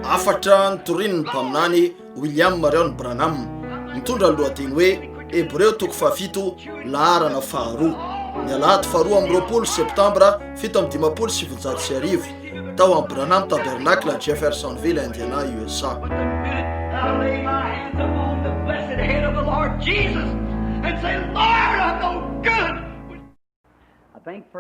Hafatra notorian'ny mpaminany William Marion Branham, mitondra ny lohateny hoe Hebreo toko fahafito, laharana faharoa, ny alahady faharoa amby roapolo septambra 1957, tao amin'ny Branham Tabernacle, Jeffersonville, Indiana, USA.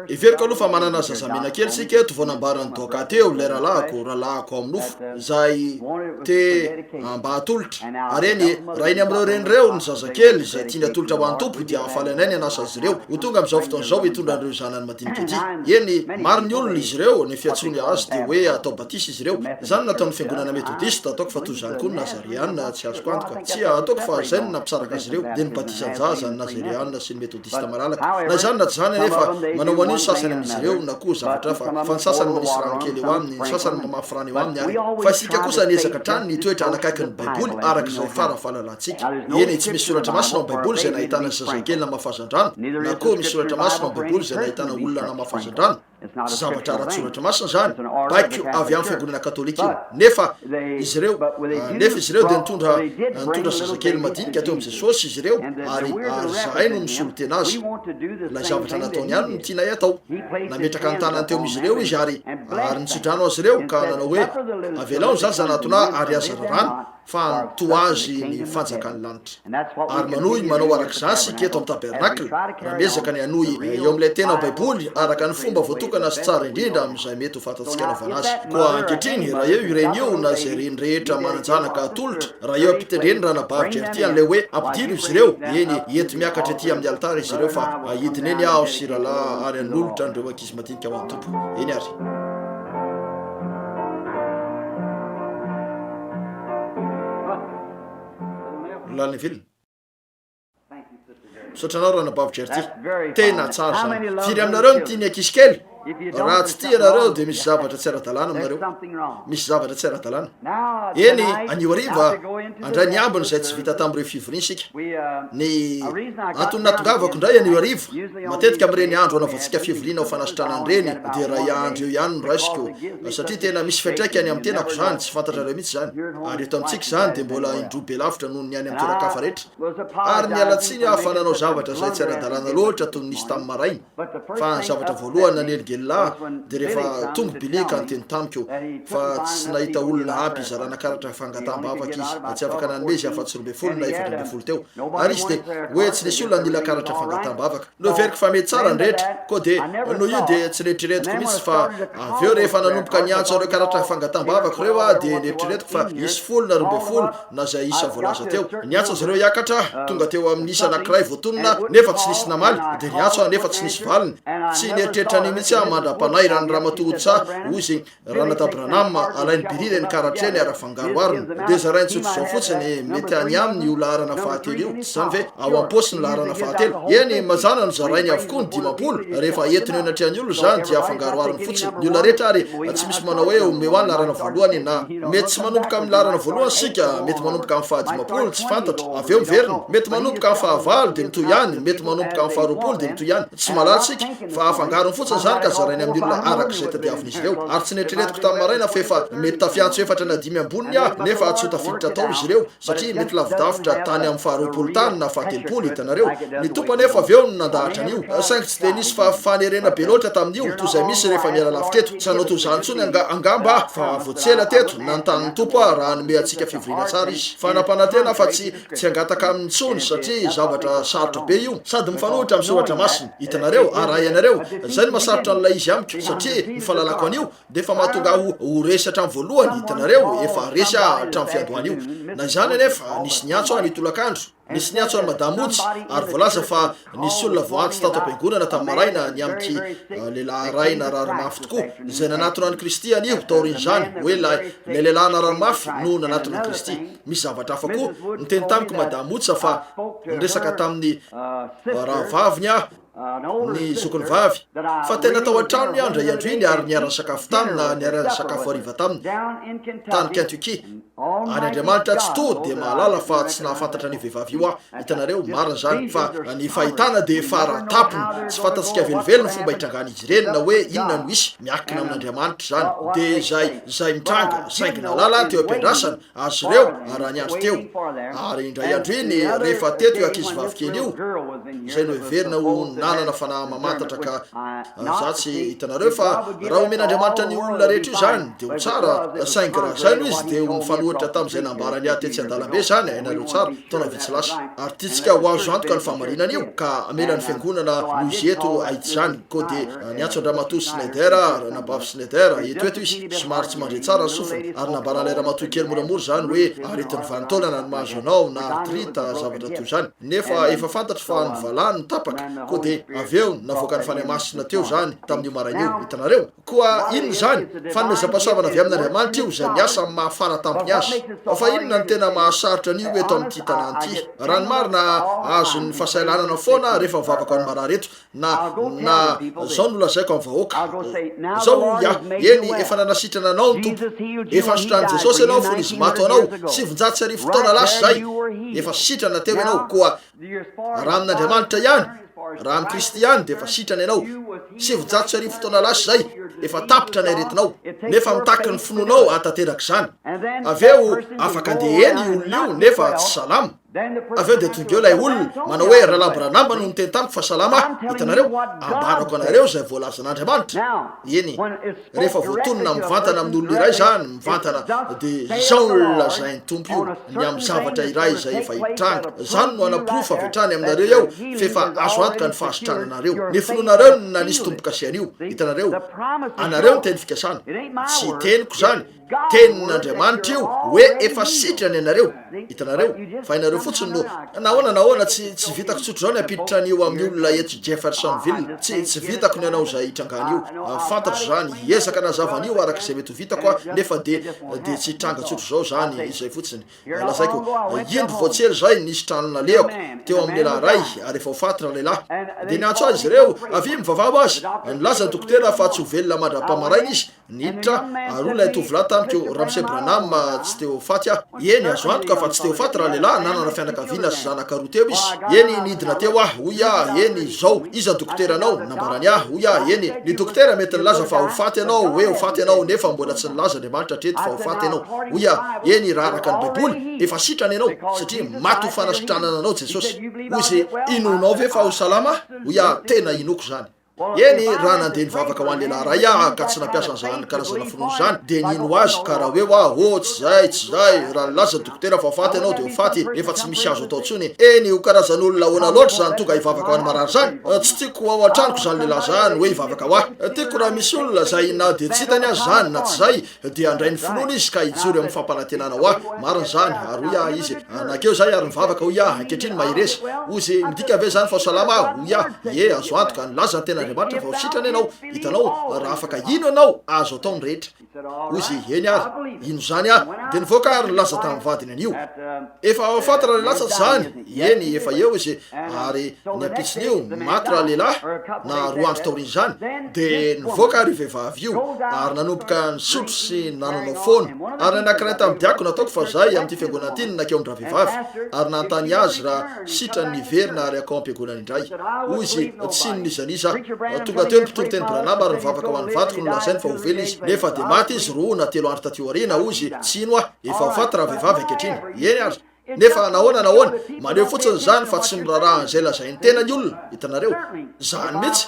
Heveriko aloha fa manana zazamena kely isika eto vao nambaran'i Doka teo, ilay rahalahiko, rahalahiko ao amin'ny nofo, izay te mba hatolotra. Ary eny e, raha eny amin'ireo reny ireo ny zazakely izay tiany hatolotra ho an'ny Tompo, dia hahafaly anay ny hanasa azy ireo ho tonga amin'izao fotoana izao hitondra an'ireo zanany madinika ity. Eny, maro ny olona, izy ireo, ny fiantsoany azy dia hoe atao batisa izy ireo. Izany no nataon'ny fiangonana Metodista, ataoko fa toy izany koa ny Nazareana, tsy azoko antoka. Tsia, ataoko fa izay no nampisaraka azy ireo, dia ny batisan-jaza, ny Nazareana sy ny Metodista. Metodista malalaka. Na izany na tsy izany anefa, manao an'io ny sasany amin'izy ireo, na koa zavatra hafa, fa ny sasany manisy rano kely eo aminy, ny sasany mamafy rano eo aminy, ary. Fa isika kosa niezaka hatrany ny hitoetra hanakaiky ny Baiboly araka izay fara fahalalantsika. Eny, tsy misy soratra masina ao amin'ny Baiboly izay nahitana ny zazakely namafazan-drano, na koa misy soratra masina ao amin'ny Baiboly izay nahitana olona namafazan-drano. Tsy zavatra ara-tsoratra masina izany, baiko avy amin'ny fiangonana katolika io. Nefa izy ireo, nefa izy ireo dia nitondra, nitondra zazakely madinika teo amin'i Jesosy izy ireo, ary, ary izahay no nisolo tena azy. Ilay zavatra nataony ihany no tianay hatao. Nametraka ny tanany teo amin'izy ireo izy ary, ary nitsodrano azy ireo, ka nanao hoe, Avelao ny zaza hanatona ahy ary aza raràna. fa toa azy ny fanjakan'ny lanitra. Ary manohy manao araka izany isika eto amin'ny tabernakla, raha miezaka ny hanohy eo amin'ilay tena Baiboly araka ny fomba voatokana sy tsara indrindra amin'izay mety ho fantatsika anaovana azy. Koa ankehitriny, raha eo io reny io na izay reny rehetra manan-janaka atolotra, raha eo am-pitendreny Ranabavy Gertie an'ilay hoe ampidiro izy ireo, eny, ento miakatra ety amin'ny alitara izy ireo fa hidina eny aho sy Rahalahy ary hanolotra an'ireo ankizy madinika ho an'ny Tompo. Eny àry. Lalina velona. Misaotra anao Ranabavy Gertie. Tena tsara izany. Firy aminareo no tia ny ankizy kely? Raha tsy tia ianareo dia misy zavatra tsy ara-dalàna aminareo. Misy zavatra tsy ara-dalàna. Eny, anio hariva, handray ny ambiny izay tsy vita tamin'ireo fivoriana isika. Ny antony nahatongavako indray anio hariva, matetika amin'ireny andro anaovantsika fivoriana ho fanasitranana ireny dia iray andro eo ihany no raisiko, satria tena misy fiantraikany amin'ny tenako izany, tsy fantatrareo mihitsy izany. Ary eto amintsika izany dia mbola indroa be lavitra noho ny any amin'ny toeran-kafa rehetra. Ary niala tsiny aho fa nanao zavatra izay tsy ara-dalàna loatra toy ny nisy tamin'ny maraina. Fa ny zavatra voalohany nanelingelina ahy dia rehefa tonga Billy ka niteny tamiko fa tsy nahita olona ampy hizarana karatra fangataham-bavaka izy, tsy afaka nanome izy afa-tsy 12 na 14 teo. Ary izy dia hoe tsy nisy olona nila karatra fangataham-bavaka. Noheveriko fa mety tsara ny rehetra, koa dia noho io dia tsy neritreretiko mihitsy fa avy eo rehefa nanomboka niantso an'ireo karatra fangataham-bavaka ireo aho dia neritreretiko fa hisy folo na 12 na izay isa voalaza teo. Niantso azy ireo hiakatra aho, tonga teo amin'ny isa anankiray voatonona aho, nefa tsy nisy namaly, dia niantso aho nefa tsy nisy valiny. Tsy nieritreritra an'io mihitsy aho mandra-panairan'ny Ramatoa Utsa, hoy izy, Ranadahy Branham, alain'i Billy ireny karatra ireny ary afangarohariny. Dia zarainy tsotr'izao fotsiny, mety any aminy io laharana fahatelo io, tsy izany ve? Ao am-paosy ny laharana fahatelo. Eny, mazàna nozarainy avokoa ny 50, rehefa entiny eo anatrehan'ny olona izany dia afangarohariny fotsiny. Ny olona rehetra ary tsy misy manao hoe omeo ahy ny laharana voalohany na. Mety tsy manomboka amin'ny laharana voalohany isika, mety manomboka amin'ny fahadimampolo, tsy fantatra, avy eo miverina. Mety manomboka amin'ny fahavalo dia mitohy ihany, mety manomboka amin'ny faharoapolo dia mitohy ihany. Tsy mahalala isika, fa afangarony fotsiny izany ka zarainy amin'ny olona araka izay tadiavin'izy ireo. Ary tsy neritreretiko tamin'ny maraina fa efa mety tafiantso efatra na dimy amboniny aho, nefa tsy ho tafiditra tao izy ireo, satria mety lavidavitra tany amin'ny faharoapolo tany na fahatelopolo, hitanareo. Ny Tompo anefa avy eo no nandahatra an'io. Saingy tsy dia nisy fanerena be loatra tamin'io, toy izay misy rehefa miala lavitra eto. Tsy hanao toy izany intsony angamba aho, fa vao tsy ela teto, nanontany ny Tompo aho raha hanome antsika fivoriana tsara Izy. Fa nampanantena aho fa tsy tsy hangataka Aminy intsony, satria zavatra sarotra be io, sady mifanohitra amin'ny Soratra Masina. Hitanareo? Ary raha ianareo, izay no mahasarotra an'ilay izy amiko, satria ny fahalalako an'io dia efa mahatonga ahy ho resy hatramin'ny voalohany, hitanareo, efa resy aho hatramin'ny fiandohan'io. Na izany anefa, nisy niantso ahy ny tolakandro. Nisy niantso an'i Madame Woods ary voalaza fa nisy olona voaantso tato am-piangonana tamin'ny maraina ny amin'ity lehilahy iray narary mafy tokoa izay nanatona an'i Kristy anio taorian'izany, hoe ilay ilay lehilahy narary mafy no nanatona an'i Kristy. Misy zavatra hafa koa, niteny tamiko Madame Woods fa niresaka tamin'ny rahavaviny aho. Ny zokiny vavy, fa tena tao an-tranony aho indray andro iny ary niara-nisakafo taminy na niara-nisakafo hariva taminy, tany Kentucky. Ary Andriamanitra Tsitoha dia mahalala fa tsy nahafantatra an'io vehivavy io aho. Hitanareo, marina izany. Fa ny fahitana dia fara tampony. Tsy fantatsika velively ny fomba hitrangan'izy ireny na hoe inona no hisy. Miankina amin'Andriamanitra izany. Dia izay, izay mitranga, saingy nahalala aho teo am-piandrasana azy ireo raha niandry teo. Ary indray andro iny, rehefa teto io ankizivavy kely io, izay noheverina ho nanana fanahy mamantatra ka za tsy hitanareo fa raha omen'Andriamanitra ny olona rehetra io izany dia ho tsara, saingy raha izay no izy dia ho mifanohitra tamin'izay nambarany ahy tetsy an-dalambe izany, hainareo tsara, taona vitsy lasa. Ary tiantsika ho azo antoka ny fahamarinana io ka hamela ny fiangonana noho izy eto hahita izany. Koa dia niantso an-dRamatoa Snyder aho, Ranabavy Snyder, eto eto izy, somary tsy mandre tsara ny sofiny, ary nambaran'ilay ramatoa kely moramora izany hoe aretin'ny vanin-taolana no mahazo anao na arthrite, zavatra toy izany. Nefa efa fantatro fa ny valahany no tapaka, koa dia avy eo navoakan'ny Fanahy Masina teo izany tamin'io maraina io. Hitanareo? Koa inona izany? Fanomezam-pahasoavana avy amin'Andriamanitra io, izay miasa amin'ny maha fara tampony azy. Fa inona no tena mahasarotra an'io eto amin'ity tanàna ity? Raha ny marina, azon'ny fahasahiranana foana rehefa mivavaka ho an'ny marary eto, na, na, izao no lazaiko amin'ny vahoaka, izao hoy aho, eny, efa nanasitrana anao ny Tompo, efa nositranin'i Jesosy ianao fony Izy maty ho anao, 1900 taona lasa izay, efa sitrana teo ianao, koa raha amin'Andriamanitra ihany, raha amin'i Kristy ihany, dia efa sitrana ianao, 1900 taona lasa izay, efa tapitra ny aretinao, nefa mitaky ny finoanao hahatanteraka izany. Avy eo, afaka andeha eny io olona io, nefa tsy salama. Avy eo dia tonga eo ilay olona, manao hoe, Rahalahy Branham no niteny tamiko fa salama aho. Hitanareo? Ambarako anareo izay voalazan'Andriamanitra. Eny, rehefa voatonona mivantana amin'olona iray izany, mivantana, dia izao no lazain'ny Tompo io, ny amin'ny zavatra iray izay efa hitranga. Izany no hanaporofo avy hatrany aminareo eo fa efa azo antoka ny fahasitrananareo. Ny finoanareo no nanisy tombo-kase an'io. Hitanareo? Anareo ny teny fikasana. Tsy teniko izany. Tenin'Andriamanitra io hoe efa sitrana ianareo, hitanareo, fa ianareo fotsiny no, nahoana, nahoana, tsy, tsy vitako tsotr'izao ny hampiditra an'io amin'ny olona eto Jeffersonville, tsy, tsy vitako ny hanao izay hitrangan'io, fantatro izany, hiezaka hanazava an'io araka izay mety ho vitako aho, nefa dia, dia tsy hitranga tsotr'izao izany, izay fotsiny. Lazaiko, indro vao tsy ela izay nisy trano nalehako, teo amin'ny lehilahy iray, ary efa ho faty ralehilahy. Dia niantso azy izy ireo, avia mivavaha ho azy. Nilaza ny dokotera fa tsy ho velona mandra-pahamaraina izy. Niditra, ary hoy ilay tovolahy tamiko, Ramose Branham, tsy te ho faty aho. Eny, azo antoka fa tsy te ho faty ralehilahy, nanana fianakaviana sy zanaka roa teo izy. Eny, nidina teo aho, hoy aho, eny, izao, iza ny dokoteranao? Nambarany ahy, hoy aho, eny, ny dokotera mety nilaza fa ho faty ianao, hoe ho faty ianao, nefa mbola tsy nilaza Andriamanitra hatreto fa ho faty ianao. Hoy aho, Eny, raha araka ny Baiboly, efa sitrana ianao, satria maty ho fanasitranana anao Jesosy. Hoy izy, Inoanao ve fa ho salama aho? Hoy aho, Tena inoako izany. Eny, raha nandeha nivavaka ho an'ny lehilahy iray aho ka tsy nampiasa an'izany karazana finoana izany, dia nino azy, ka raha ho eo aho, oh, tsy izay, tsy izay, raha nilaza ny dokotera fa ho faty ianao, dia ho faty, efa tsy misy azo atao intsony. Eny, ho karazan'olona ahoana loatra izany tonga hivavaka ho an'ny marary izany? Tsy tiako ho ao an-tranoko izany lehilahy izany, hoe hivavaka ho ahy. Tiako raha misy olona izay na dia tsy hitany aza izany, na tsy izay, Dia handray ny finoana izy ka hijoro eo amin'ny fampanantenana ho ahy. Marina izany. Ary hoy aho, Izy, nankeo izahay ary nivavaka, hoy aho, ankehitriny mahereza. Hoy izy, Midika ve izany fa ho salama aho? Hoy aho, Ie, azo antoka. Nilaza ny Tenin'Andriamanitra fa ho sitrana ianao. Hitanao, raha afaka hino ianao, azo atao ny rehetra. Hoy izy, Eny ary, hino izany aho. Dia nivoaka aho ary nilaza tamin'ny vadiny an'io. Efa faty ralehilahy sa tsy izany? Eny, efa eo izy. Ary ny ampitson'io, maty ralehilahy, na roa andro taorian'izany, dia nivoaka ary io vehivavy io, ary nanomboka nisotro sy nanonao foana. Ary ny anankiray tamin'ny diakona, ataoko fa izay amin'ity fiangonana ity, no nankeo amin-dravehivavy, ary nanontany azy raha sitrany niverina ary hankao am-piangonana indray. Hoy izy, Tsy nino n'iza n'iza aho. Tonga teo ny mpitory teny Branham ary nivavaka ho an'ny vadiko, nolazainy fa ho velona izy, nefa dia maty izy roa na telo andro taty aoriana. Hoy izy, Tsy hino aho. Efa ho faty ravehivavy ankehitriny. Eny ary. Nefa nahoana nahoana? Maneho fotsiny izany fa tsy miraharaha an'izay lazain'ny tena ny olona. Hitanareo? Izany mihitsy.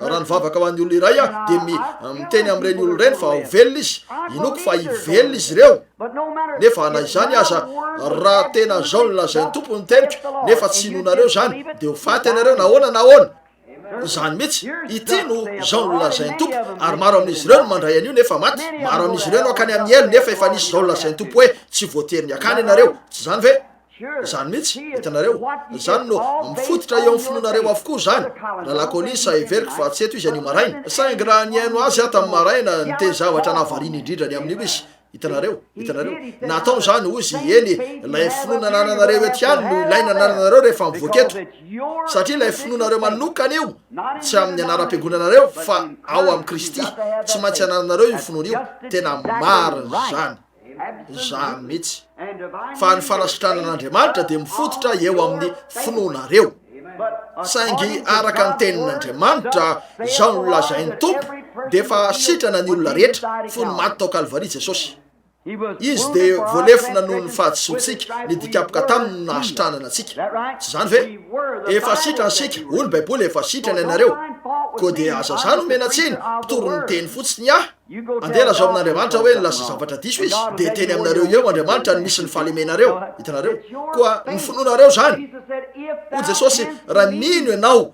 Raha nivavaka ho an'ny olona iray aho, dia mi, miteny amin'ireny olona ireny fa ho velona izy. Inoako fa hivelona izy ireo. Nefa na izany aza, raha tena izao no lazain'ny Tompo ny teniko, nefa tsy inoanareo izany, dia ho faty ianareo nahoana nahoana. Izany mihitsy. Ity no izao nolazain'ny Tompo, ary maro amin'izy ireo no mandray an'io nefa maty. Maro amin'izy ireo no hankany amin'ny helo nefa efa nisy izao nolazain'ny Tompo hoe, Tsy voatery ny hakany ianareo. Tsy izany ve? Izany mihitsy. Hitanareo? Izany no, mifototra eo amin'ny finoanareo avokoa izany. Rahalahy Collins, heveriko fa tsy eto izy anio maraina. Saingy raha nihaino azy aho tamin'ny maraina, niteny zavatra nahavariana indrindra ny amin'io izy. Hitanareo? Hitanareo? Natao izany, hoy izy, eny, ilay finoana anananareo eto ihany no ilaina anananareo rehefa mivoaka eto. Satria ilay finoanareo manokana io, tsy amin'ny anaram-piangonanareo, fa ao amin'i Kristy. Tsy maintsy anananareo io finoana io. Tena marina izany. Izany mihitsy. Fa ny fanasitranan'Andriamanitra dia mifototra eo amin'ny finoanareo. Saingy araka ny tenin'Andriamanitra, izao no lazain'ny Tompo, dia efa sitrana ny olona rehetra, fony maty tao Kalvary Jesosy. Izy dia voalefona noho ny fahadisoantsika, ny dikapoka taminy no nahasitranana antsika. Tsy izany ve? Efa sitrana isika, hoy ny Baiboly, efa sitrana ianareo. Koa dia aza zany omena tsiny, mpitory ny teny fotsiny aho. Andeha lazao amin'Andriamanitra hoe nilaza zavatra diso izy, dia hiteny aminareo eo Andriamanitra ny misy ny fahalemenareo. Hitanareo? Koa ny finoanareo izany. Hoy Jesosy, raha mino ianao,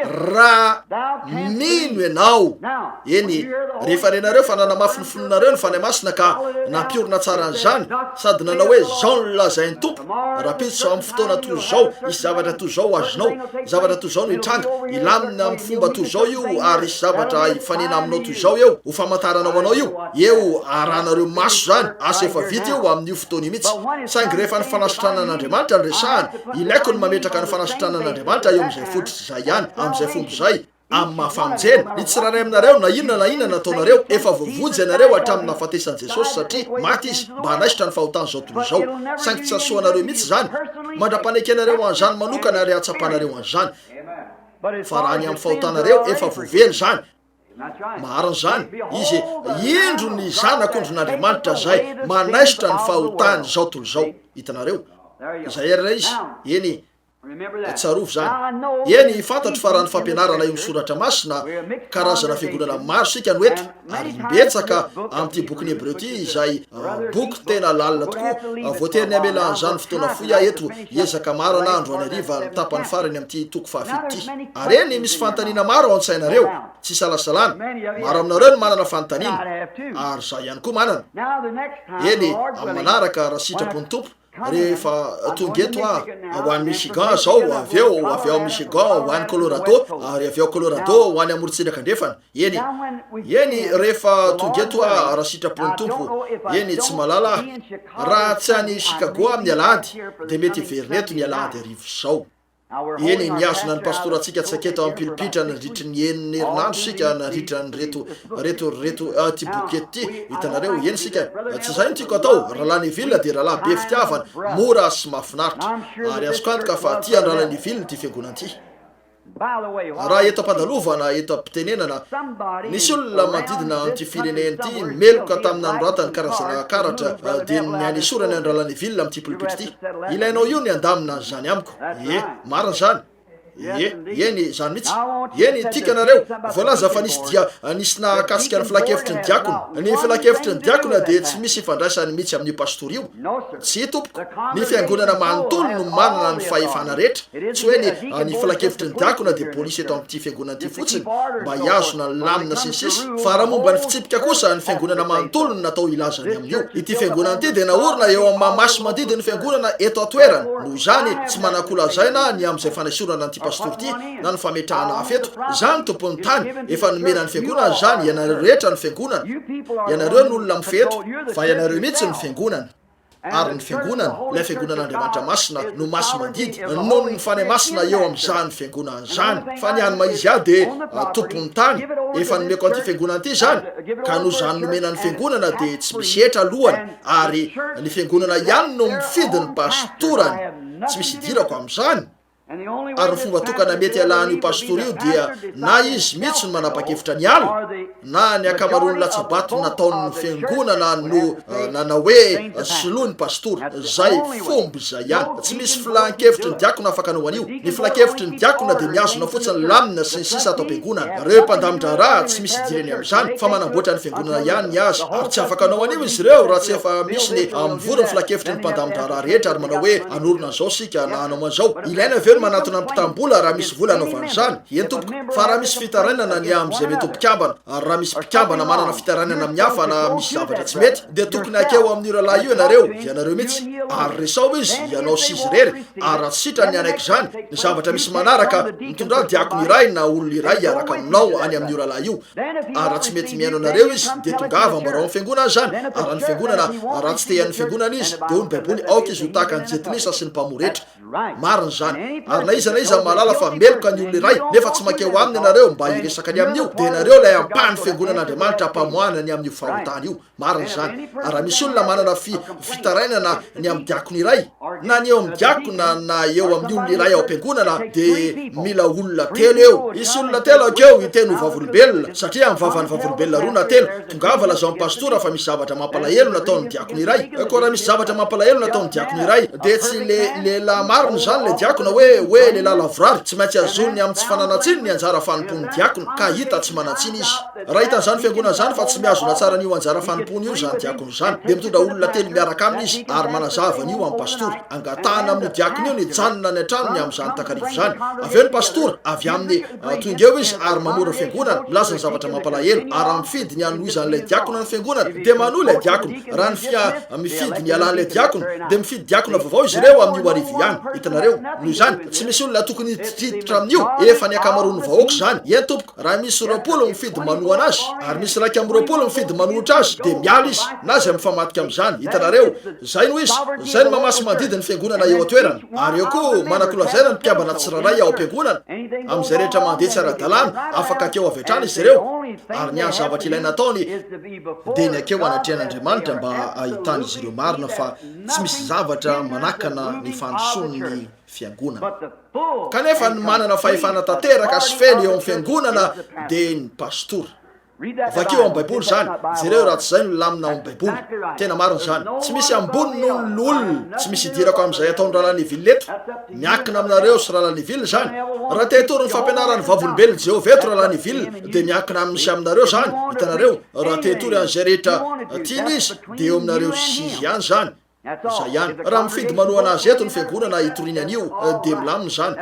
raha mino ianao. Eny, rehefa renareo fa nanamafy ny finoanareo ny Fanahy Masina ka nampiorina tsara an'izany, sady nanao hoe, Izao no lazain'ny Tompo, rahampitso amin'ny fotoana toy izao, hisy zavatra toy izao ho azonao, zavatra toy izao no hitranga, hilamina amin'ny fomba toy izao io ary hisy zavatra hifanena aminao toy izao eo, ho famantarana ho anao io, eo arahanareo maso izany, asa efa vita io amin'io fotoana io mihitsy. Saingy rehefa ny fanasitranan'Andriamanitra no resahana, ilaiko ny mametraka ny fanasitranan'Andriamanitra eo amin'izay fototra izay ihany, amin'izay fomba izay, amin'ny maha famonjena ny tsirairay aminareo na inona na inona nataonareo, efa voavonjy ianareo hatramin'ny nahafatesan'i Jesosy satria maty Izy mba hanaisotra ny fahotan'izao tontolo izao, saingy tsy hahasoa anareo mihitsy izany mandra-panekenareo an'izany manokana ary hahatsapanareo an'izany fa raha ny amin'ny fahotanareo efa voavela izany. Marina izany, Izy, indro ny Zanak'ondrin'Andriamanitra izay manaisotra ny fahotan'izao tontolo izao. Hitanareo? Izay àry ilay izy. Eny, Tsarovy izany. Eny, fantatro fa raha ny fampianarana eo amin'ny Soratra Masina, karazana fiangonana maro isika no eto, ary imbetsaka amin'ity bokin'ny Hebreo ity izay boky tena lalina tokoa. Voatery ny hamela an'izany fotoana fohy aho eto, hiezaka marina aho androany hariva ny tapany farany amin'ity toko fahafito ity. Ary eny, misy fanontaniana maro ao an-tsainareo, tsy isalasalana. Maro aminareo no manana fanontaniana, ary izaho ihany koa manana. Eny, amin'ny manaraka, raha sitrapon'ny Tompo, Rehefa tonga eto aho, ho any Michigan izao, avy eo avy ao Michigan ho any Colorado, ary avy ao Colorado ho any amorontsiraka andrefana. Eny, eny, rehefa tonga eto aho, raha sitrapon'ny Tompo, eny, tsy mahalala aho. Raha tsy any Chicago aho amin'ny alahady, dia mety hiverina eto ny alahady hariva izao. Eny, nihazona ny pastorantsika tsy aketo am-pilipitra nandritry ny enina herinandro isika nandritra an'ireto, reto, reto, ity boky eto ity. Hitanareo? Eny isika. Tsy izay no tiako atao. Rahalahy Neville dia rahalahy be fitiavana, mora sy mahafinaritra. Ary azoko antoka fa tia an-dRahalahy Neville ity fiangonana ity. Raha eto am-pandalovana, eto am-pitenenana, nisy olona manodidina an'ity firenena ity meloka tamin'ny nanoratany karazana karatra dia ny hanesorany an-dRahalahy Neville amin'ity polipitra ity. Ilainao io ny handamina an'izany amiko. Ie, marina izany. Ie, eny, izany mihitsy. Eny, tiako ianareo. Voalaza fa nisy dia nisy nahakasika ny filankevitry ny diakona. Ny filankevitry ny diakona dia tsy misy ifandraisany mihitsy amin'io pastora io. Tsia, tompoko. Ny fiangonana manontolo no manana ny fahefana rehetra. Tsy hoe ny ny filankevitry ny diakona dia polisy eto amin'ity fiangonana ity fotsiny mba hihazona ny lamina sy ny sisa Fa raha momba ny fitsipika kosa, ny fiangonana manontolo no natao hilaza ny amin'io. Ity fiangonana ity dia naorina eo amin'ny maha masi-mandidy ny fiangonana eto an-toerana. Noho izany, tsy manan-kolazaina ny amin'izay fanesorana an'ity pastora ity na ny fametrahana hafa eto. Izaho no tompon'ny tany, efa nomena ny fiangonana izany, ianareo rehetra no fiangonana. Ianareo no olona mifehy eto, fa ianareo mihitsy no fiangonana. Ary ny Fiangonana, ilay Fiangonan'Andriamanitra Masina, no masi-mandidy, noho ny Fanahy Masina eo amin'izany Fiangonana izany. Fa ny an'ny maha-izy ahy dia tompon'ny tany, efa nomeko an'ity Fiangonana ity izany, ka noho izany nomena ny Fiangonana dia tsy misy hetra alohany, ary ny Fiangonana ihany no mifidy ny pastorany, tsy misy idirako amin'izany. Ary ny fomba tokana mety hialan'io pastora io dia na izy mihitsy no manapa-kevitra ny hiala, na ny ankamaroan'ny latsa-bato nataon'ny fiangonana no nanao hoe soloy ny pastora. Izay fomba izay ihany. Tsy misy filan-kevitry ny diakona afaka hanao an'io. Ny filan-kevitry ny diakona dia mihazona fotsiny lamina sy ny sisa ato am-piangonana. Ireo mpandamin-draharaha tsy misy idirany amin'izany fa manamboatra ny fiangonana ihany ny azy. Ary tsy afaka hanao an'io izy ireo raha tsy efa misy ny mivory ny filan-kevitry ny mpandamin-draharaha rehetra ary manao hoe hanorina an'izao isika na hanao an'izao. Ilaina ve ny manatona ny mpitam-bola raha misy vola hanaovana izany? Eny tompoko. Fa raha misy fitarainana ny amin'izay mety ho mpikambana, ary raha misy mpikambana manana fitarainana amin'ny hafa na misy zavatra tsy mety, dia tokony hakeo amin'io rahalahy io ianareo, ianareo mihitsy. Ary resaho izy, ianao sy izy irery, ary raha tsy sitrany ny hanaiky izany, ny zavatra misy manaraka, mitondrà diakona iray na olona iray hiaraka aminao any amin'io rahalahy io. Ary raha tsy mety mihaino anareo izy, dia tongava ambarao amin'ny fiangonana izany, ary raha ny fiangonana, raha tsy te hihaino ny fiangonana izy, dia hoy ny Baiboly, aoka izy ho tahaka ny jentilisa sy ny mpamory hetra. Marina izany. Ary na iza na iza mahalala fa meloka ny olona iray, nefa tsy mankeo aminy ianareo mba hiresaka ny amin'io, dia ianareo ilay ampahan'ny fiangonan'Andriamanitra ampamoahana ny amin'io fahotana io. Marina izany. Ary raha misy olona manana fi, fitarainana ny amin'ny diakona iray, na ny eo amin'ny diakona na eo amin'ny olona iray ao am-piangonana, dia mila olona telo eo. Hisy olona telo hankeo hiteny ho vavolombelona, satria amin'ny vavan'ny vavolombelona roa na telo, tongava lazao amin'ny pastora fa misy zavatra mampalahelo nataon'ny diakona iray. Koa raha misy zavatra mampalahelo nataon'ny diakona iray, dia tsy le, lehilahy marina izany ilay diakona, hoe, hoe lehilahy lavorary. Tsy maintsy azoniny amin'ny tsy fananan-tsiny ny anjara fanompoan'ny diakona, ka hita tsy manan-tsiny izy. Raha hitan'izany fiangonana izany fa tsy mihazona tsara an'io anjara fanompoana io izany diakona izany, dia mitondra olona telo miaraka aminy izy ary manazava an'io amin'ny pastora. Angatahana amin'io diakona io ny hijanona any an-tranony amin'izany takariva izany. Avy eo ny pastora, avy amin'ny tonga eo izy ary mamory ny fiangonana, milaza ny zavatra mampalahelo, ary raha mifidy ny hanohizan'ilay diakona ny fiangonana, dia manohy ilay diakona. Raha ny fia mifidy ny hialan'ilay diakona, dia mifidy diakona vaovao izy ireo amin'io hariva io ihany. Hitanareo? Noho izany, tsy misy olona tokony hiditra amin'io, efa ny ankamaroan'ny vahoaka izany. Eny, tompoko. Raha misy 20 mifidy manohana azy, ary misy 21 mifidy manohitra azy, dia miala izy, na izay mifamadika amin'izany. Hitanareo? Izay no izy. Izay no mamasi-mandidy ny fiangonana eo an-toerana. Ary eo koa, manan-kolazaina ny mpikambana tsirairay ao am-piangonana, amin'izay rehetra mandeha tsy ara-dalàna, afaka akeo avy hatrany izy ireo, ary ny hany zavatra ilaina ataony, dia ny akeo anatrehan'Andriamanitra mba hahitan'izy ireo marina fa tsy misy zavatra manakana ny fandrosoan'ny fiangonana. Kanefa ny manana fahefana tanteraka sy feno eo amin'ny fiangonana dia ny pastora. Vakio ao amin'ny Baiboly izany, jereo raha tsy izay no lamina ao amin'ny Baiboly. Tena marina izany. Tsy misy ambony noho ny loholona. Tsy misy idirako amin'izay ataon'i Rahalahy Neville eto. Miankina aminareo sy Rahalahy Neville izany. Raha te hitory ny fampianaran'ny Vavolombelon'i Jehovah eto Rahalahy Neville, dia miankina aminy sy aminareo izany. Hitanareo? Raha te hitory an'izay rehetra tiany izy, dia eo aminareo sy izy ihany izany. Izay ihany. Raha mifidy manohana azy eto ny fiangonana hitoriany an'io dia milamina izany.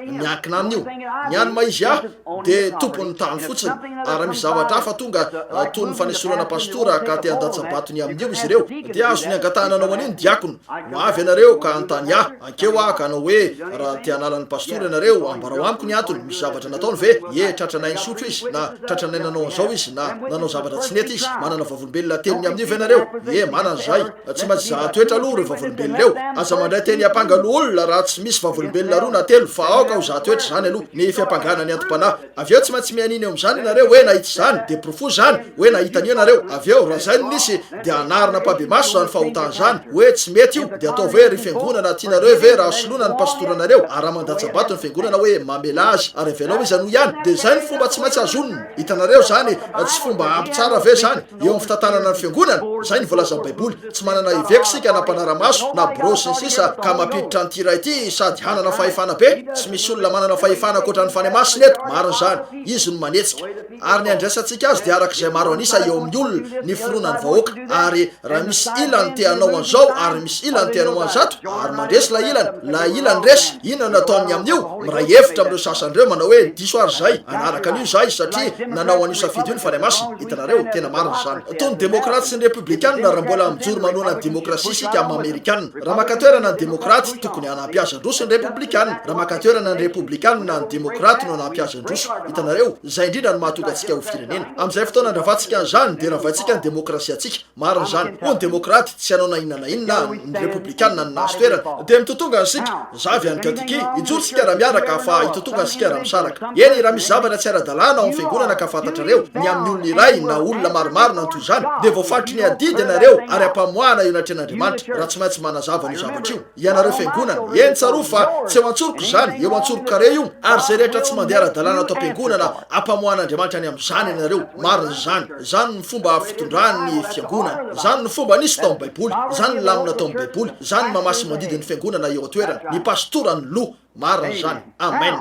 Miankina aminy io. Ny an'i Maizy ahy dia tompon'ny tany fotsiny. Ary raha misy zavatra hafa tonga toy ny fanesorana pastora ka te handatsa-bato ny amin'io izy ireo dia azony angatahana hanao an'io ny diakona. Ho avy ianareo ka hanontany ahy. Hankeo aho ka hanao hoe raha te hanala ny pastora ianareo, ambarao amiko ny antony, misy zavatra nataony ve? Ie, tratranay nisotro izy, na tratranay nanao an'izao izy, na nanao zavatra tsy nety izy. Manana vavolombelona telo ny amin'io ve ianareo? Ie, manana izahay. Tsy maintsy zahan-toetra aloha ireo vavolombelona ireo. Aza mandray teny hiampanga loholona raha tsy misy vavolombelona roa na telo, fa aoka ho zahan-toetra izany aloha, ny fiampangana ny antom-panahy. Avy eo tsy maintsy mianiana eo amin'izany ianareo hoe nahita izany, dia porofoy izany hoe nahita an'io ianareo. Avy eo, raha izay no nisy, dia anarina ampahibemaso izany fahotana izany, hoe tsy mety io, dia ataovy hoe ry fiangonana, tianareo ve raha soloina ny pasitoranareo? Ary raha mandatsa-bato ny fiangonana hoe mamelà azy ary avelao izy hanohy ihany, dia izay no fomba tsy maintsy hazonina. Hitanareo izany, tsy fomba ampy tsara ve izany? Eo amin'ny fitantanana ny fiangonana, izay no voalazan'ny Baiboly. Tsy manana eveka isika na mpanara-maso na birao sy ny sisa ka mampiditra an'ity iray ity sady hanana fahefana be. Tsy misy olona manana fahefana ankoatra ny Fanahy Masina eto. Marina izany. Izy no manetsika. Ary ny handraisantsika azy dia araka izay maro an'isa eo amin'ny olona, ny fironan'ny vahoaka. Ary raha misy ilany te hanao an'izao ary misy ilany te hanao an'izato, ary mandresy ilay ilany, ilay ilany resy, inona no ataony amin'io? Miray hevitra amin'ireo sasany ireo manao hoe diso ary izay, hanaraka an'io izahay satria nanao an'io safidy io ny Fanahy Masina. Hitanareo? Tena marina izany. Toy ny demokraty sy ny repoblikanina, raha mbola mijoro manohana ny demokrasia isika amin'ny maha amerikanina. Raha maka toerana ny demokraty, tokony hanampy azy handroso ny repoblikanina. Raha maka toerana ny repoblikanina, ny demokraty no hanampy azy handroso. Hitanareo? Izay indrindra no mahatonga antsika ho firenena. Amin'izay fotoana andravantsika an'izany, dia ravaintsika ny demokrasiantsika. Marina izany. Hoy ny demokraty, tsy hanao na inona na inona ny repoblikanina no nahazo toerana. Dia mitotongana isika. Za avy any Kentucky. Hijoro isika raha miaraka fa hitotongana isika raha misaraka. Eny, raha misy zavatra tsy ara-dalàna ao amin'ny fiangonana ka fantatrareo, ny amin'ny olona iray na olona maromaro na ny toy izany, dia voafaritry ny adidy ianareo ary ampamoahana eo anatrehan'Andriamanitra raha tsy maintsy manazava an'io zavatra io. Ianareo fiangonana. Eny, tsarovy fa tsy eo an-tsoroko izany, eo an-tsorokareo io, ary izay rehetra tsy mandeha ara-dalàna ato am-piangonana, ampamoahan'Andriamanitra any amin'izany ianareo. Marina izany. Izany no fomba fitondrany ny fiangonana. Izany no fomba nisy tao amin'ny Baiboly. Izany no lamina tao amin'ny Baiboly. Izany no mamasi-mandidy ny fiangonana eo an-toerana. Ny pastora no loha. Marina izany. Amen.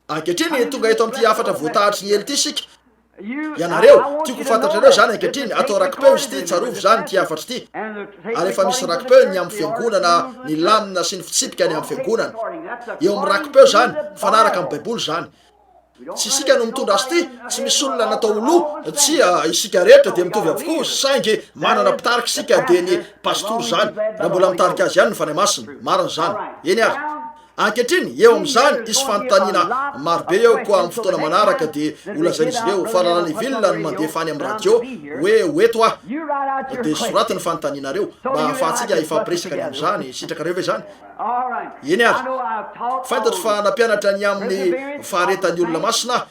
Ankehitriny, tonga eto amin'ity hafatra voatahatry ny ela ity isika. Ianareo, tiako ho fantatrareo izany ankehitriny. Atao raki-peo izy ity, tsarovy izany ity hafatra ity. Ary efa misy raki-peo ny amin'ny fiangonana, ny lamina sy ny fitsipika ny amin'ny fiangonana. Eo amin'ny raki-peo izany, mifanaraka amin'ny Baiboly izany. Tsy isika no mitondra azy ity, tsy misy olona natao ho loha, tsia, isika rehetra dia mitovy avokoa, saingy manana mpitarika isika dia ny pastora izany, raha mbola mitarika azy ihany ny Fanahy Masina, marina izany, eny ary. Ankehitriny, eo amin'izany, hisy fanontaniana marobe eo, koa amin'ny fotoana manaraka dia holazain'izy ireo fa Rahalahy Neville no mandefa any amin'ny radio hoe ho eto aho, dia soraty ny fanontanianareo mba hahafahantsika hifampiresaka ny amin'izany, sitrakareo ve izany? Eny ary, fantatro fa nampianatra ny amin'ny faharetan'ny olona masina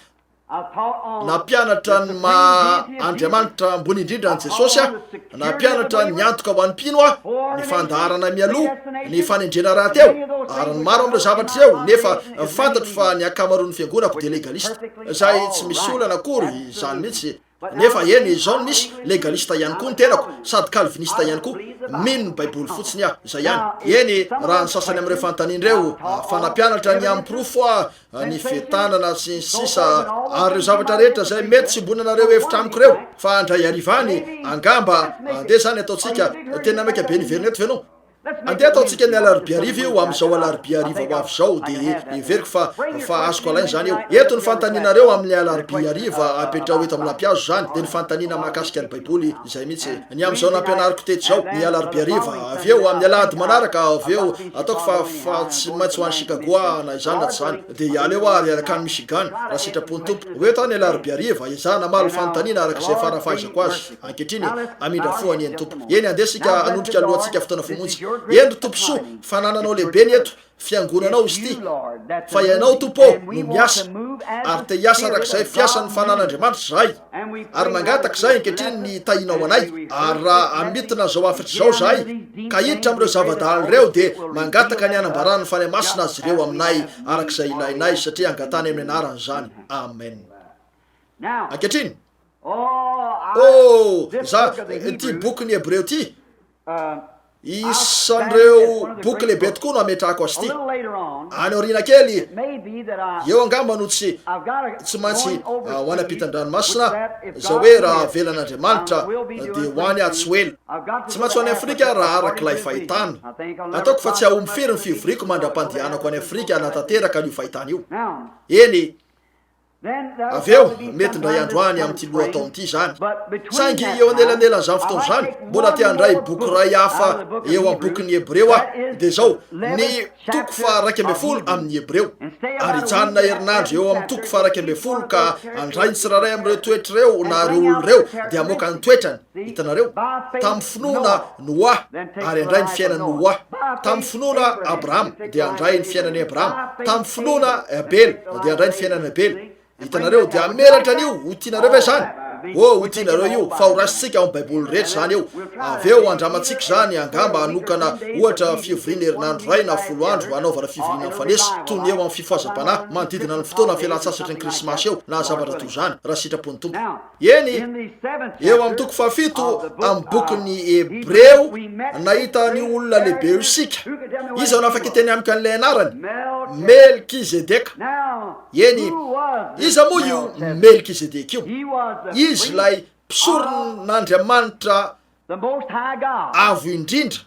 aho, nampianatra ny maha Andriamanitra ambony indrindra an'i Jesosy aho, nampianatra ny antoka ho an'ny mpino aho, ny fandaharana mialoha, ny fanendrena rahateo, ary ny maro amin'ireo zavatra ireo, nefa fantatro fa ny ankamaroan'ny fiangonako dia legalista, izay tsy misy olana akory izany mihitsy. Nefa eny, izao no misy, legalista ihany koa ny tenako, sady kalvinista ihany koa. Mino ny Baiboly fotsiny aho, izay ihany. Eny, raha ny sasany amin'ireo fanontaniana ireo, fa nampianatra ny amin'ny porofo aho, ny fientanana, sy ny sisa, ary ireo zavatra rehetra izay mety tsy iombonanareo hevitra amiko ireo. Fa indray hariva any, angamba, andeha izany ataontsika, tena maika be ny hiverina eto ve ianao? Andeha ataontsika ny alarobia hariva io, amin'izao alarobia hariva ho avy izao, dia heveriko fa, fa azoko alaina izany eo. Eto ny fanontanianareo amin'ny alarobia hariva, apetraho eto amin'ny lampihazo izany, dia ny fanontaniana mahakasika ny Baiboly, izay mihitsy. Ny amin'izao nampianariko teto izao, ny alarobia hariva, avy eo, amin'ny alahady manaraka, avy eo, ataoko fa, fa tsy maintsy ho any Chicago aho, na izany na tsy izany. Dia hiala eo aho ary hiaraka any Michigan, raha sitrapon'ny Tompo. Ho eto aho ny alarobia hariva, ezahana hamaly ny fanontaniana araka izay fara-fahaizako azy. Ankehitriny, hamindra fo anie ny Tompo. Eny, andeha isika hanondrika ny lohantsika fotoana fohy monja. Eny, ry Tompo soa, fanananao lehibe ny eto, Fiangonanao izy ity. Fa Ianao, Tompo ô, no miasa, ary te hiasa arak'izay fiasan'ny fanan'Andriamanitra izahay. Ary mangataka izahay ankehitriny ny hitahianao anay. Ary raha hamintina izao hafatra izao izahay, ka hiditra amin'ireo zava-dahalo ireo, dia mangataka ny hanambaran'ny Fanahy Masina azy ireo aminay arak'izay ilainay, satria angatahana amin'ny Anarany izany. Amen. Ankehitriny, oh, za, ity bokin'ny Hebreo ity, isan'ireo boky lehibe tokoa no ametrahako azy ity. Any aoriana kely, eo angamba no tsy, tsy maintsy ho any ampitan-dranomasina, izay hoe raha avelan'Andriamanitra, dia ho any aho tsy ho ela. Tsy maintsy ho any Afrika aho raha arak'ilay fahitana. Ataoko fa tsy hahomby firy ny fivoriako mandra-pandehanako any Afrika hanatanteraka an'io fahitana io. Eny, Avy eo, mety indray andro any amin'ity lohataona ity izany. Saingy eo anelanelan'izany fotoana izany, mbola te handray boky iray hafa eo amin'ny bokin'ny Hebreo aho. Dia izao, ny toko faha-11 amin'ny Hebreo. Ary hijanona herinandro eo amin'ny toko faha-11 ka handray ny tsirairay amin'ireo toetra ireo na ireo olona ireo, dia hamoaka ny toetrany. Hitanareo? Tamin'ny finoana Noa, ary handray ny fiainan'i Noa. Tamin'ny finoana Abrahama, dia handray ny fiainan'i Abrahama. Tamin'ny finoana Abela, dia handray ny fiainan'i Abela. Hitanareo, dia hamelatra an'io, ho tianareo ve izany? Oh, ho tianareo io, fa ho raisintsika ao amin'ny Baiboly rehetra izany eo. Avy eo andramantsika izany, angamba hanokana, ohatra, fivoriana herinandro iray na folo andro hanaovana fivoriana mifanesy, toy ny eo amin'ny fifohazam-panahy, manodidina ny fotoana fialan-tsasatry ny Krismasy eo, na zavatra toy izany, raha sitrapon'ny Tompo. Eny, eo amin'ny toko fahafito amin'ny bokin'ny Hebreo, nahita an'io olona lehibe io isika. Iza no afaka hiteny amiko an'ilay anarany? Melkizedeka. Eny, iza moa io Melkizedeka io? Izy ilay mpisoron'Andriamanitra Avo Indrindra.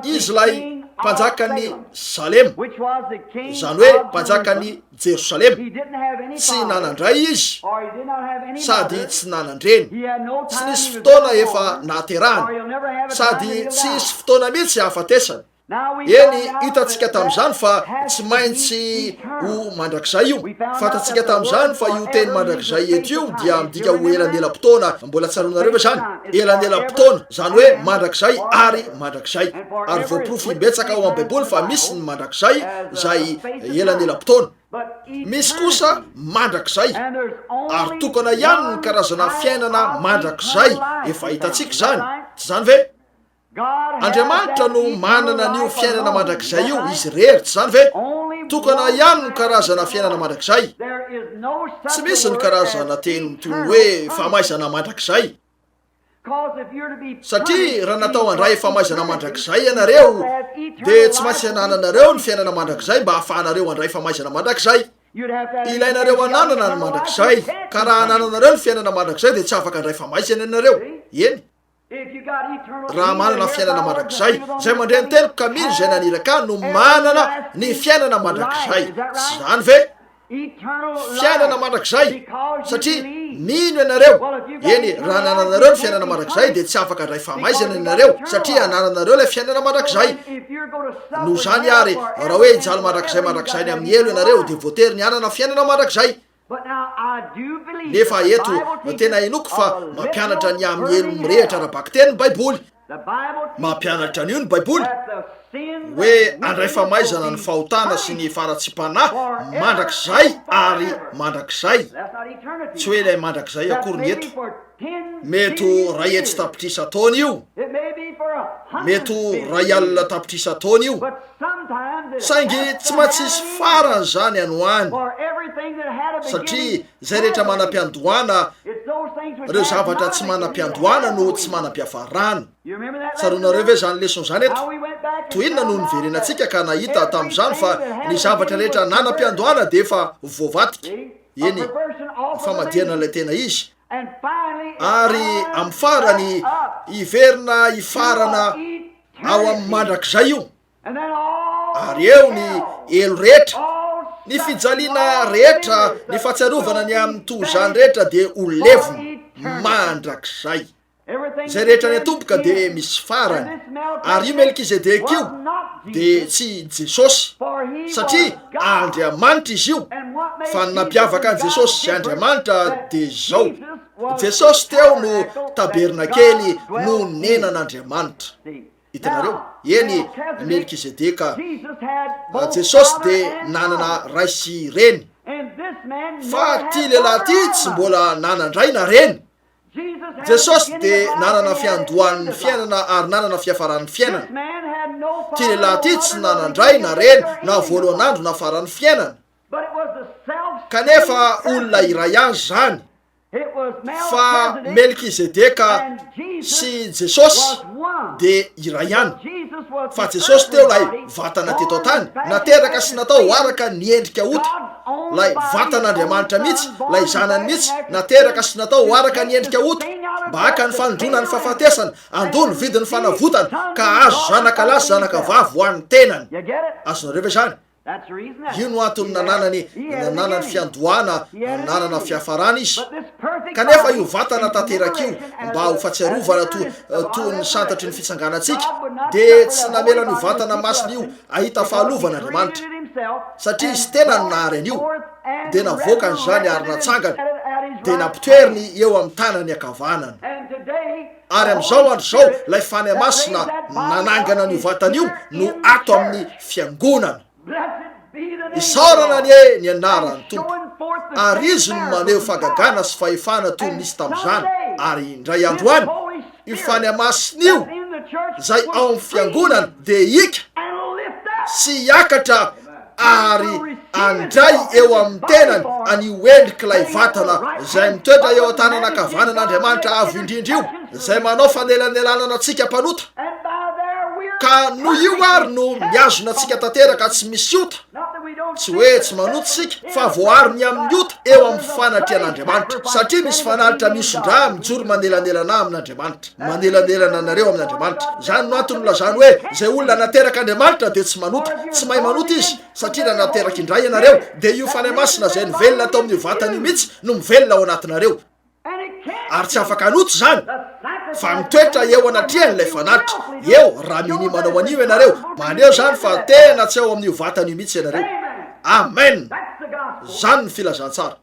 Izy ilay mpanjakan'i Salema, izany hoe mpanjakan'i Jerosalema. Tsy nanan-dray izy sady tsy nanan-dreny. Tsy nisy fotoana efa nahaterahany sady tsy hisy fotoana mihitsy hahafatesany. Eny, hitantsika tamin'izany fa tsy maintsy ho mandrakizay io. Fantatsika tamin'izany fa io teny mandrakizay eto io dia midika ho elanelam-potoana. Mbola tsaroanareo ve izany? Elanelam-potoana, izany hoe mandrakizay ary mandrakizay. Ary voaporofo imbetsaka ao amin'ny Baiboly fa misy ny mandrakizay izay elanelam-potoana. Misy kosa mandrakizay, ary tokana ihany ny karazana fiainana mandrakizay efa hitantsika izany, tsy izany ve? Andriamanitra no manana an'io fiainana mandrakizay io, Izy irery, tsy izany ve? Tokana ihany ny karazana fiainana mandrakizay. Tsy misy ny karazana teny toy ny hoe famaizana mandrakizay. Satria raha natao handray famaizana mandrakizay ianareo, dia tsy maintsy anananareo ny fiainana mandrakizay mba hahafahanareo handray famaizana mandrakizay. Ilainareo ananana ny mandrakizay, ka raha anananareo ny fiainana mandrakizay dia tsy afaka handray famaizana ianareo. Eny. Raha manana fiainana mandrakizay, izay mandre ny teniko ka mino izay naniraka ahy no manana ny fiainana mandrakizay. Tsy izany ve? Fiainana mandrakizay, satria mino ianareo. Eny, raha anananareo ny fiainana mandrakizay, dia tsy afaka handray famaizana ianareo, satria anananareo ilay fiainana mandrakizay. Noho izany àry, raha hoe hijaly mandrakizay mandrakizay any amin'ny helo ianareo, dia voatery ny hanana fiainana mandrakizay. Nefa eto, tena inoako fa mampianatra ny amin'ny helo mirehitra ara-bakiteny ny Baiboly. Mampianatra an'io ny Baiboly, hoe handray famaizana ny fahotana sy ny faharatsiam-panahy mandrakizay ary mandrakizay. Tsy hoe ilay mandrakizay akory ny eto. Mety ho ray hetsy tapitrisa taona io, mety ho ray alina tapitrisa taona io, saingy tsy maintsy hisy farany izany any ho any, satria izay rehetra manam-piandohana, ireo zavatra tsy manam-piandohana no tsy manam-piafarana. Tsaroanareo ve izany lesona izany eto? Toy inona no niverenantsika ka nahita tamin'izany fa ny zavatra rehetra nanam-piandohana dia efa voavadika. Eny, ny famadihana ilay tena izy, ary amin'ny farany hiverina hifarana ao amin'ny mandrakizay io, ary eo ny helo rehetra, ny fijaliana rehetra, ny fahatsiarovana ny amin'ny toy izany rehetra dia ho levona mandrakizay. Izay rehetra niatomboka dia misy farany, ary io Melkizedeka io dia tsy Jesosy, satria Andriamanitra izy io, fa ny nampiavaka an'i Jesosy sy Andriamanitra dia izao, Jesosy teo no tabernakely nonenan'Andriamanitra. Hitanareo? Eny, Melkizedeka, Jesosy dia nanana ray sy reny, fa ity lehilahy ity tsy mbola nanan-dray na reny. Jesosy dia nanana fiandohan'ny fiainana ary nanana fiafaran'ny fiainana. Ity lehilahy ity tsy nanan-dray na reny na voalohan'andro na faran'ny fiainana. Kanefa olona iray ihany izany. Fa Melkizedeka sy Jesosy dia iray ihany. Fa Jesosy teo ilay vatana teto an-tany, nateraka sy natao ho araka ny endrika ota. Ilay vatan'Andriamanitra mihitsy, ilay Zanany mihitsy, nateraka sy natao ho araka ny endrika ota, mba haka ny fanindroana ny fahafatesana, handoa ny vidin'ny fanavotana, ka hahazo zanaka lahy sy zanaka vavy ho an'ny tenany. Azonareo ve izany? Io no antony nananany, nananany fiandohana, nanana fiafarana izy. Kanefa io vatana tanteraka io, mba ho fahatsiarovana to, toy ny santatry ny fitsanganantsika, dia tsy namela an'io vatana masina io hahita fahalovana Andriamanitra. Satria izy tena no nahary an'io, dia navoakany izany ary natsangany, dia nampitoeriny eo amin'ny tanany ankavanana. Ary amin'izao andro izao, ilay Fanahy Masina nanangana an'io vatana io no ato amin'ny Fiangonana. Isaorana anie ny Anaran'ny Tompo. Ary Izy no maneho fahagagana sy fahefana toy ny nisy tamin'izany. Ary indray andro any, io Fanahy Masina io, izay ao amin'ny Fiangonana, dia hika sy hiakatra ary handray eo amin'ny tenany an'io endrik'ilay vatana izay mitoetra eo an-tanana ankavanan'Andriamanitra Avo Indrindra io, izay manao fanelanelanana antsika mpanota. Ka noho io ary no mihazona antsika tanteraka tsy misy ota, tsy hoe tsy manota isika, fa voaaro ny amin'ny ota eo amin'ny fanatrehan'Andriamanitra, satria misy fanalitra mihoson-drà mijoro manelanelana amin'Andriamanitra. Manelanelana anareo amin'Andriamanitra. Izany no antony nilazany hoe, Izay olona naterak'Andriamanitra dia tsy manota. Tsy mahay manota izy, satria raha nateraka indray ianareo, dia io Fanahy Masina izay nivelona tao amin'io vatana io mihitsy no mivelona ao anatinareo. Ary tsy afaka hanota izany, fa mitoetra eo anatrehan'ilay fanatitra. Eo, raha minia manao an'io ianareo, maneho izany fa tena tsy ao amin'io vatana io mihitsy ianareo. Amen! Izany ny filazantsara.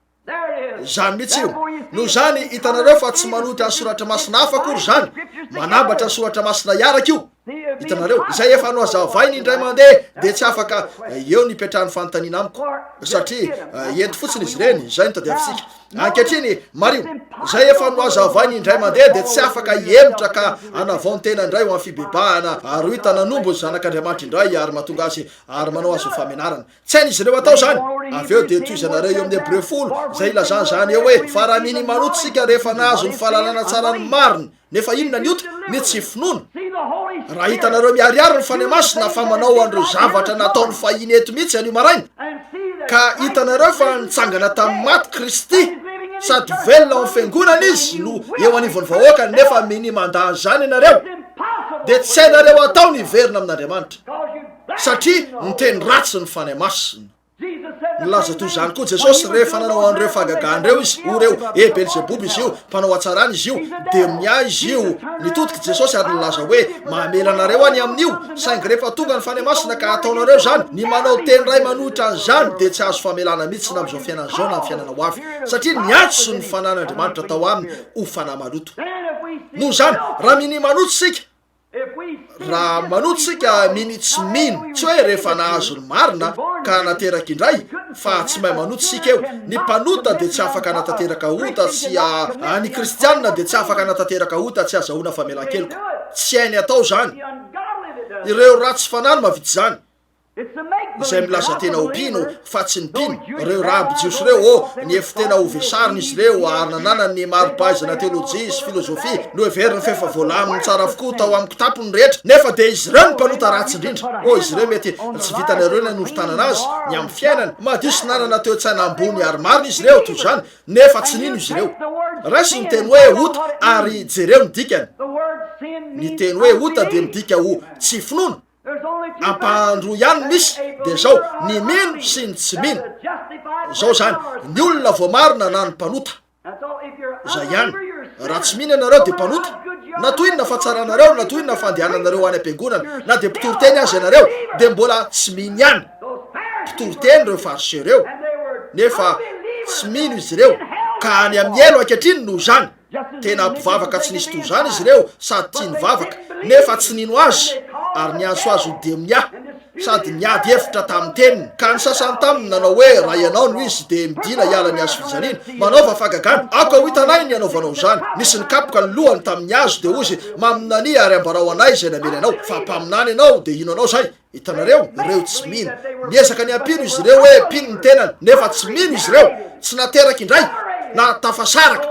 Izany mihitsy io. Noho izany, hitanareo fa tsy manohitra ny Soratra Masina hafa akory izany. Manambatra ny Soratra Masina hiaraka io. Hitanareo? Izay efa nohazavainy indray mandeha dia tsy afaka eo ny ipetrahan'ny fanontaniana amiko. Satria, ento fotsiny izy ireny, izay no tadiavintsika. Ankehitriny, mariho, izay efa nohazavainy indray mandeha dia tsy afaka hihemotra ka hanavao ny tena indray ho amin'ny fibebahana ary ho hita nanombo ny Zanak'Andriamanitra indray ary mahatonga azy ary manao azy ho famenarana. Tsy hain'izy ireo atao izany. Avy eo dia tohizanareo eo amin'ny Hebreo folo, izay ilazany izany eo hoe, Fa raha minia manota isika rehefa nahazo ny fahalalana tsara ny marina, nefa inona ny ota? Ny tsy finoana. Raha hitanareo miharihary ny Fanahy Masina fa manao an'ireo zavatra nataony fahiny eto mihitsy anio maraina, ka hitanareo fa nitsangana tamin'ny maty Kristy, sady velona ao amin'ny Fiangonana Izy no eo anivon'ny vahoakany, nefa minia mandà an'izany ianareo, dia tsy hainareo atao ny hiverina amin'Andriamanitra. Satria niteny ratsy ny Fanahy Masina. Nilaza toy izany koa Jesosy rehefa nanao an'ireo fahagagana ireo Izy, ho ireo, E Belzeboba izy io, mpanao hatsarana izy io, demonia izy io. Nitodika Jesosy ary nilaza hoe, Mamela anareo aho ny amin'io, saingy rehefa tonga ny Fanahy Masina ka ataonareo izany, ny manao teny iray manohitra an'izany dia tsy azo famelana mihitsy na amin'izao fiainana izao na amin'ny fiainana ho avy, satria niantso ny Fanahin'Andriamanitra tao aminy ho fanahy maloto. Noho izany, raha minia maloto isika, Raha manota isika mini tsy mino, tsy hoe rehefa nahazo ny marina ka nateraka indray fa tsy mahay manota isika eo. Ny mpanota dia tsy afaka hanatanteraka ota tsy a ny kristianina dia tsy afaka hanatanteraka ota tsy azahoana famelan-keloka. Tsy hainy atao izany. Ireo ratsy fanahy no mahavita izany. Izay milaza tena ho mpino fa tsy ny mpino, ireo raby jiosy ireo, oh, nihevi-tena ho vesarina izy ireo ary nanana ny mari-pahaizana teolojia sy filozofia, noheveriny fa efa voalaminy tsara avokoa tao amin'ny kitapony ny rehetra, nefa dia izy ireo no mpanota ratsy indrindra. Oh, izy ireo mety tsy vitanareo ny hanondro-tanana azy ny amin'ny fiainany. Madio sy nanana toe-tsaina ambony ary marina izy ireo, toy izany, nefa tsy nino izy ireo. Raiso ny teny hoe ota ary jereo ny dikany. Ny teny hoe ota dia midika ho tsy finoana. Ampahany roa ihany no misy, dia izao, ny mino sy ny tsy mino. Izao izany, ny olona voamarina na ny mpanota. Izay ihany. Raha tsy mino ianareo dia mpanota. Na toy inona fahatsaranareo, na toy inona fandehananareo any am-piangonana, na dia mpitory teny aza ianareo, dia mbola tsy mino ihany. Mpitory teny ireo Fariseo ireo, nefa tsy mino izy ireo, ka any amin'ny helo ankehitriny noho izany. Tena mpivavaka tsy nisy toy izany izy ireo sady tia nivavaka, nefa tsy nino azy, ary niantso azy ho demonia, sady niady hevitra tamin'ny teniny. Ka ny sasany taminy nanao hoe, Raha ianao no izy, dia midìna hiala ny hazo fijaliana, manaova fahagagana, aoka ho hitanay ny hanaovanao izany. Nisy nikapoka ny lohany tamin'ny hazo, dia hoy izy, Maminania ary ambarao anay izay namely anao, fa mpaminany ianao, dia hino anao izahay. Hitanareo? Ireo tsy mino. Miezaka ny hampino izy ireo hoe mpino ny tenany, nefa tsy mino izy ireo. Tsy nateraka indray, na tafasaraka,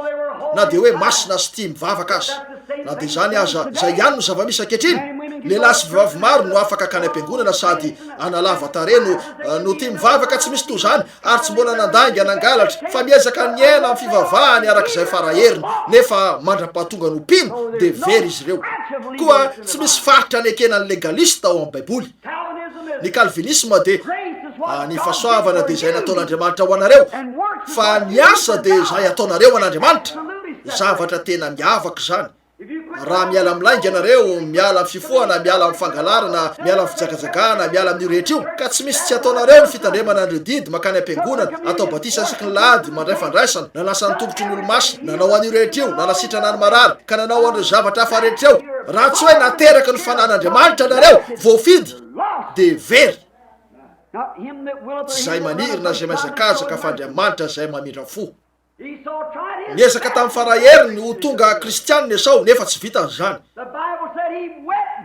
na dia hoe masina sy tia mivavaka aza. Na dia izany aza, izay ihany no zava-misy ankehitriny. Lehilahy sy vehivavy maro no afaka hankany am-piangonana sady hanalava tarehy no, no tia mivavaka tsy misy toy izany, ary tsy mbola nandainga nangalatra, fa miezaka niaina amin'ny fivavahany araka izay fara heriny, nefa mandra-pahatongany ho mpino dia very izy ireo. Koa tsy misy faritra anekena ny legalista ao amin'ny Baiboly. Ny Calvinisme dia ny fahasoavana dia izay nataon'Andriamanitra ho anareo, fa ny asa dia izay ataonareo an'Andriamanitra. Zavatra tena miavaka izany. Raha miala amin'ny lainga ianareo, miala amin'ny fifohana, miala amin'ny fangalarana, miala amin'ny fijangajangana, miala amin'io rehetra io, ka tsy misy tsy ataonareo ny fitandremana an'ireo didy, mankany am-piangonana, atao batisa isaky ny lahady, mandray fandraisana, nanasa ny tongotry ny olomasina, nanao an'io rehetra io, nanasitrana ny marary, ka nanao an'ireo zavatra hafa rehetra eo, raha tsy hoe nateraky ny fanan'Andriamanitra ianareo, voafidy, dia very. Tsy izay maniry na izay mihazakazaka fa Andriamanitra izay mamindra fo. Niezaka tamin'ny fara heriny ho tonga Kristianina Esao, nefa tsy vitany izany.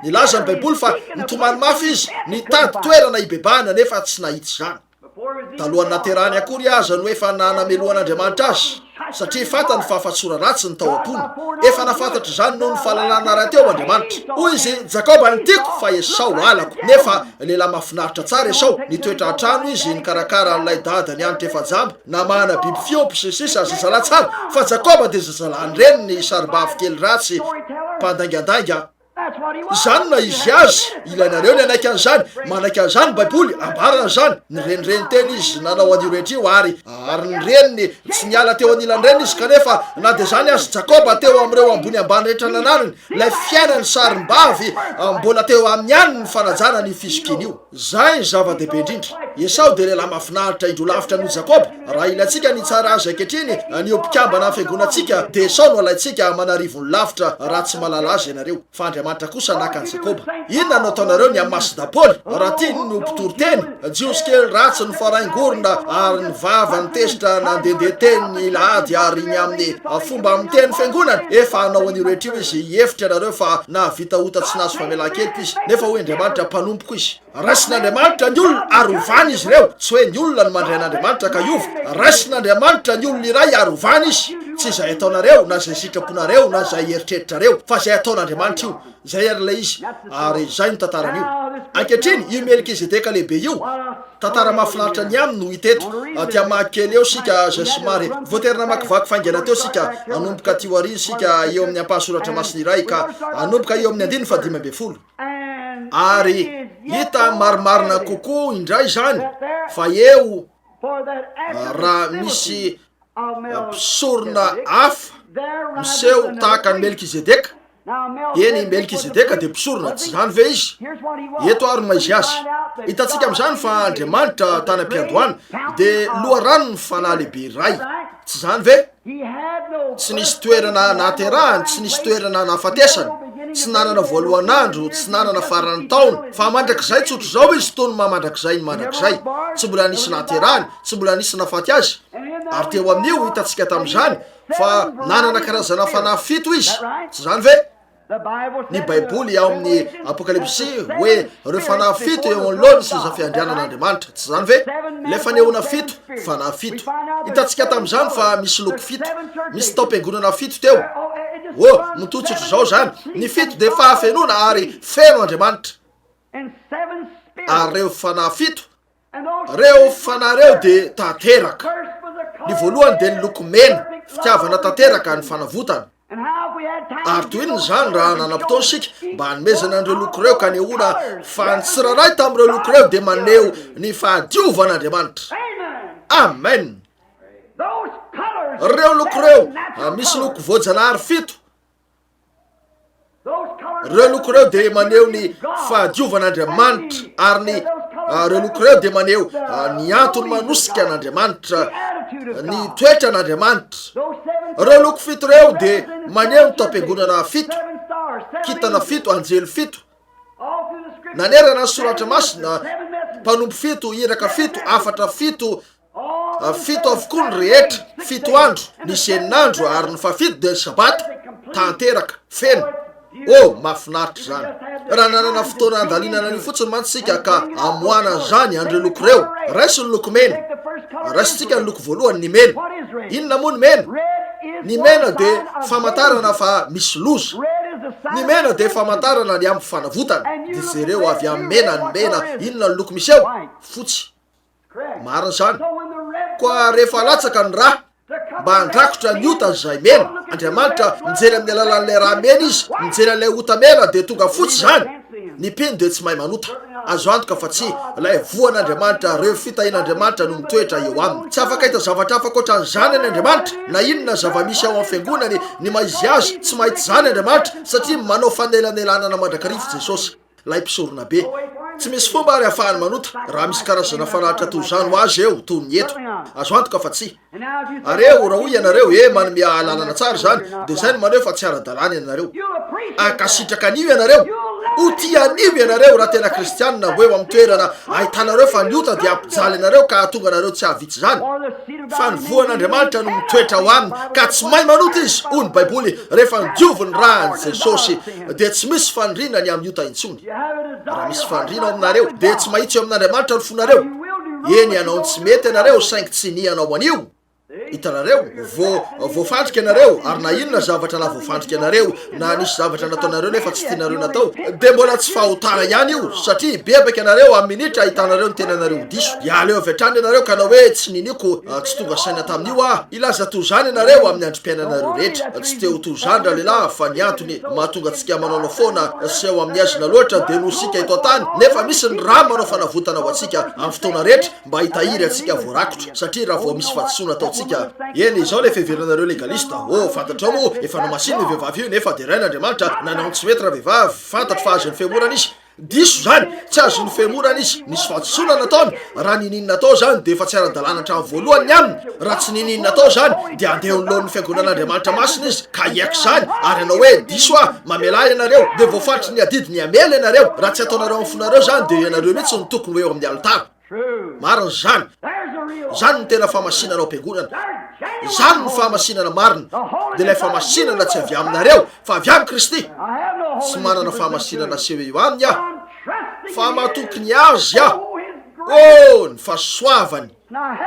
Nilaza ny Baiboly fa nitomany mafy izy, nitady toerana hibebahana, nefa tsy nahita izany. Talohan'ny naterahany akory aza no efa nanamelohan'Andriamanitra azy, satria fantany fa fatsora ratsy ny tao am-pony. Efa nahafantatra izany noho ny fahalalana rahateo Andriamanitra. Hoy izy, Jakoba no tiako, fa Esao halako. Nefa lehilahy mahafinaritra tsara Esao. Nitoetra an-trano izy, nikarakara an'ilay dadany hanitra efa jamba. Namahana biby fiompy sy ny sisa Zazalahy tsara, fa Jakoba dia zazalahy ny reniny, sarimbavy kely ratsy, mpandaingandainga. Izany no izy azy, ilainareo ny hanaiky an'izany, manaiky an'izany ny Baiboly, ambarany izany. Nirenireny teny izy nanao an'io rehetra io, ary, ary ny reniny, tsy niala teo anilan'ny reniny izy, kanefa na dia izany aza, Jakoba teo amin'ireo ambony ambany rehetra nananany, ilay fiainany sarimbavy, mbola teo aminy ihany ny fanajana an'io fizokiana io. Izay ny zava-dehibe indrindra. Esao dia lehilahy mahafinaritra indroa lavitra noho Jakoba. Raha ilaintsika ny hitsara azy ankehitriny, ny ho mpikambana amin'ny fiangonantsika, dia Esao no alaintsika aman'arivony lavitra raha tsy mahalala azy ianareo. Fa Andriamanitra kosa naka an'i Jakoba. Inona no ataonareo ny amin'i Masidapoly, raha tiany ny ho mpitory teny? Jiosy kely ratsy nifaraingorona ary ny vavany tezitra nandehandeha teny ny lahady ary ny amin'ny fomba miteny fiangonana. Efa hanao an'io rehetra io izy, hihevitra ianareo fa nahavita ota tsy nahazo famelan-keloka izy. Nefa hoy Andriamanitra, Mpanompoko izy. Raisin'Andriamanitra ny olona ary ovany izy ireo. Tsy hoe ny olona no mandray an'Andriamanitra ka hiova. Raisin'Andriamanitra ny olona iray ary ovany izy. Tsy izay ataonareo, na izay sitraponareo, na izay eritreritrareo, fa izay ataon'Andriamanitra io. Izay ary ilay izy. Ary izay no tantaran'io. Ankehitriny, io Melkizedeka lehibe io, tantara mahafinaritra ny aminy no hita eto. Aty hamaky kely eo isika, izay somary voatery namakivaky faingana teo isika. Hanomboka aty aoriana isika, eo amin'ny ampahasoratra masina iray, ka hanomboka eo amin'ny andininy fahadimy ambin'ny folo. Ary hita marimarina kokoa indray izany, fa eo. Raha misy mpisorona hafa miseho tahaka an'i Melkizedeka, eny, Melkizedeka dia mpisorona, tsy izany ve izy? Eto ary no maha-izy azy. Hitantsika amin'izany fa Andriamanitra tany am-piandohana dia loharanon'ny Fanahy lehibe iray, tsy izany ve? Tsy nisy toerana nahaterahany, tsy nisy toerana nahafatesany, tsy nanana voalohan'andro, tsy nanana faran'ny taona, fa mandrakizay tsotr'izao izy toy ny maha mandrakizay ny mandrakizay. Tsy mbola nisy nahaterahany, tsy mbola nisy nahafaty azy. Ary teo amin'io, hitantsika tamin'izany, fa nanana karazana fanahy fito izy. Tsy izany ve? Ny Baiboly ao amin'ny Apokalypsy hoe ireo fanahy fito eo anoloan'ny seza fiandrianan'Andriamanitra. Tsy izany ve? Ilay fanehoana fito, fanahy fito. Hitantsika tamin'izany fa misy loko fito. Misy taom-piangonana fito teo. Oh, mitohy tsotr'izao izany. Ny fito dia fahafenoana ary feno Andriamanitra. Ary ireo fanahy fito, ireo fanahy ireo dia tanteraka. Ny voalohany dia ny loko mena, fitiavana tanteraka ny fanavotana. Ary toy inona izany raha nanam-potoana isika mba hanomezana an'ireo loko ireo ka hanehoana fa ny tsirairay tamin'ireo loko ireo dia maneho ny fahadiovan'Andriamanitra. Amen! Ireo loko ireo, misy loko voajanahary fito, Ireo loko ireo dia maneho ny fahadiovan'Andriamanitra ary ny ireo loko ireo dia maneho ny antony manosika an'Andriamanitra, ny toetran'Andriamanitra. Ireo loko fito ireo dia maneho ny taom-piangonana fito, kintana fito, anjely fito. Nanerana ny soratra masina, mpanompo fito, iraka fito, hafatra fito, Fito avokoa ny rehetra, fito andro, nisy enina andro ary ny fahafito dia ny sabata, tanteraka, feno. Oh, mahafinaritra izany. Raha nanana fotoana handalinana an'io fotsiny mantsy isika ka hamoahana an'izany, an'ireo loko ireo. Raiso ny loko mena. Raisintsika ny loko voalohany, ny mena. Inona moa ny mena? Ny mena dia famantarana fa misy loza. Ny mena dia famantarana ny amin'ny fanavotana. Dia jereo avy amin'ny mena ny mena, inona ny loko misy eo? Fotsy. Marina izany. Koa rehefa alatsaka ny rà, mba handrakotra ny ota izay mena, Andriamanitra mijery amin'ny alalan'ilay rà mena Izy, mijery an'ilay ota mena dia tonga fotsy izany. Ny mpino dia tsy mahay manota. Azo antoka fa tsia. Ilay voan'Andriamanitra, ireo fitahian'Andriamanitra no mitoetra eo aminy. Tsy afaka hahita zavatra hafa ankoatran'izany anie Andriamanitra, na inona zava-misy ao amin'ny fiangonany, ny maha-izy azy, tsy mahita izany Andriamanitra, satria manao fanelanelanana mandrakariva Jesosy. Ilay mpisoronabe. Tsy misy fomba ary ahafahany manota, raha misy karazana fanatitra toy izany ho azy eo, toy ny eto. Azo antoka fa tsia. Ary eo, raha hoy ianareo, He, manome ahalalana tsara izany, dia izay no maneho fa tsy ara-dalàna ianareo. Hankasitraka an'io ianareo. Ho tia an'io ianareo, raha tena Kristiana, ho eo amin'ny toerana ahitanareo fa ny ota dia hampijaly anareo ka hahatonga anareo tsy hahavita izany. Fa ny voan'Andriamanitra no mitoetra ao aminy, ka tsy mahay manota izy, hoy ny Baiboly, rehefa nodioviny ny ràn'i Jesosy. dia tsy misy faniriana ny amin'ny ota intsony. Raha misy faniriana ao aminareo, dia tsy mahitsy eo amin'Andriamanitra ny fonareo. Eny, hanao ny tsy mety ianareo, saingy tsy ny hanao an'io. Hitanareo? Vo, voafandrika ianareo, ary na inona zavatra nahavoafandrika anareo, na nisy zavatra nataonareo nefa tsy tianareo natao, dia mbola tsy fahotana ihany io, satria hibebaka ianareo amin'ny minitra ahitanareo ny tenanareo ho diso. Hiala eo avy hatrany ianareo ka hanao hoe, Tsy niniako, tsy tonga saina tamin'io aho. Hilaza toy izany ianareo amin'ny androm-piainanareo rehetra. Tsy te ho toy izany ralehilahy fa ny antony mahatonga antsika manaonao foana sy ao amin'ny haizina loatra dia noho isika eto an-tany nefa misy ny rà manao fanavotana ho antsika amin'ny fotoana rehetra mba hitahiry antsika voarakotra satria raha vao misy fahadisoana ataontsika Eny, izao ilay fiheveranareo legalista, Oh, fantatrao moa, efa nomasinina io vehivavy io nefa derain'Andriamanitra, nanao ny tsy mety ravehivavy, fantatro fa azon'ny fihemorana izy. Diso izany, tsy azon'ny fihemorana izy, nisy fahadisoana nataony, raha niniana natao izany dia efa tsy ara-dalàna hatramin'ny voalohany ny aminy, raha tsy niniana natao izany dia handeha eo anoloan'ny fiangonan'Andriamanitra masina izy ka hiaiky izany ary hanao hoe diso aho, mamelà ahy ianareo, dia voafaritry ny adidy ny hamela ianareo, raha tsy ataonareo amin'ny fonareo izany dia ianareo mihitsy no tokony ho eo amin'ny alitara. Marina izany. Izany no tena fahamasinana ao am-piangonana. Izany no fahamasinana marina, dia ilay fahamasinana tsy avy aminareo, fa avy amin'i Kristy. Tsy manana fahamasinana aseho eo aminy aho, fa matoky ny Azy aho. Oh, ny fahasoavany!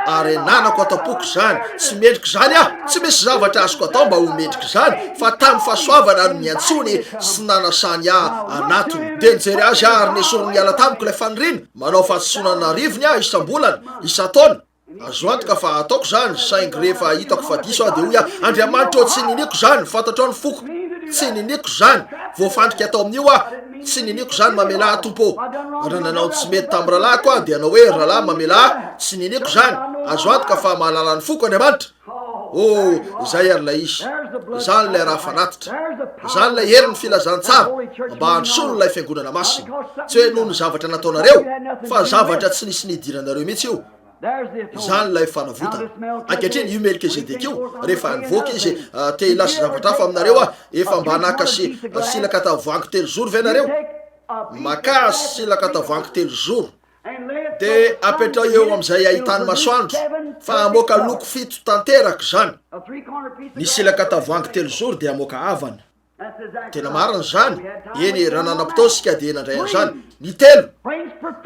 Ary ananako ato am-poko izany. Tsy mendrika izany aho. Tsy misy zavatra azoko atao mba ho mendrika izany, fa tamin'ny fahasoavana no niantsoany sy nanasany ahy anatiny. Dia nijery azy aho ary nesoriny niala tamiko ilay faniriana. Manao fahadisoana an'arivony aho isam-bolana, isan-taona. Azo antoka fa ataoko izany, saingy rehefa hitako fa diso aho dia hoy aho, Andriamanitra ô, tsy niniako izany, fantatrao ny foko. Tsy niniako izany. Voafandrika tao amin'io aho. Tsy niniako izany. Mamelà ahy, Tompo ô. Raha nanao ny tsy mety tamin'ny rahalahiko aho, dia hanao hoe, Rahalahy, mamelà ahy. Tsy niniako izany. Azo antoka fa mahalala ny foko Andriamanitra. Oh, izay ary ilay izy. Izany ilay rà fanatitra. Izany ilay herin'ny filazantsara mba handrosoana ilay Fiangonana masina. Tsy hoe noho ny zavatra nataonareo, fa zavatra tsy nisy nidiranareo mihitsy io. Izany ilay fanavotana. Ankehitriny, io Melkizedeka io, rehefa nivoaka izy, te hilaza zavatra hafa aminareo aho, efa mba naka sy silaka tavoahangy telozoro ve ianareo? Makà silaka tavoahangy telozoro. Dia apetraho eo amin'izay ahitany masoandro, fa hamoaka loko fito tanteraka izany. Ny silaka tavoahangy telozoro dia hamoaka avana. Tena marina izany. Eny, raha nanam-potoana isika dia nandray an'izany. Ny telo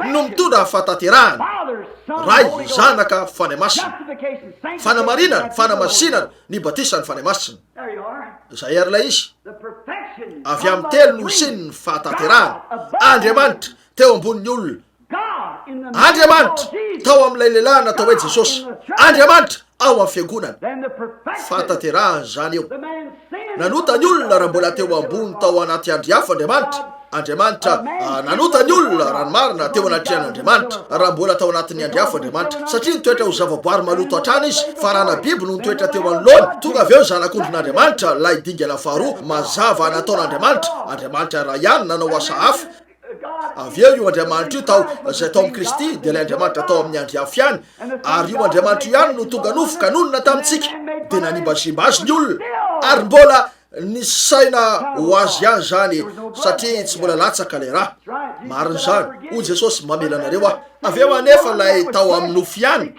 no mitondra fahatanterahana, Ray, Zanaka, Fanahy Masina. Fanamarinana, fanamasinana, ny batisan'ny Fanahy Masina. Izay ary ilay izy. Avy amin'ny telo no hisian'ny fahatanterahana. Andriamanitra, teo ambonin'ny olona. Andriamanitra tao amin'ilay lehilahy natao hoe Jesosy. Andriamanitra ao amin'ny fiangonana. Fahatanterahana izany eo. Nanota ny olona raha mbola teo ambony tao anaty andry afo Andriamanitra. Andriamanitra ah, nanota ny olona raha ny marina teo anatrehan'Andriamanitra raha mbola tao anatin'ny andry afo Andriamanitra. Satria nitoetra ho zavaboary maloto hatrany izy, fa rana biby no nitoetra teo anoloany. Tonga avy eo ny zanak'ondrin'Andriamanitra, ilay dingana faharoa mazava nataon'Andriamanitra. Andriamanitra iray ihany nanao asa hafa. Avy eo io Andriamanitra io tao, izay tao amin'i Kristy, dia ilay Andriamanitra tao amin'ny andry afo ihany, ary io Andriamanitra io ihany no tonga nofo ka nonina tamintsika, dia nanimbazimba azy ny olona, ary mbola nisaina ho azy ihany izany, satria tsy mbola latsaka ilay ra. Marina izany. Hoy Jesosy, Mamela anareo Aho. Avy eo anefa ilay tao amin'ny nofo ihany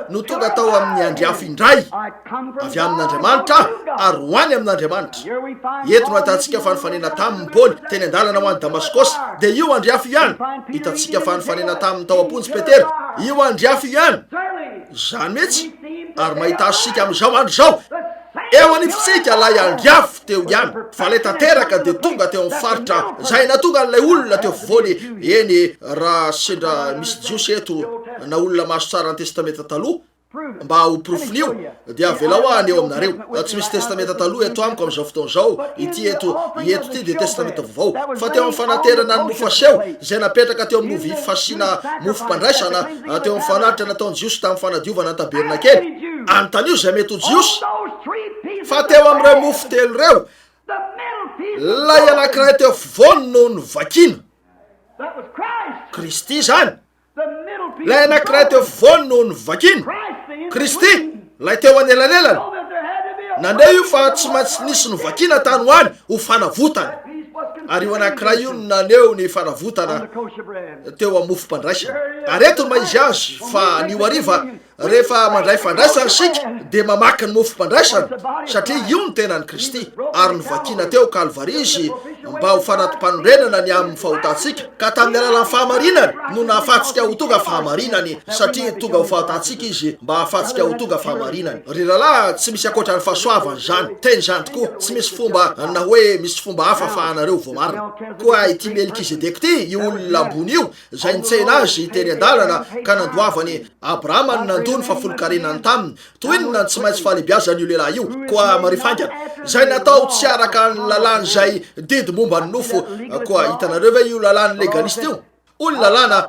no tonga tao amin'ny andry afo indray, avy amin'Andriamanitra ary ho any amin'Andriamanitra. Eto no ahitantsika fa nifanena taminy Paoly teny an-dalana ho any Damaskosy, dia io andry afo ihany. Hitantsika fa nifanena taminy tao am-ponja Petera, io andry afo ihany. Izany mihitsy, ary mahita azy isika amin'izao andro izao. Eo anivontsika ilay andry afo teo ihany, fa ilay tanteraka dia tonga teo amin'ny faritra izay nahatonga an'ilay olona teo afovoany. Eny, raha sendra misy Jiosy eto, na olona maso tsara ny Testamenta Taloha, mba ho porofon'io, dia avelao aho haneho aminareo. Tsy misy Testamenta Taloha eto amiko amin'izao fotoana izao, ity eto, eto ity dia Testamenta Vaovao. Fa teo amin'ny fanaterana ny mofo aseho, izay napetraka teo amin'ny lovia fasiana mofom-pandraisana, teo amin'ny fanatitra nataon'ny Jiosy tamin'ny fanadiovana ny tabernakely, Anontanio izay mety ho Jiosy, fa teo amin'ireo mofo telo ireo, ilay anankiray teo afovoany no novakina. Kristy izany. Ilay anankiray teo afovoany no novakina. Kristy, ilay teo anelanelany. Nandeha io fa tsy maintsy nisy novakina tany ho any ho fanavotana. Ary io anankiray io no naneho ny fanavotana teo amin'ny mofom-pandraisana. Ary eto no maha izy azy fa anio hariva Rehefa mandray fandraisana isika dia mamaky ny mofom-pandraisana satria io no tenan'i Kristy ary novakiana teo Kalvary Izy mba ho fanati-panorenana ny amin'ny fahotantsika ka tamin'ny alalan'ny fahamarinany no nahafahantsika ho tonga fahamarinany satria tonga ho fahotantsika Izy mba hahafahantsika ho tonga fahamarinany. Ry rahalahy tsy misy ankoatra ny fahasoavana izany teny izany tokoa, tsy misy fomba na hoe misy fomba hafa ahafahanareo voamarina. Koa ity Melkizedeka ity, io olona ambony io, izay nitsena azy teny an-dalana ka nandoavany Abrahama no nandoa ny fahafolonkarenany taminy. Toy inona ny tsy maintsy fahalebiazan'io lehilahy io? Koa mariho faingana, izay natao tsy araka ny lalàn'izay didy momba ny nofo. Koa hitanareo ve io lalàn'ny legalista io? Hoy ny lalàna,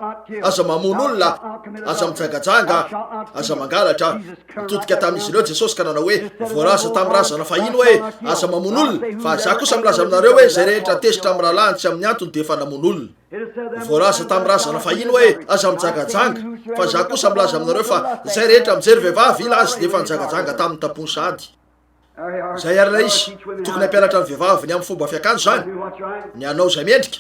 Aza mamono olona, aza mijangajanga, aza mangalatra. Nitodika tamin'izy ireo Jesosy ka nanao hoe, Voalaza tamin'ny razana fahiny hoe, 'Aza mamono olona', fa Izaho kosa milaza aminareo hoe, izay rehetra tezitra amin'ny rahalahiny tsy amin'ny antony dia efa namono olona. Voalaza tamin'ny razana fahiny hoe, Aza mijangajanga. Fa izaho kosa milaza aminareo fa izay rehetra mijery vehivavy hila azy dia efa nijangajanga tamin'ny tampony sahady. Izay ary ilay izy. Tokony hampianatra ny vehivavy ny amin'ny fomba fiakanjo izany, ny hanao izay mendrika.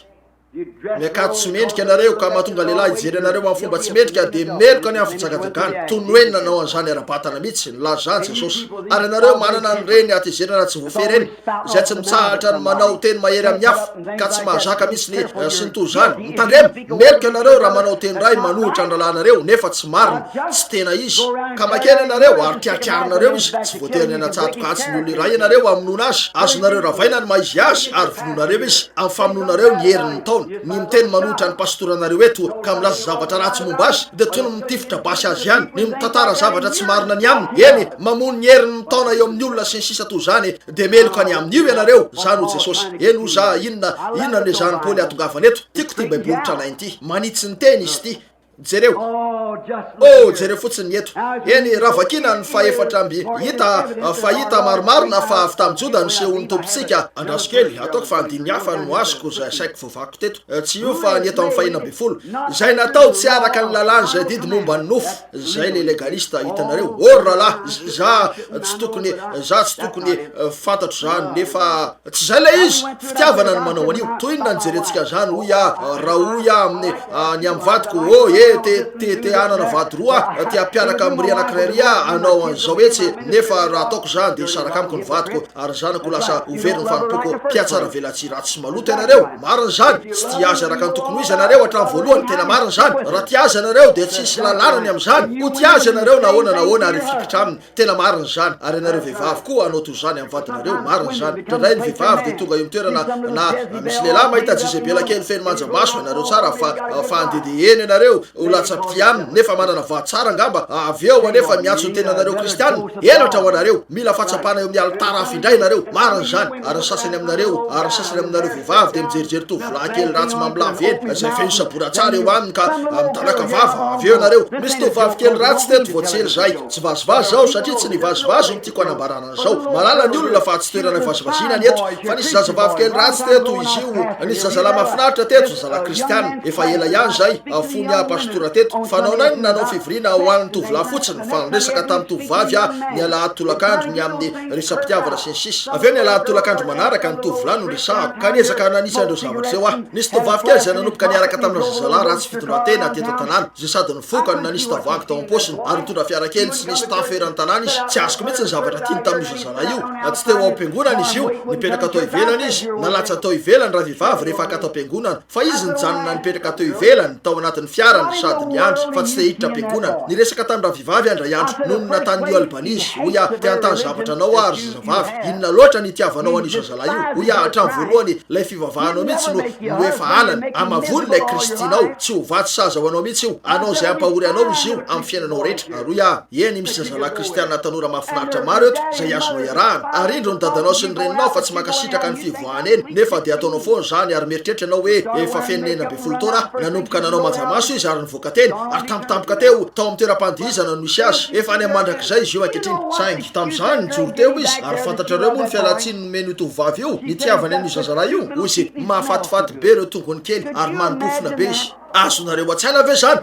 Miakanjo tsy mendrika ianareo ka mahatonga lehilahy hijery anareo amin'ny fomba tsy mendrika dia meloka ny amin'ny fijangajangana. Toy ny hoe nanao an'izany ara-batana mihitsy. Nilaza izany Jesosy. Ary ianareo manana an'ireny hatezerana tsy voafehy ireny. izay tsy mitsahatra ny manao teny mahery amin'ny hafa ka tsy mahazaka mihitsy ny sy ny toy izany. Mitandrema, meloka ianareo raha manao teny iray manohitra ny rahalahinareo nefa tsy marina, tsy tena izy. Ka makeny ianareo ary triatriarinareo izy, tsy voatery ny hanatsatoka antsy ny olona iray ianareo hamonoana azy, azonareo ravaina ny maha izy azy ary vonoinareo izy amin'ny famonoanareo ny herin'ny taona. ataony. Ny miteny manohitra ny pasitoranareo eto ka milaza zavatra ratsy momba azy dia toy ny mitifitra basy azy ihany, ny mitantara zavatra tsy marina ny aminy, eny, mamono ny heriny mitaona eo amin'ny olona sy ny sisa toy izany, dia meloka ny amin'io ianareo, izany hoy Jesosy. Eny hoy za, inona, inona no ezahan'i Paoly hahatongavana eto? Tiako ity Baiboly tranainy ity. Manitsy ny teny izy ity. Jereo. Oh, jereo fotsiny ny eto. Eny, raha vakiana ny fahefatra amby, hita fa hita marimarina fa avy tamin'i Joda nisehoan'ny Tompontsika. Andraso kely, ataoko fa andininy hafa no azoko izay asaiko voavakiko teto. Tsy io fa ny eto amin'ny fahenina ambin'ny folo. Izay natao tsy araka ny lalàna izay didy momba ny nofo. Izay ilay legalista, hitanareo. Oh, ry rahalahy, za tsy tokony, za tsy tokony, fantatro izany, nefa. Tsy izay ilay izy, fitiavana no manao an'io. Toy inona no jerentsika an'izany, hoy aho, raha hoy aho amin'ny, ny amin'ny vadiko, oh, he, te, te, te hanana vady roa aho, te hampiaraka amin'ry anankiray ry aho, hanao an'izao etsy, nefa raha ataoko izany dia hisaraka amiko ny vadiko, ary ny zanako ho lasa ho very ny fanompoako. Mpihatsaravelatsihy ratsy sy maloto ianareo. Marina izany. Tsy tia azy araka ny tokony ho izy ianareo hatramin'ny voalohany. Tena marina izany. Raha tia azy ianareo dia tsy hisy lalàna ny amin'izany. Ho tia azy ianareo na ahoana na ahoana ary hifikitra aminy. Tena marina izany, ary ianareo vehivavy koa hanao toy izany amin'ny vadinareo, marina izany. Indraindray ny vehivavy dia tonga eo amin'ny toerana na misy lehilahy mahita Jezebela kely feno manja maso, hainareo tsara fa fa handehandeha eny ianareo ho latsa-pitia aminy, nefa manana vady tsara angamba, avy eo anefa miantso ny tenanareo kristiana, henatra ho anareo, mila fahatsapana eo amin'ny alitara hafa indray ianareo, marina izany, ary ny sasany aminareo, ary ny sasany aminareo vehivavy dia mijerijery tovolahy kely ratsy mamilavy eny, izay feno sabora tsara eo aminy ka mitanaka vava, avy eo ianareo, misy tovovavy kely ratsy teto vao tsy ela izay. Tsy vazivazy izao satria tsy ny vazivazy no tiako hanambarana an'izao. Mahalala ny olona fa tsy toerana ivazivaziana ny eto. Fa nisy zazavavy kely ratsy teto, izy io, nisy zazalahy mahafinaritra teto, zazalahy kristiana. Efa ela ihany izay, fony aho pastora teto. Fanaonay ny nanao fivoriana ho an'ny tovolahy fotsiny, fa niresaka tamin'ny tovovavy aho ny alahady tolakandro ny amin'ny resa-pitiavana sy ny sisa. Avy eo ny alahady tolakandro manaraka, ny tovolahy no resahako. Ka niezaka nanitsy an'ireo zavatra ireo aho. Nisy tovovavy kely izay nanomboka niaraka tamina zazalahy ratsy fitondran-tena teto an-tanàna, izay sady Nifoka no nanisy tavoahangy tao am-paosiny ary nitondra fiara kely tsy nisy tafo eran'ny tanàna izy. Tsy azoko mihitsy ny zavatra tiany tamin'io zazalahy io. Tsy teo ao am-piangonana izy io. Nipetraka tao ivelany izy. Nalatsa tao ivelany ravehivavy rehefa haka tao am-piangonana. Fa izy nijanona nipetraka teo ivelany, tao anatin'ny fiarany, sady niandry, fa tsy te hiditra am-piangonana. Niresaka tamin'ny ravehivavy aho indray andro. Nonina tany New Albany izy. Hoy aho, Te hanontany zavatra anao aho, ry zazavavy. Inona loatra no itiavanao an'io zazalahy io? Hoy aho, Hatramin'ny voalohany, ilay fivavahanao mihitsy no no efa halany. Hamavono ilay Kristinao. Tsy ho vatsy saza ho anao mihitsy io. Hanao izay hampahory anao izy io amin'ny fiainanao rehetra. Ary hoy aho, Eny, misy zazalahy kristiana tanora mahafinaritra maro eto izay azonao iarahana. Ary indro ny dadanao sy ny reninao fa tsy mankasitraka ny fivoahana eny, nefa dia ataonao foana izany ary mieritreritra ianao hoe efa feno 16 taona aho. Nanomboka nanao manjamaso izy ary nivoaka teny, ary tampotampoka teo, tao amin'ny toeram-pandihizana no nisy azy. Efa any amin'ny mandrakizay izy io ankehitriny. Saingy, tamin'izany, nijoro teo izy, ary fantatrareo moa ny fialan-tsiny nomen'io tovovavy io, nitiavany an'io zazalahy io? Hoy izy, Mahafatifaty be ireo tongony kely ary manimpofona be izy. Azonareo an-tsaina ve izany?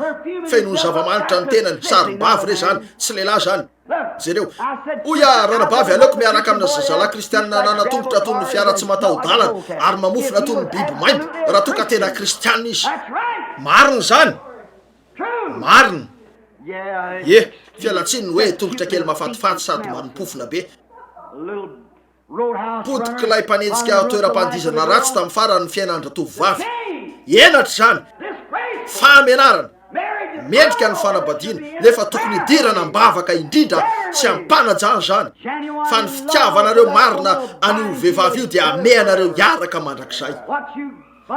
Fenoiny zava-manitra ny tenany, sarom-bavy re izany, tsy lehilahy izany. Jereo. Hoy aho, Ranabavy, aleoko miaraka amina zazalahy kristianina nanan-tongotra toy ny fiara tsy mataho-dalana ary mamofona toy ny biby maimbo, raha toa ka tena kristianina izy. Marina izany. Marina. Ie, fialan-tsiny ny hoe tongotra kely mahafatifaty sady manimpofona be. Potik'ilay mpanenjika toeram-pandihizana ratsy tamin'ny farany ny fiainan-dratovovavy. Henatra izany! Fahamenarana! Mendrika ny fanambadiana, nefa tokony hidirana am-bavaka indrindra sy am-panajana izany, fa ny fitiavanareo marina an'io vehivavy io dia hamehanareo hiaraka mandrakizay.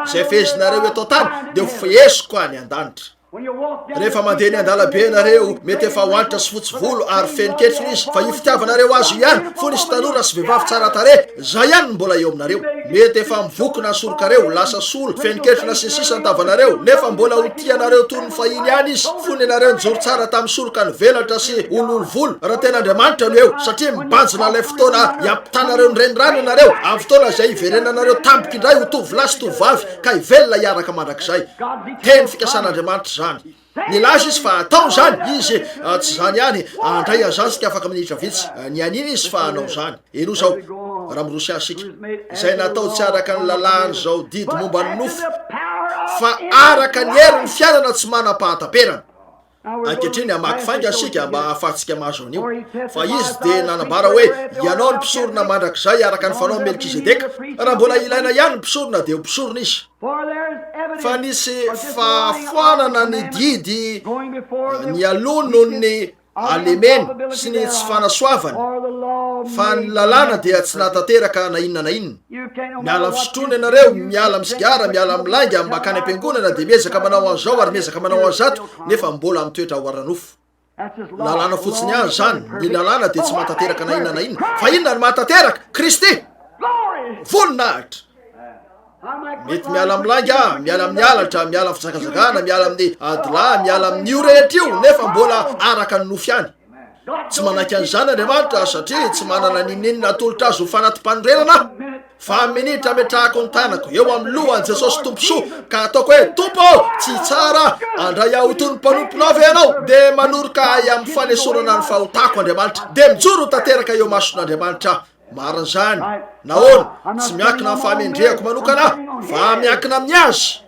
Izay fehezinareo eto an-tany dia ho feheziko any an-danitra. Rehefa mandeha eny an-dalambe ianareo, mety efa ho antitra sy fotsy volo ary feno ketrona izy, fa io fitiavanareo azy io ihany, fony izy tanora sy vehivavy tsara tarehy, izay ihany no mbola eo aminareo. Mety efa mivokona ny sorokareo, lasa sola, feno ketrona sy ny sisa ny tavanareo, nefa mbola ho tia anareo toy ny fahiny ihany izy, fony ianareo nijoro tsara tamin'ny soroka nivelatra sy olioly volo, raha tena Andriamanitra no eo, satria mibanjina ilay fotoana hiampitanareo ny renirano ianareo, amin'ny fotoana izay hiverenanareo tampoka indray ho tovolahy sy tovovavy, ka hivelona hiaraka mandrakizay. Teny fikasan'Andriamanitra izany. Nilaza izy fa hatao izany, izy tsy izany ihany, handray an'izany isika afaka minitra vitsy. Nianiana izy fa hanao izany. Henoy izao, raha miroso ihany isika. Izay natao tsy araka ny lalàn'izao didy momba ny nofo, fa araka ny herin'ny fiainana tsy manam-pahataperana. Ankehitriny, hamaky fainga isika mba hahafahantsika mahazo an'io. Fa izy dia nanambara hoe, Ianao no mpisorona mandrakizay araka ny fanaon'i Melkizedeka. Raha mbola ilaina ihany ny mpisorona, dia ho mpisorona izy. Fa nisy fahafoanana ny didy nialoha noho ny. halemeny sy ny tsy fanasoavany, fa ny lalàna dia tsy nahatanteraka na inona na inona. Miala amin'ny fisotroana ianareo, miala amin'ny sigara, miala amin'ny lainga, mankany am-piangonana dia miezaka manao an'izao ary miezaka manao an'izato, nefa mbola mitoetra ho ara-nofo. Lalàna fotsiny ihany izany. Ny lalàna dia tsy mahatanteraka na inona na inona. Fa inona no mahatanteraka? Kristy! Voninahitra! Mety miala amin'ny lainga aho, miala amin'ny halatra, miala amin'ny fijangajangana, miala amin'ny adilahy, miala amin'io rehetra io, nefa mbola araka ny nofo ihany. Tsy manaiky an'izany Andriamanitra satria tsy manana n'inon'inona atolotra azy ho fanati-panorenana aho. Fa minitra ametrahako ny tanako eo amin'ny lohan'i Jesosy Tompo soa ka ataoko hoe, Tompo ô, tsy tsara handray ahy ho toy ny mpanomponao ve Ianao? Dia manoroka ahy amin'ny fanesorana ny fahotako Andriamanitra. Dia mijoro tanteraka eo imason'Andriamanitra aho. Marina izany. Nahoana? Tsy miankina amin'ny fahamendrehako manokana aho, fa miankina amin'ny Azy.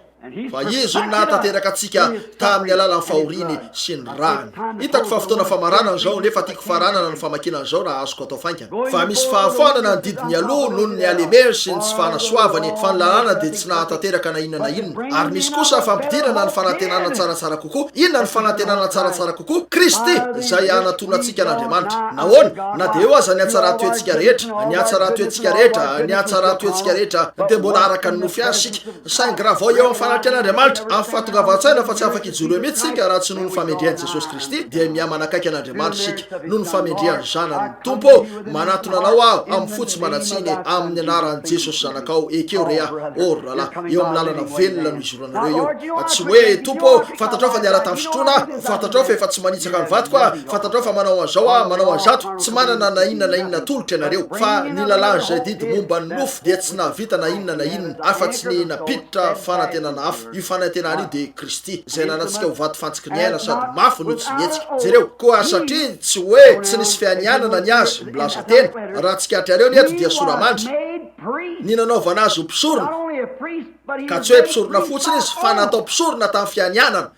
Fa Izy no nahatanteraka antsika tamin'ny alalan'ny fahoriany sy ny rany. Hitako fa fotoana famaranana izao, nefa tiako faranana ny famakiana an'izao raha azoko atao faingana. Fa misy fahafoanana ny didy nialoha noho ny halemeny sy ny tsy fanasoavany, fa ny lalàna dia tsy nahatanteraka na inona na inona. Ary misy kosa fampidirana ny fanantenana tsaratsara kokoa. Inona ny fanantenana tsaratsara kokoa? Kristy, izay hanatona antsika an'Andriamanitra. Nahoana? Na dia eo aza ny hatsaran-toetsika rehetra, ny hatsaran-toetsika rehetra, ny hatsaran-toetsika rehetra, dia mbola araka ny nofo ihany isika. Saingy raha vao eo amin'ny fanatrehan'Andriamanitra, amin'ny fahatongavan-tsaina fa tsy afaka hijoro eo mihitsy isika raha tsy noho ny famendrehan'i Jesosy Kristy, dia miha-manakaiky an'Andriamanitra isika, noho ny famendrehan'ny Zanany. Tompo ô, manatona Anao aho, amin'ny fo tsy manan-tsiny, amin'ny anaran'i Jesosy Zanakao, ekeo re aho. Oh, ry rahalahy, eo amin'ny lalana velona no izoranareo eo. Tsy hoe, Tompo ô, fantatrao fa niala tamin'ny fisotroana aho, fantatrao fa efa tsy manitsaka ny vadiko aho, fantatrao fa manao an'izao aho, manao an'izato. Tsy manana na inona na inona atolotra ianareo, fa ny lalàn'izay didy momba ny nofo dia tsy nahavita na inona na inona afa-tsy ny nampiditra fanantenana hafa. Io fanantenana io dia Kristy, izay ananantsika ho vatofantsiky ny aina sady mafy no tsy mihetsika. Jereo, koa satria tsy hoe tsy nisy fianianana ny azy, milaza tena, raha tsikaritrareo ny eto dia sora-mandry, ny nanaovana azy ho mpisorona, ka tsy hoe mpisorona fotsiny izy, fa natao mpisorona tamin'ny fianianana.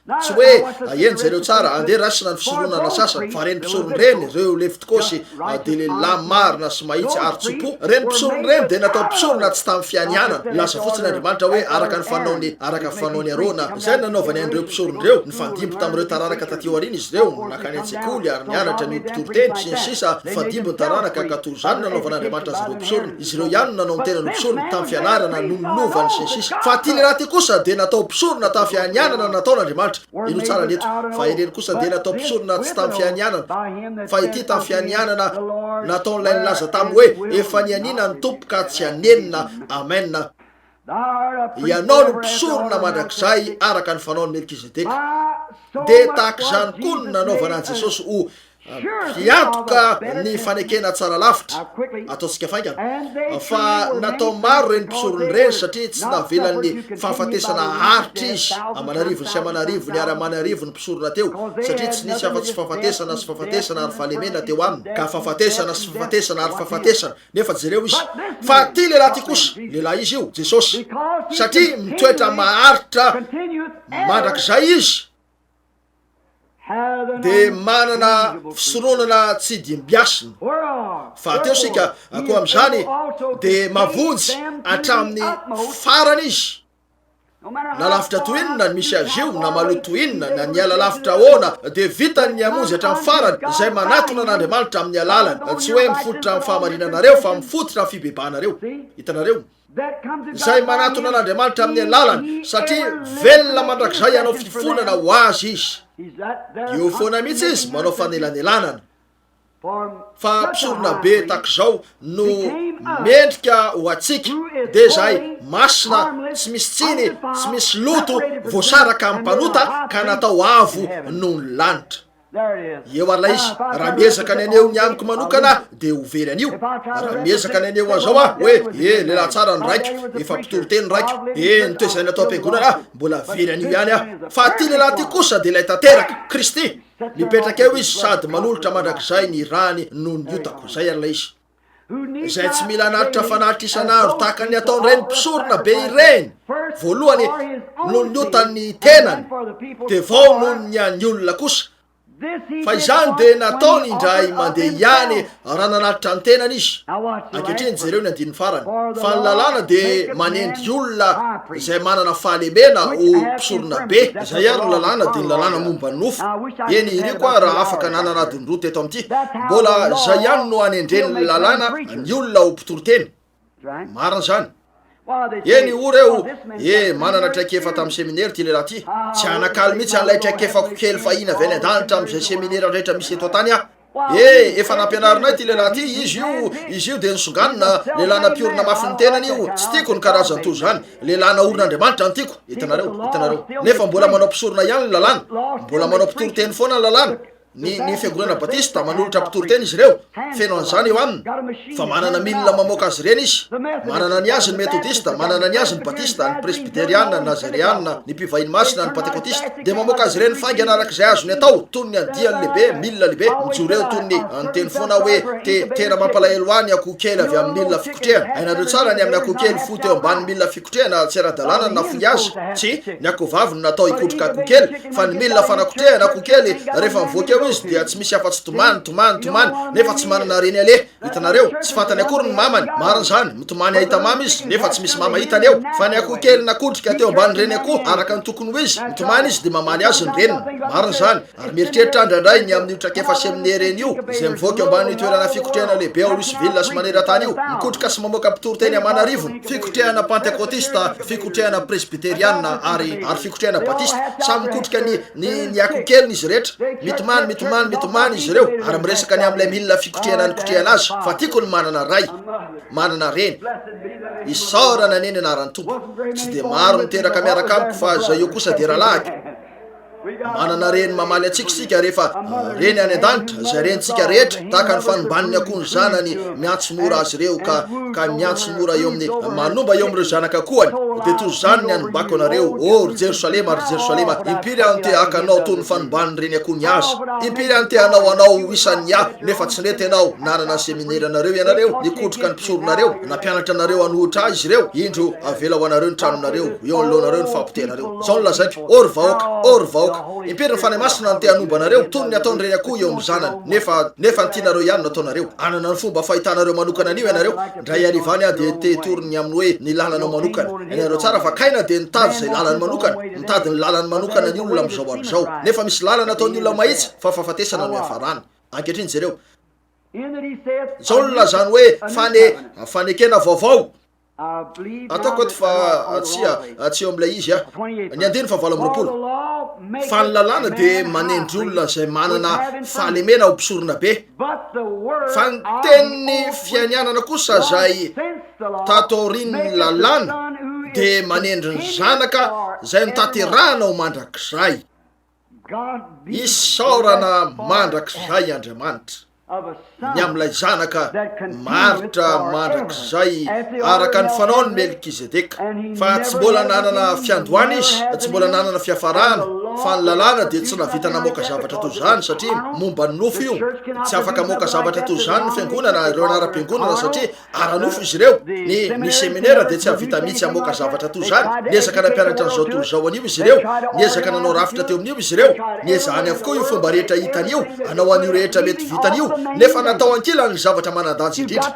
Tsy hoe, eny jereo tsara, andeha raisina ny fisoronana sasany, fa ireny mpisorona ireny, ireo Levitikosy, dia lehilahy marina sy mahitsy ary tso-po. Ireny mpisorona ireny dia natao mpisorona tsy tamin'ny fianianana. Nilaza fotsiny Andriamanitra hoe araka ny fanaony, araka ny fanaon'i Arona. Izay no nanaovany an'ireo mpisorona ireo. Nifandimby tamin'ireo taranaka taty aoriana izy ireo, nankany an-tsekoly ary nianatra ny ho mpitoriteny, sy ny sisa, nifandimby ny taranaka ka toy izany no nanaovan'Andriamanitra azy ireo mpisorona. Izy ireo ihany no nanao ny tenany ho mpisorona, tamin'ny fianarana, noho ny lovany, sy ny sisa. Fa ity lehilahy ity kosa dia natao mpisorona tamin'ny fianianana nataon'Andriamanitra. Ino tsara ny eto? Fa ireny kosa dia natao mpisorona tsy tamin'ny fianianana, fa ity tamin'ny fianianana nataon'ilay nilaza taminy hoe, Efa nianiana ny Tompo ka tsy hanenina. Amena. Ianao no mpisorona mandrakizay araka ny fanaon'i Melkizedeka. Dia tahaka izany koa no nanaovana an'i Jesosy ho mpiantoka ny fanekena tsara lavitra. Ataontsika faingana fa natao maro ireny mpisorona ireny satria tsy navelan'ny fahafatesana haharitra izy. Aman'arivony sy aman'arivony ary aman'arivony mpisorona teo satria tsy nisy afa-tsy fahafatesana sy fahafatesana ary fahalemena teo aminy ka fahafatesana sy fahafatesana ary fahafatesana. Nefa jereo izy. Fa ty lehilahy ty kosa, lehilahy izy io, Jesosy, satria mitoetra maharitra mandrakizay izy, dia manana fisoronana tsy dimbiasina. Fa teo isika, koa amin'izany dia mavonjy hatramin'ny farany izy. Na lavitra toy inona ny misy azy io, na maloto toy inona, na niala lavitra ahoana, dia vitany ny hamonjy hatramin'ny farany izay manatona an'Andriamanitra amin'ny alalany. Tsy hoe mifototra amin'ny fahamarinanareo, fa mifototra amin'ny fibebahanareo. Hitanareo? Izay manatona an'Andriamanitra amin'ny alalany, satria velona mandrakizay hanao fifonana ho azy Izy. Eo foana mihitsy Izy manao fanelanelanana. Fa mpisoronabe tahak'izao no mendrika ho antsika, dia izay masina, tsy misy tsiny, tsy misy loto, voasaraka amin'ny mpanota, ka natao avo noho ny lanitra. Eo ary ilay izy, raha miezaka ny haneho ny amiko manokana aho, dia ho very an'io. Raha miezaka ny haneho an'izao aho, hoe, E, lehilahy tsara ny raiko, efa mpitory teny ny raiko, e, notezaina tao am-piangonana aho, mbola very an'io ihany aho. Fa ity lehilahy ity kosa dia ilay tanteraka, Kristy. Mipetraka eo izy sady manolotra mandrakizay ny rany noho ny otako. Izay ary ilay izy. Izay tsy mila hanatitra fanatitra isan'andro tahaka ny ataon'ireny mpisorona be ireny, voalohany noho ny otan'ny tenany, dia vao noho ny an'ny olona kosa. Fa izany dia nataony indray mandeha ihany raha nanatitra ny tenany izy. Ankehitriny jereo ny andininy farany. Fa ny lalàna dia manendry olona izay manana fahalemena ho mpisorona be. Izay ary ny lalàna dia ny lalàna momba ny nofo. Eny, iriko aho raha afaka nanana adiny roa teto amin'ity. Mbola izay ihany no anendren'ny lalàna ny olona ho mpitoriteny. Marina izany. Eny, hoy ireo, E, manana traikefa tamin'ny seminera ity lehilahy ity. Tsy hanakalo mihitsy an'ilay traikefako kely fahiny avy any an-danitra amin'izay seminera rehetra misy eto an-tany aho. E, efa nampianarinay ity lehilahy ity. Izy io, izy io dia nisonganina, lehilahy nampiorina mafy ny tenany io. Tsy tiako ny karazany toy izany. Lehilahy naorin'Andriamanitra no tiako. Hitanareo, hitanareo. Nefa mbola manao mpisorona ihany ny lalàna. Mbola manao mpitory teny foana ny lalàna. Ny, ny fiangonana batista, manolotra mpitoriteny izy ireo, feno an'izany eo aminy, fa manana milina mamoaka azy ireny izy. Manana ny azy ny metodista, manana ny azy ny batista, ny presbyteriana, ny nazareana, ny mpivahiny masina, ny pantekotista. Dia mamoaka azy ireny faingana araka izay azony atao, toy ny andiany lehibe, milina lehibe, mijoro eo toy ny, niteny foana aho hoe, Te, tena mampalahelo ahy ny akoho kely avy amin'ny milina fikotrehana. Hainareo tsara ny amin'ny akoho kely fohy teo ambanin'ny milina fikotrehana, tsy ara-dalàna ny nahafoy azy. Tsia, ny akoho vavy no natao hikotroka akoho kely. Fa ny milina fanakotrehana akoho kely, rehefa mivoaka eo izy dia tsy misy afa-tsy tomany, tomany, tomany, nefa tsy manana reny aleha. Hitanareo? Tsy fantany akory ny mamany. Marina izany. Mitomany hahita mama izy, nefa tsy misy mama hitany eo. Fa ny akoho kely nakotrika teo ambany reny akoho, araka ny tokony ho izy, mitomany izy dia mamaly azy ny reniny. Marina izany. Ary mieritreritra aho indraindray ny amin'io traikefa seminera eny io, izay mivoaka eo ambanin'io toerana fikotrehana lehibe ao Louisville sy maneran-tany io, mikotroka sy mamoaka mpitory teny aman'arivony, fikotrehana Pantekotista, fikotrehana Presbyteriana, ary, ary fikotrehana Batista, samy mikotrika ny, ny, ny akohokeliny izy rehetra. Mitomany, mitomany, mitomany izy ireo, ary miresaka ny amin'ilay milina fikotrehana nikotrehana azy, fa tiako ny manana ray, manana reny. Isaorana anie ny anaran'ny Tompo. Tsy dia maro miteraka miaraka amiko, fa izay eo kosa dia rahalahiko. Manana reny mamaly antsika isika rehefa Reny any an-danitra, izay renintsika rehetra, tahaka ny fanomban'ny akoho ny zanany, miantso mora azy ireo ka, ka miantso mora eo amin'ny, manomba eo amin'ireo zanak'akohany, dia toy izany ny anombako anareo, ô ry Jerosalema, ry Jerosalema, impiry aho no te haka anao toy ny fanomban'ny reny akoho ny azy, impiry aho no te hanao anao ho isan'ny ahy, nefa tsy nety ianao, nanana ny semineranareo ianareo, nikotroka ny mpisoronareo, nampianatra anareo hanohitra ahy izy ireo, indro, avela ho anareo ny tranonareo, eo anoloanareo ny fahapotehanareo. Izao no lazaiko, ô ry vahoaka, ô ry vahoaka, impiry ny Fanahy Masina no te hanomba anareo, toy ny ataon'ny reny akoho eo amin'ny zanany, nefa, nefa ny tianareo ihany no ataonareo. Hanana ny fomba fahitanareo manokana an'io ianareo. Indray hariva any aho dia te hitory ny amin'ny hoe Ny Lalanao Manokana. Hainareo tsara fa Kaina dia nitady izay lalany manokana. Mitady ny lalany manokana ny olona amin'izao andro izao. Nefa misy lalana ataon'ny olona mahitsy, fa fahafatesana no iafarany. Ankehitriny jereo. Izao no nilazany hoe, Fane, fanekena vaovao. Ataoko eto fa tsia, tsy eo amin'ilay izy aho. Ny andininy fahavalo amby 20. Fa ny lalàna dia manendry olona izay manana fahalemena ho mpisorona be. Fa ny tenin'ny fianianana kosa izay tato aorian'ny lalàna dia manendry ny Zanaka izay notanterahana ho mandrakizay. Isaorana mandrakizay Andriamanitra ny amin'ilay Zanaka maharitra mandrakizay araka ny fanaon'i Melkizedeka, fa tsy mbola nanana fiandohana izy, tsy mbola nanana fiafarana, fa ny lalàna dia tsy nahavita namoaka zavatra toy izany, satria momba ny nofo io, tsy afaka hamoaka zavatra toy izany ny fiangonana, ireo anaram-piangonana, satria Ara-nofo izy ireo. Ny, ny seminera dia tsy hahavita mihitsy hamoaka zavatra toy izany. Niezaka nampianatra an'izao tontolo izao an'io izy ireo. Niezaka nanao rafitra teo amin'io izy ireo. Niezahany avokoa io fomba rehetra hitany io, hanao an'io rehetra mety vitany io, nefa natao ankilany ny zavatra manan-danja indrindra.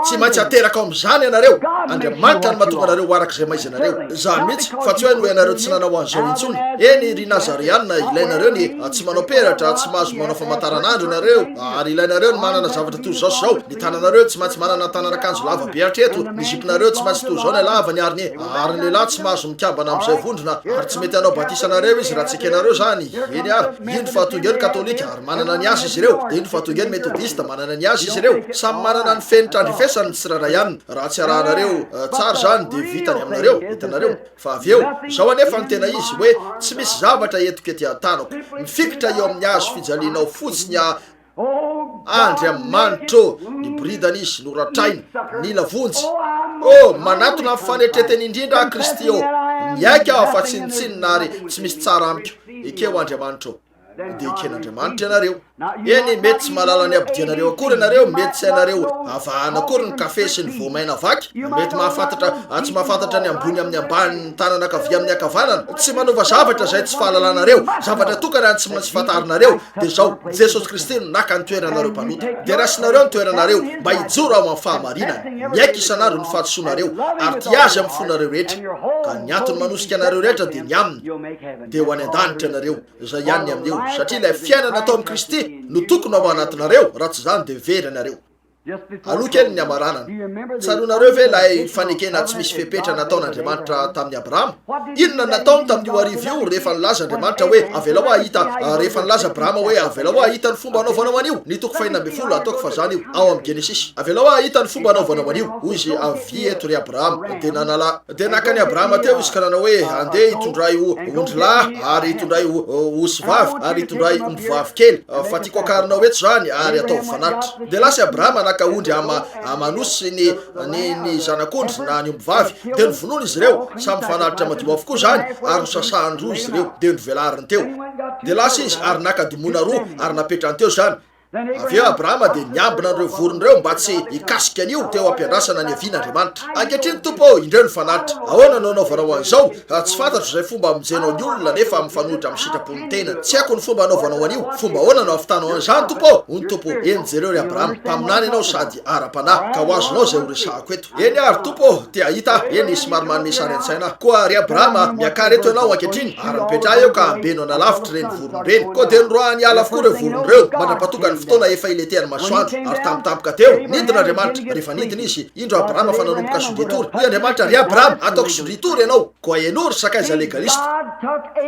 Tsy maintsy ateraka ao amin'izany ianareo. Andriamanitra no mahatonga anareo ho araka izay maha-izy anareo. Izany mihitsy, fa tsy hoe noho ianareo tsy nanao an'izao intsony. Eny, ry Nazareana, ilainareo ny tsy manao peratra, tsy mahazo manao famantaranandro ianareo, ary ilainareo ny manana zavatra toy izao sy izao. Ny tananareo tsy maintsy manana tanan'akanjo lava be hatreto, ny ziponareo tsy maintsy toy izao ny halavany, ary ny, ary ny lehilahy tsy mahazo mikambana amin'izay vondrona, ary tsy mety hanao batisa anareo izy raha tsy ekenareo izany. Eny ary, indro fa tonga eo ny Katolika, ary manana ny azy izy ireo, dia indro fa tonga eo ny Metodista, manana ny azy izy ireo. Samy manana ny fenitra andrefesany ny tsirairay aminy. Raha tsy arahanareo tsara izany, dia vita ny aminareo. Hitanareo? Fa avy eo, izao anefa no tena izy, hoe tsy misy zavatra entiko ety an-tanako. Mifikitra eo amin'ny hazo fijalianao fotsiny aho, Andriamanitra ô! Niboridana izy, noratraina, nila vonjy. Ô, manatona amin'ny fanetreteny indrindra aho, Kristy ô! Miaiky aho fa tsinontsinona ary tsy misy tsara amiko. Ekeo, Andriamanitra ô! dia eken'Andriamanitra ianareo. Eny, mety tsy mahalala ny abidianareo akory ianareo, mety tsy hainareo avahana akory ny kafe sy ny voamaina vaky, mety mahafantatra, tsy mahafantatra ny ambony amin'ny ambany, ny tanana ankavia amin'ny ankavanana. Tsy manova zavatra izay tsy fahalalanareo. Zavatra tokana ny tsy maintsy fantarinareo dia izao, Jesosy Kristy no naka ny toeranareo mpanota. Dia raisinareo ny toeranareo mba hijoro ao amin'ny fahamarinany. Miaiky isan'andro ny fahadisoanareo ary tia Azy amin'ny fonareo rehetra. Ka ny antony manosika anareo rehetra dia ny Aminy. Dia ho any an-danitra ianareo. Izay ihany ny amin'io. Satria ilay fiainana tao amin'i Kristy no tokony ao anatinareo, raha tsy izany dia very ianareo. Aloha kely ny hamaranana. Tsaroanareo ve ilay fanekena tsy misy fepetra nataon'Andriamanitra tamin'i Abrahama? Inona no nataony tamin'io hariva io rehefa nilaza Andriamanitra hoe, Avelao aho hahita, rehefa nilaza Abrahama hoe, Avelao aho hahita ny fomba hanaovanao an'io? Ny toko fahenina ambin'ny folo, ataoko fa izany io, ao amin'ny Genesisy. Avelao aho hahita ny fomba hanaovanao an'io, hoy izy, Avia eto, ry Abrahama. Dia nanala, dia naka an'i Abrahama teo izy ka nanao hoe, Andeha hitondray ondrilahy, ary hitondray osivavy, ary hitondray ombivavy kely, fa tiako hakarinao eto izany, ary ataovy fanatitra. Dia lasa i Abrahama naka ondry ama, aman'osy sy ny, ny, ny zanak'ondry na ny ombivavy, dia novonoiny izy ireo, samy fanatitra madio avokoa izany, ary nosasahany roa izy ireo, dia novelariny teo. Dia lasa izy ary naka dimona roa, ary napetrany teo izany. Avy eo Abrahama dia niambina an'ireo vorona ireo mba tsy hikasika an'io teo am-piandrasana ny havian'Andriamanitra. Ankehitriny, Tompo ô, indreo ny fanatitra. Ahoana no anaovanao an'izao? Tsy fantatro izay fomba hamonjenao ny olona nefa mifanohitra amin'ny sitrapon'ny tenany. Tsy haiko ny fomba hanaovanao an'io. Fomba ahoana no hahavitanao an'izany, Tompo ô? Hoy ny Tompo, Eny, jereo ry Abrahama, mpaminany ianao sady ara-panahy, ka ho azonao izay horesahako eto. Eny àry, Tompo ô, te hahita aho. Eny, somary manome sary an-tsaina aho. Koa, ry Abrahama, miakara eto ianao ankehitriny, ary mipetraha eo ka ambeno hanalavitra ireny vorona ireny. Koa dia noroahiny hiala avokoa ireo vorona ireo, mandra-pahatonga ny fotoana efa hilentehan'ny masoandro. Ary tampotampoka teo, nidina Andriamanitra. Rehefa nidina Izy, indro Abrahama fa nanomboka sondrian-tory. Hoy Andriamanitra, Ry Abrahama, ataoko sondrian-tory ianao. Koa henoy, ry sakaiza legalista.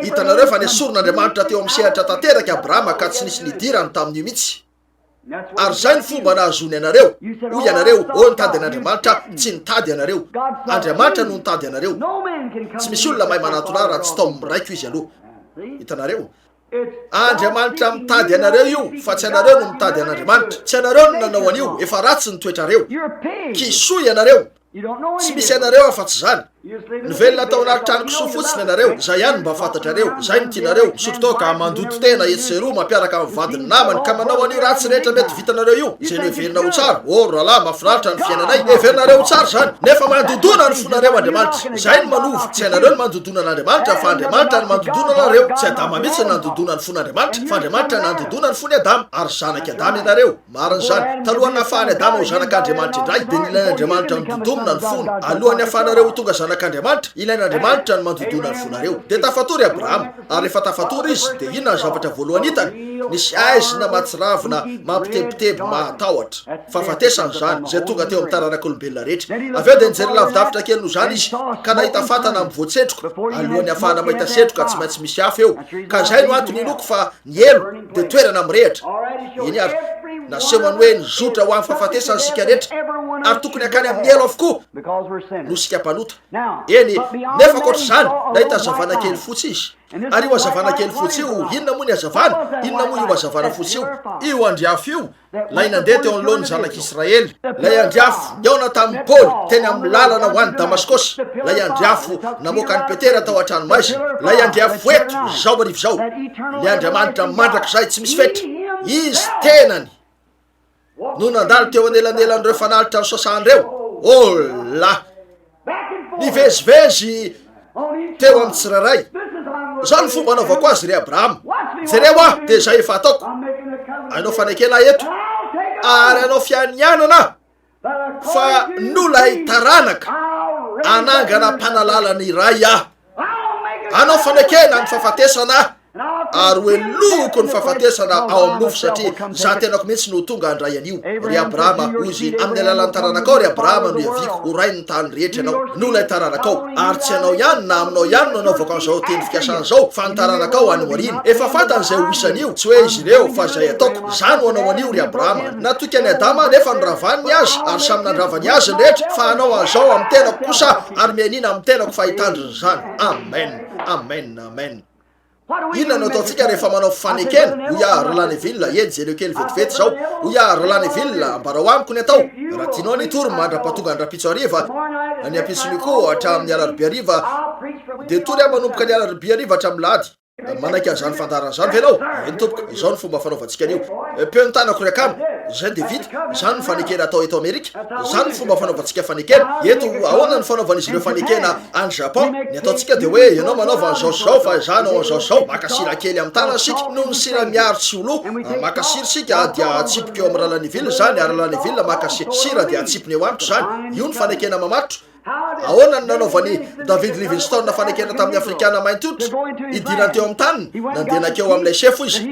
Hitanareo fa nesorin'Andriamanitra teo amin'ny sehatra tanteraka i Abrahama ka tsy nisy nidirany tamin'io mihitsy. Ary izay no fomba nahazoany anareo. Hoy ianareo, Oh, nitady an'Andriamanitra aho. Tsy nitady anareo. Andriamanitra no nitady anareo. Tsy misy olona mahay manatona ahy raha tsy taomin'ny Raiko izy aloha. Hitanareo? Andriamanitra mitady anareo io, fa tsy ianareo no mitady an'Andriamanitra. Tsy ianareo no nanao an'io, efa ratsy ny toetrareo. Kisoa ianareo. Tsy misy anareo afa-tsy izany. Nivelona tao anaty tranon-kisoa fotsiny ianareo, izay ihany no mba fantatrareo, izay no tianareo, misotro toaka, mandoto tena etsy sy eroa, mampiaraka amin'ny vadin'ny namany, ka manao an'io ratsy rehetra mety vitanareo io, izay noheverina ho tsara. Oh, ry rahalahy, mahafinaritra ny fiainanay. Heverinareo ho tsara izany, nefa mandodona ny fonareo Andriamanitra. Izay no manova. Tsy ianareo no mandodona an'Andriamanitra, fa Andriamanitra no mandodona anareo. Tsy Adama mihitsy no nandodona ny fon'Andriamanitra, fa Andriamanitra nandodona ny fon'i Adama. Ary zanak'i Adama ianareo. Marina izany. Talohan'ny nahafahan'i Adama ho zanak'Andriamanitra indray, dia nilain'Andriamanitra nododomina ny fony. Alohan'ny hahafahanareo ho tonga zanak'Andriamanitra, ilain'Andriamanitra ny mandodona ny fonareo. Dia tafatory Abrahama. Ary rehefa tafatory izy, dia inona ny zavatra voalohany hitany? Nisy haizina mahatsiravina mampitebiteby mahatahotra. Fahafatesana izany, izay tonga teo amin'ny taranak'olombelona rehetra. Avy eo dia nijery lavidavitra kely noho izany izy, ka nahita fatana amin'ny voan-tsetroka. Alohan'ny hahafahana mahita setroka, tsy maintsy misy afo eo. Ka izay no antony inoako fa Ny helo dia toerana mirehitra. Eny ary, nasehony hoe nizotra ho amin'ny fahafatesana isika rehetra, ary tokony hankany amin'ny helo avokoa noho isika mpanota. Eny, nefa ankoatra izany, nahita hazavana kely fotsy izy. Ary io hazavana kely fotsy io, inona moa ny hazavana? Inona moa io hazavana fotsy io? Io andriafo io Ilay nandeha teo anoloan'ny zanak'Israely, ilay andriafo nihaona tamin'i Paoly teny amin'ny lalana ho any Damaskosy, ilay andriafo namoaka an'i Petera tao an-tranomaizina, ilay andriafo eto izao hariva izao, ilay Andriamanitra mandrakizay tsy misy fetra, Izy tenany no nandalo teo anelanelan'ireo fanalitra nosasahana ireo. Oh la! Nivezivezy teo amin'ny tsirairay. Izao ny fomba anaovako azy, ry Abrahama. Jereo aho, dia izay efa ataoko. Hanao fanekena aho eto, ary hanao fianianana aho fa nolay taranaka hanangana mpanalalana iray aho. Hanao fanekena ny fahafatesana aho. Ary ho helohiko ny fahafatesana ao amin'ny nofo, satria izaho tenako mihitsy no ho tonga handray an'io. Ry Abrahama, hoy izy, amin'ny alalan'ny taranakao, ry Abrahama, no hiaviako, ho rain'ny tany rehetra ianao. No ilay taranakao. Ary tsy ianao ihany na aminao ihany no anaovako an'izao teny fikasana izao, fa ny taranakao any aoriana. Efa fantany izay ho isan'io, tsy hoe izy ireo, fa izay ataoko. Izaho no hanao an'io, ry Abrahama. Natoky an'i Adama aho, nefa noravany ny azy, ary samy nandrava ny azy ny rehetra, fa hanao an'izao amin'ny tenako kosa aho, ary mianiana amin'ny tenako fa hitandrina izany. Amen. Amen. Amen. Inona no ataontsika rehefa manao fifanekena? Hoy aho, Rahalahy Neville, eny, jereo kely vetivety izao. Hoy aho, Rahalahy Neville, ambarao amiko ny atao. Raha tianao ny hitory mandra-pahatonga ny rahampitso hariva, ny ampitson'io koa hatramin'ny alarobia hariva, dia hitory aho manomboka ny alarobia hariva hatramin'ny lahady. Manaiky an'izany fandaharana izany ve ianao? Eny tompoko, izao no fomba fanaovantsika an'io. Peho ny tanako ry akama. Izay dia vita. Izany no fanekena atao eto Amerika. Izany no fomba fanaovantsika fanekena. Eto, ahoana no fanaovan'izy ireo fanekena any Japon? Ny ataontsika dia hoe, ianao manaova an'izao sy izao fa izaho hanao an'izao sy izao. Maka sira kely amin'ny tanana isika, noho ny sira miaro tsy ho lo. Maka sira isika dia atsipiko eo amin'i Ralaniville izany, ary Ralaniville maka sira dia atsipiny eo amiko izany. Io no fanekena mamatotra. Ahoana no nanaovan'i David Livingstone fanekena tamin'ny Afrikana mainty hoditra hidirany teo amin'ny taniny? Nandeha nankeo amin'ilay sefo izy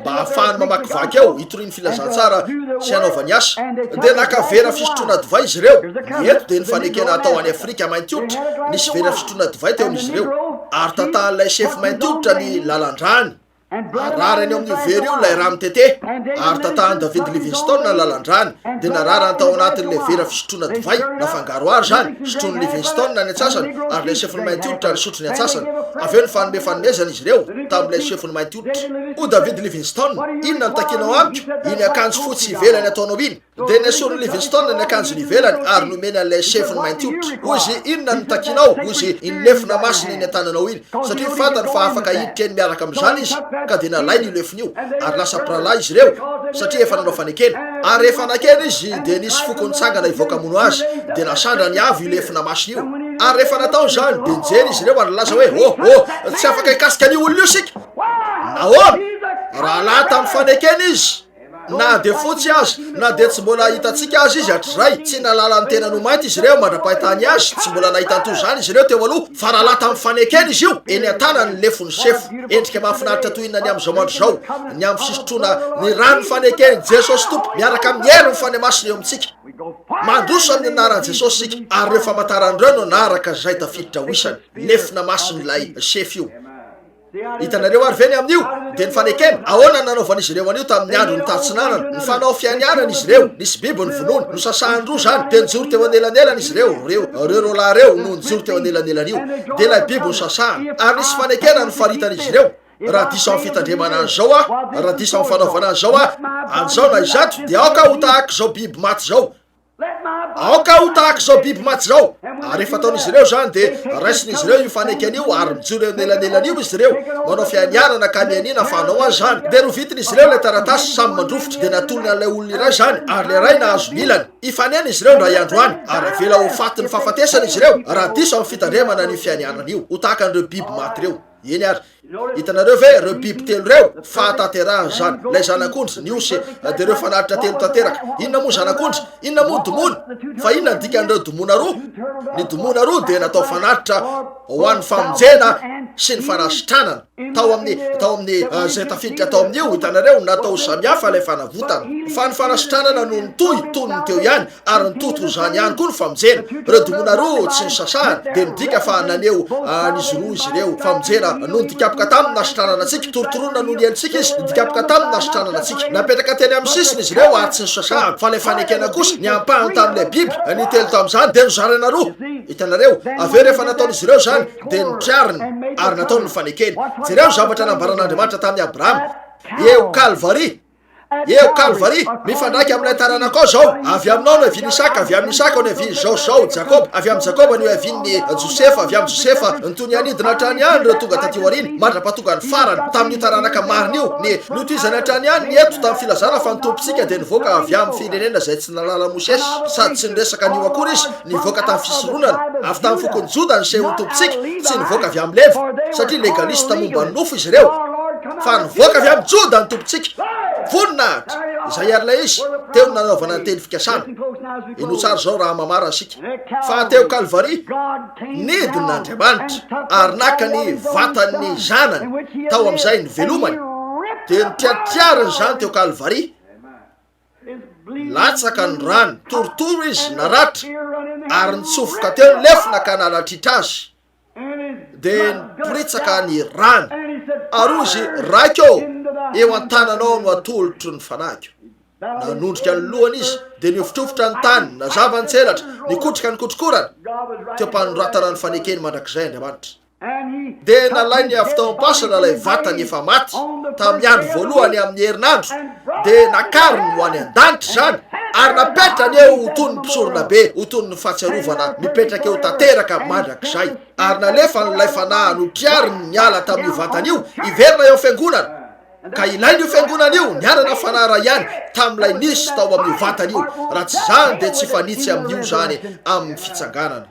mba hahafahany mamakivaky eo, hitoriany filazantsara sy hanaovany asa. Dia naka vera fisotroana divay izy ireo. Ny eto dia ny fanekena atao any Afrika mainty hoditra. Nisy vera fisotroana divay teo amin'izy ireo, ary tatahan'ilay sefo mainty hoditra ny lalan-drany. Narary any amin'io vera io ilay rà mitete, ary tatahan'i David Livingstone ny lalan-drany, dia nararany tao anatin'ilay vera fisotroana divay, nafangaro àry izany, sotroin'i Livingstone ny antsasany, ary ilay sefon'ny mainty hoditra nisotro ny antsasany. Avy eo nifanome fanomezana izy ireo, tamin'ilay sefon'ny mainty hoditra. Hoy David Livingstone, Inona no takinao amiko? Iny akanjo fotsy ivelany ataonao iny. Dia nesorin'i Livingstone ny akanjony ivelany ary nomeny an'ilay sefony mainty hoditra. Hoy izy, Inona no takinao? Hoy izy, Iny lefona masina eny an-tananao iny. Satria fantany fa afaka hiditra eny miaraka amin'izany izy, ka dia nalainy io lefona io. Ary lasa mpirahalahy izy ireo, satria efa nanao fanekena. Ary rehefa nakena izy, dia nisy foko nitsangana hivoaka hamono azy. Dia nasandrany avo io lefona masina io. Ary rehefa natao izany, dia nijery izy ireo ary nilaza hoe, Oh, oh, tsy afaka hikasika an'io olona io isika! Nahoana? Rahalahy tamin'ny fanekena izy. Na dia fotsy aza, na dia tsy mbola hitantsika aza izy hatrizay, tsy nahalala ny tenany ho mainty izy ireo mandra-pahitany azy, tsy mbola nahita toy izany izy ireo teo aloha, fa rahalahy tamin'ny fanekena izy io, eny an-tanany ny lefon'ny sefo. Endrika mahafinaritra toy inona ny amin'izao andro izao, ny amin'ny fisotroana ny ran'ny faneken'i Jesosy Tompo, miaraka amin'ny herin'ny Fanahy Masina eo amintsika. Mandroso amin'ny anaran'i Jesosy isika, ary ireo famantarana ireo no anaraka izay tafiditra ho isany. Lefona masin'ilay sefo io. Hitanareo ary ve ny amin'io? Dia ny fanekena. Ahoana no nanaovan'izy ireo an'io tamin'ny andron'ny Tatsinanana? Nifanao fianianana izy ireo. Nisy biby novonoina. Nosasahany roa izany. Dia nijoro teo anelanelany izy ireo. Ireo, ireo roalahy ireo no nijoro teo anelanelan'io. Dia ilay biby nosasahana. Ary nisy fanekena nofaritan'izy ireo. Raha diso amin'ny fitandremana an'izao aho, raha diso amin'ny fanaovana an'izao aho, an'izao na izato, dia aoka ho tahaka izao biby maty izao. Aoka ho tahaka izao biby maty izao. Ary rehefa ataon'izy ireo izany, dia raisin'izy ireo io fanekena io, ary mijoro eo anelanelan'io izy ireo, manao fianianana ka mianiana fa hanao an'izany. Dia rovitin'izy ireo ilay taratasy, samy mandrovitra. Dia natolony an'ilay olona iray izany, ary ilay iray nahazo ny ilany. Hifanena izy ireo indray andro any, ary avela ho fatin'ny fahafatesana izy ireo, raha diso amin'ny fitandremana an'io fianianana io. Ho tahaka an'ireo biby maty ireo. Eny ary. Hitanareo ve ireo biby telo ireo? Fahatanterahana izany. Ilay zanak'ondry, ny osy, dia ireo fanatitra telo tanteraka. Inona moa zanak'ondry? Inona moa domona? Fa inona ny dikan'ireo domona roa? Ny domona roa dia natao fanatitra ho an'ny famonjena sy ny fanasitranana. Tao amin'ny, tao amin'ny, izay tafiditra tao amin'io, hitanareo, natao ho samihafa ilay fanavotana. Fa ny fanasitranana no nitohy toy ny teo ihany. ary nitohy toy izany ihany koa ny famonjena. Ireo domona roa tsy nisasahana dia midika fa naneho an'izy roa izy ireo famonjena noho ny dikapoka taminy nasitranana antsika, torotoroana noho ny helotsika izy, ny dikapoka taminy nasitranana antsika. Napetraka teny amin'ny sisiny izy ireo ary tsy nisasahana, fa ilay fanekena kosa, ny ampahany tamin'ilay biby, ny telo tamin'izany, dia nozaraina roa. Hitanareo? Avy eo rehefa nataon'izy ireo izany, dia notriariny ary nataony ny fanekena. Jereo ny zavatra nambaran'Andriamanitra tamin'i Abrahama eo Kalvary. Eo Kalvary, mifandraika amin'ilay taranakao izao. Avy aminao no hiavian'i Isaka, avy amin'i Isaka no hiavian'i izao sy izao, Jakoba, avy amin'i Jakoba no hiavian'i Josefa, avy amin'i Josefa, ny toy ny hanidina hatrany ihany ireo tonga taty aoriana, mandra-pahatonga ny farany, tamin'io taranaka marina io. Ny, notohizany hatrany ihany ny eto tamin'ny filazana fa ny Tompontsika dia nivoaka avy amin'ny firenena izay tsy nahalala Mosesy, sady tsy niresaka an'io akory izy, nivoaka tamin'ny fisoronana, avy tamin'ny fokon'i Joda ny sehon'ny Tompontsika, tsy nivoaka avy amin'i Levy, satria legalista momba ny nofo izy ireo. Fa nivoaka avy amin'i Joda ny Tompontsika. Voninahitra! Izay àry ilay izy, teo no nanaovana ny teny fikasana. Henoy tsara izao raha mamara isika. Fa teo Kalvary, nidina Andriamanitra ary naka ny vatan'ny Zanany tao amin'izay nivelomany, dia notriatriariny izany teo Kalvary. Latsaka ny rany, torotoro izy, naratra, ary nitsofoka teo ny lefona ka nanatritra azy. Dia niporitsaka ny rany, ary hoy izy, Raiko ô, eo an-tananao no atolotro ny fanahiko. Nanondrika ny lohany izy, dia nihovotrovotra ny tany, nazava ny tselatra, nikotroka ny kotrokorana. Teo am-panoratana ny fanekeny mandrakizay Andriamanitra. Dia nalainy avy tao am-pasana ilay vatany efa maty, tamin'ny andro voalohany amin'ny herinandro, dia nakariny ho any an-danitra izany, ary napetrany eo ho toy ny mpisoronabe, ho toy ny fahatsiarovana mipetraka eo tanteraka mandrakizay. Ary nalefany ilay fanahy notriariny niala tamin'io vatana io, hiverina eo amin'ny fiangonana. Ka ilaina io fiangonana io, nianana fanahy iray ihany tamin'ilay nisy tao amin'io vatana io, raha tsy izany dia tsy hifanitsy amin'io izany amin'ny fitsanganana.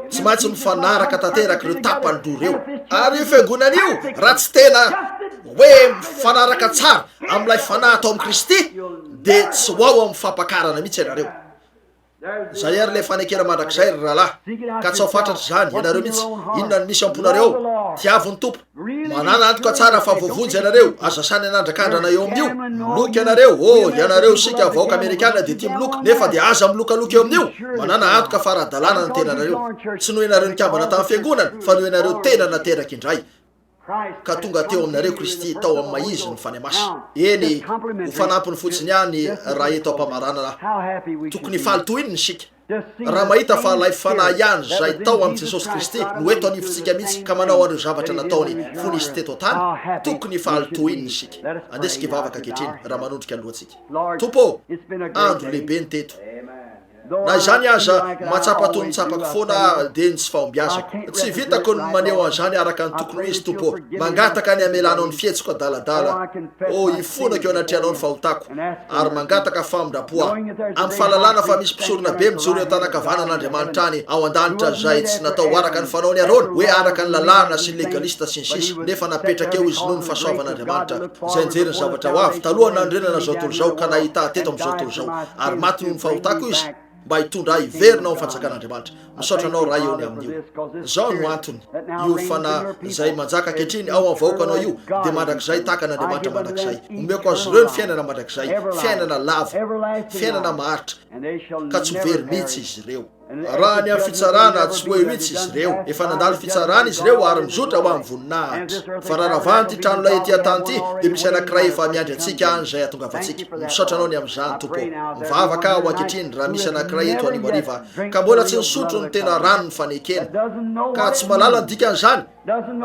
Tsy maintsy mifanaraka tanteraka ireo tapany roa ireo. Ary io fiangonana io, raha tsy tena hoe mifanaraka tsara amin'ilay fanahy tao amin'i Kristy, dia tsy ho ao amin'ny fampakarana mihitsy ianareo. Izay àry ilay fanekena mandrakizay, ry rahalahy. Katsaho fatratra izany, ianareo mihitsy. Inona no misy ao am-ponareo ao? Tiavo ny Tompo. Manàna antoka tsara fa voavonjy ianareo, aza sany hanandrakandrana eo amin'io. Miloka ianareo, oh, ianareo isika vahoaka Amerikana dia tia miloka, nefa dia aza milokaloka eo amin'io. Manàna antoka fa ara-dalàna ny tenanareo. Tsy noho ianareo nikambana tamin'ny fiangonana, fa noho ianareo tena nateraka indray, ka tonga teo aminareo Kristy tao amin'ny maha-Izy ny Fanahy Masina. Eny, ho fanampiny fotsiny ihany raha eto am-pamaranana aho. Tokony hifaly toy inona isika? Raha mahita fa ilay Fanahy ihany izay tao amin'i Jesosy Kristy no eto anivontsika mihitsy ka manao an'ireo zavatra nataony fony Izy teto an-tany, tokony hifaly toy inona isika. Andeha isika hivavaka ankehitriny raha manondrika ny lohantsika. Tompo ô, andro lehibe ny teto. Na izany aza, mahatsapa toy ny tsapako foana aho dia ny tsy fahombiazako. Tsy vitako ny maneho an'izany araka ny tokony ho izy, Tompo ô. Mangataka ny hamelanao ny fihetsiko adaladala. Ô, ifonako eo anatrehanao ny fahotako. Ary mangataka famindram-po aho, amin'ny fahalalana fa misy mpisoronabe mijoro eo an-tanan-kavanan'Andriamanitra any ao an-danitra izay tsy natao araka ny fanaon'i Arona, hoe araka ny lalàna sy ny legalista sy ny sisa, nefa napetraka eo izy noho ny fahasoavan'Andriamanitra, izay nijery ny zavatra ho avy, talohan'ny nanorenana izao tontolo izao, ka nahita ahy teto amin'izao tontolo izao. Ary maty noho ny fahotako izy, mba hitondra ahy hiverina ao amin'ny fanjakan'Andriamanitra. Misaotra Anao Ray eo ny amin'io. Izao no antony, io Fanahy izay manjaka ankehitriny ao amin'ny vahoakanao io dia mandrakizay tahaka an'Andriamanitra mandrakizay. Omeko azy ireo ny fiainana mandrakizay, fiainana lava, fiainana maharitra, ka tsy ho very mihitsy izy ireo. Raha ny amin'ny fitsarana, tsy ho eo mihitsy izy ireo. Efa nandalo fitsarana izy ireo ary mizotra ho amin'ny voninahitra. Fa raha ravahana ity tranolay ety an-tany ity, dia misy anankiray efa miandry antsika any izay hahatongavantsika. Misaotra Anao ny amin'izany, Tompo ô. Mivavaka aho ankehitriny raha misy anankiray eto anio hariva ka mbola tsy nisotro ny tena ranon'ny fanekena, ka tsy mahalala ny dikan'izany,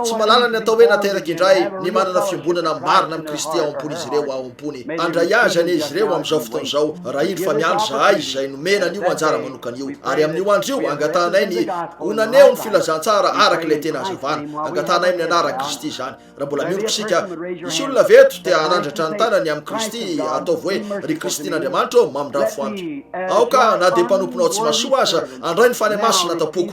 tsy mahalala ny atao hoe nateraka indray, ny manana fiombonana marina amin'i Kristy ao am-pon'izy ireo ao am-pony. Handray Azy anie izy ireo amin'izao fotoana izao, raha indro fa miandry izahay izay nomena an'io anjara manokana io. Ary amin'io andro io, angatahanay ny ho naneho ny filazantsara araka ilay tena hazavana. Angatahanay amin'ny anaran'i Kristy izany. Raha mbola miondrika isika, hisy olona ve eto te hanandratra ny tanany amin'i Kristy, ataovy hoe, Ry Kristin'Andriamanitra ô, mamindrà fo amiko. Aoka aho, na dia mpanomponao tsy mahasoa aza, handray ny Fanahy Masina ato am-poko,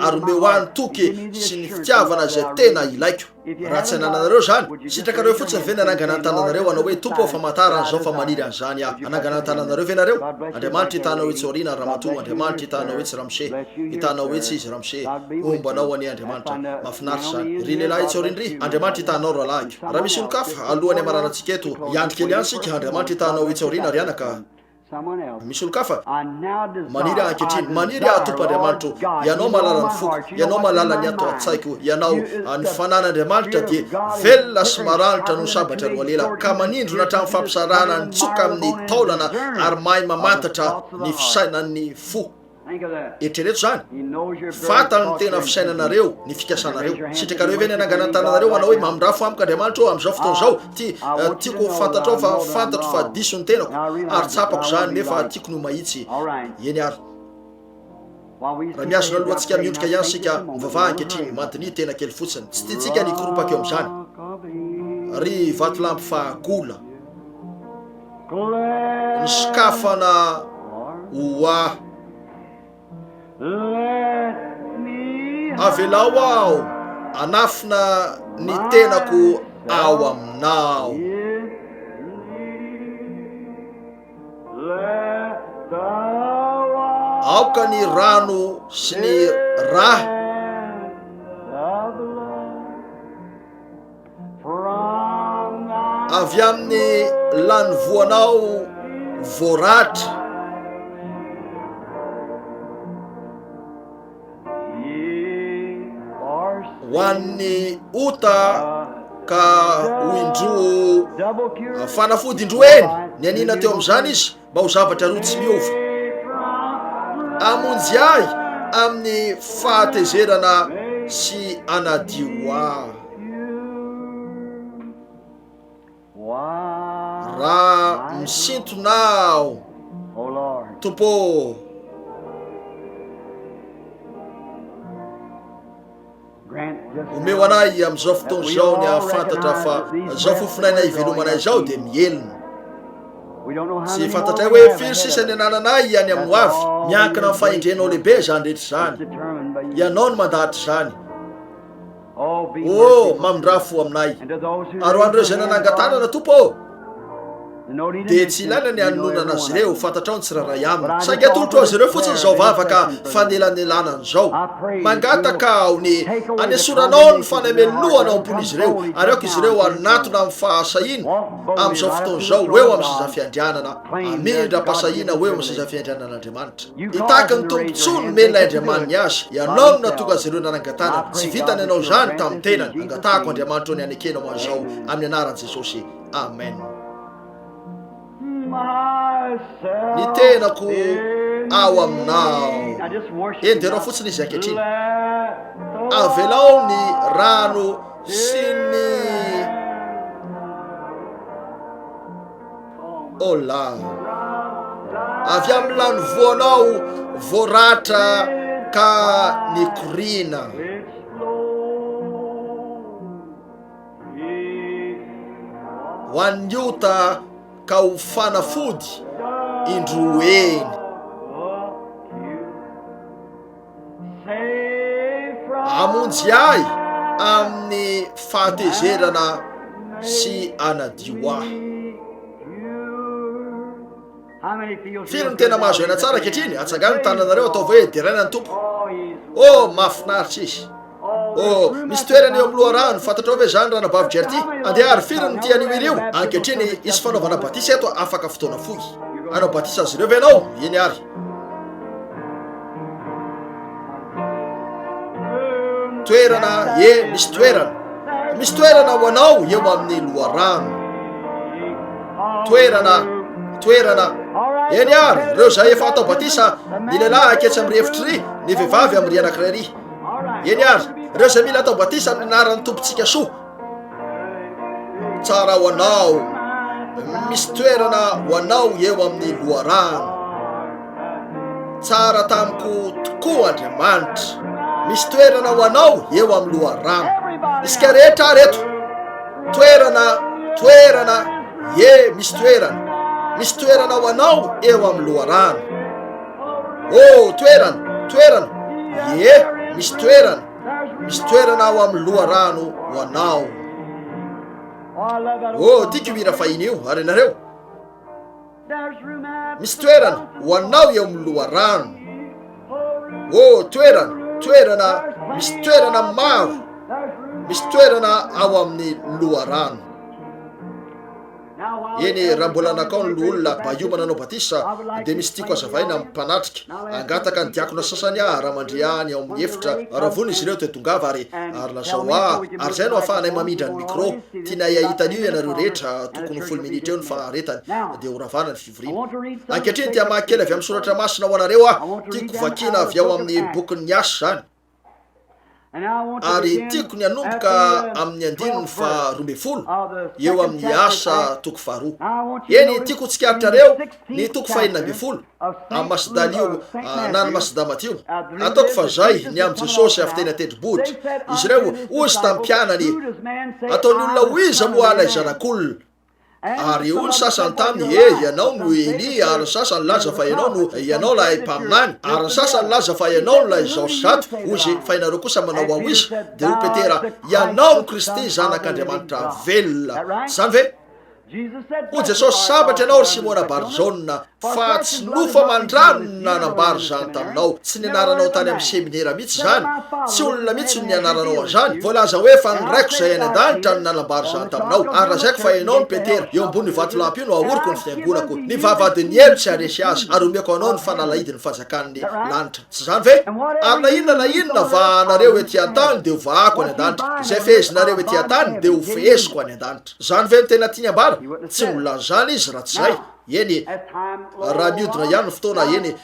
ary omeo ahy ny toky sy ny fitiavana izay tena ilaiko. Raha tsy anananareo izany, sitrakareo fotsiny ve ny hanangana ny tananareo hanao hoe, Tompo ô, famantarana izao fa maniry an'izany aho. Hanangana ny tananareo ve nareo? Andriamanitra hitanao etsy aoriana, ramatoa. Andriamanitra hitanao etsy, ramose. Hitanao etsy izy, ramose. Homba anao anie Andriamanitra. Mahafinaritra izany. Ry lehilahy etsy aoriana ry, Andriamanitra hitaha anao rahalahiko. Raha misy olon-kafa, alohan'ny hamaranantsika eto, hiandry kely ihany isika, Andriamanitra hitaha anao etsy aoriana ry anaka. Misy olon-kafa? Maniry aho ankehitriny, maniry aho Tompo Andriamanitro, Ianao mahalala ny foko, Ianao mahalala ny ato an-tsaiko, Ianao, ny fanan'Andriamanitra dia velona sy maranitra noho ny sabatra roalela, ka manindrona hatramin'ny fampisarahana ny tsoka amin'ny taolana ary mahay mamantatra ny fisainan'ny fo. Eritrereto izany. Fantany ny tena fisainanareo, ny fikasanareo. Sitrakareo ve ny hanangana ny tananareo hanao hoe, Mamindrafo amiko Andriamanitra ô, amin'izao fotoana izao. Ty, tiako ho fantatrao fa fantatro fa diso ny tenako, ary tsapako izany, nefa tiako ny ho mahitsy. Eny ary. Raha mihazona ny lohantsika miondrika ihany isika, mivavaha ankehitriny, mandiniha tena kely fotsiny. Tsy tiantsika ny hikoropaka eo amin'izany. Ry vatolampy fahagola. Nisokafana ho ahy. Avelao aho hanafina ny tenako ao aminao. Aoka ny rano sy ny ra. Avy amin'ny lanivoanao voaratra. Ho an'ny ota ka ho indroa fanafody indroa eny nianiana teo amin'izany izy mba ho zavatra roa tsy miova. Hamonjy ahy amin'ny fahatezerana. sy hanadio ahy. Raha misintona aho, Tompo ô, omeo anay amin'izao fotoana izao ny hahafantatra fa izao fofonaina ivelomanay izao dia mihelina. Tsy fantatray hoe firy sisa ny anananay any amin'ny hoavy. Miankina amin'ny fahendrenao lehibe izany rehetra izany. Ianao no mandahatra izany. Oh, mamindrà fo aminay. Ary ho an'ireo izay nanangan-tanana, Tompo ô, dia tsy ilaina ny hanononana azy ireo, fantatrao ny tsirairay aminy. Saingy atolotro azy ireo fotsiny izao vavaka fanelanelanana izao. Mangataka aho ny hanesoranao ny fanamelohana ao am-pon'izy ireo, ary aoka izy ireo hanatona amin'ny fahasahiana amin'izao fotoana izao ho eo amin'ny seza fiandrianana, hamindram-pahasahiana ho eo amin'ny seza fiandrianan'Andriamanitra. Hitaky ny tombontsoa nomen'ilay Andriamaniny azy. Ianao no nahatonga azy ireo nanangan-tanana. Tsy vitany hanao izany tamin'ny tenany. Angatahako Andriamanitra o ny hanekenao an'izao amin'ny anaran'i Jesosy. Amen. Ny tenako ao aminao. Eny, derao fotsiny izy ankehitriny. Avelao ny rano sy ny Hola. Avy amin'ny lanivoanao voaratra ka nikoriana. Ho an'ny ota ka ho fanafody indroa eny. Hamonjy ahy amin'ny fahatezerana sy hanadio ahy. Firy no tena mahazo aina tsara ankehitriny? Atsangano ny tananareo, ataovy hoe deraina ny Tompo. Oh, mahafinaritra izy. Oh, misy toerana eo amin'ny loharano, fantatrao ve izany, Ranabavy Gertie? Andeha ary, firy no tia an'io hira io? Ankehitriny, hisy fanaovana batisa eto afaka fotoana fohy. Hanao batisa azy ireo ve ianao? Eny ary. Toerana, ye, misy toerana. Misy toerana ho anao eo amin'ny loharano. Toerana, toerana. Eny ary, ireo izay efa atao batisa, ny lehilahy aketsy amin'ny efitra iry, ny vehivavy amin'ny anankiray iry. Eny ary, ireo izay mila atao batisa amin'ny anaran'ny Tompontsika soa. Tsara ho anao, misy toerana ho anao eo amin'ny loharano. Tsara tamiko tokoa Andriamanitra. Misy toerana ho anao eo amin'ny loharano. Isika rehetra ary eto. Toerana, toerana, ye, misy toerana. Misy toerana ho anao eo amin'ny loharano. Oh, toerana, toerana, ie, misy toerana, misy toerana ao amin'ny loharano ho anao. Oh, tiako io hira fahiny io, ary ianareo? Misy toerana ho anao eo amin'ny loharano. Oh, toerana, toerana, misy toerana maro, misy toerana ao amin'ny loharano. Eny, raha mbola nankao ny loholona Bayou nanao batisa, dia misy tiako hazavaina amin'ny mpanatrika. Hangataka ny diakona sasany aho raha mandre ahy any ao amin'ny efitra. Raha vonona izy ireo, dia tongava ary, ary lazao ahy. Ary izay no ahafahanay mamindra ny micro. Tianay hahita an'io ianareo rehetra, tokony ho folo minitra eo ny faharetany, dia ho ravana ny fivoriana. Ankehitriny dia hamaky kely avy amin'ny Soratra Masina ho anareo aho. Tiako vakiana avy ao amin'ny bokin'ny Asa izany. Ary tiako ny hanomboka amin'ny andininy faha-12 eo amin'ny Asa toko faharoa. Eny, tiako ho tsikaritrareo ny toko faha-16 amin'ny Masidalio na ny Masida Matio. Ataoko fa izay ny amin'i Jesosy avy teny an-tendrombohitra. Izy ireo, hoy izy tamin'ny mpianany, Ataon'ny olona ho iza moa ilay Zanak'olona? Ary hoy ny sasany taminy, He, ianao no Elia, ary ny sasany nilaza fa ianao no, ianao ilay mpaminany, ary ny sasany nilaza fa ianao no ilay izao sy izato, hoy izy, fa ianareo kosa manao ahy ho iza? Dia hoy Petera, Ianao no Kristy, Zanak'Andriamanitra velona. Tsy izany ve? Hoy Jesosy, Sambatra ianao, ry Simona Bar-Jaona, Fa tsy nofo aman-drano no nanambara izany taminao, tsy nianaranao tany amin'ny seminera mihitsy izany, tsy olona mihitsy no nianaranao an'izany, voalaza hoe fa ny Raiko izay any an-danitra no nanambara izany taminao, ary lazaiko fa ianao no Petera, eo ambonin'io vatolampy io no haoriko ny fiangonako, ny vavahadin'ny helo tsy haharesy azy, ary homeko anao ny fanalahidin'ny fanjakan'ny lanitra. Tsy izany ve? Ary na inona na inona vahanareo ety an-tany dia ho vahako any an-danitra, izay fehezinareo ety an-tany dia ho feheziko any an-danitra. Izany ve no tena tiany ambara? Tsy nolazana izy raha tsy izay. Eny, raha mihodina ihany ny fotoana, eny,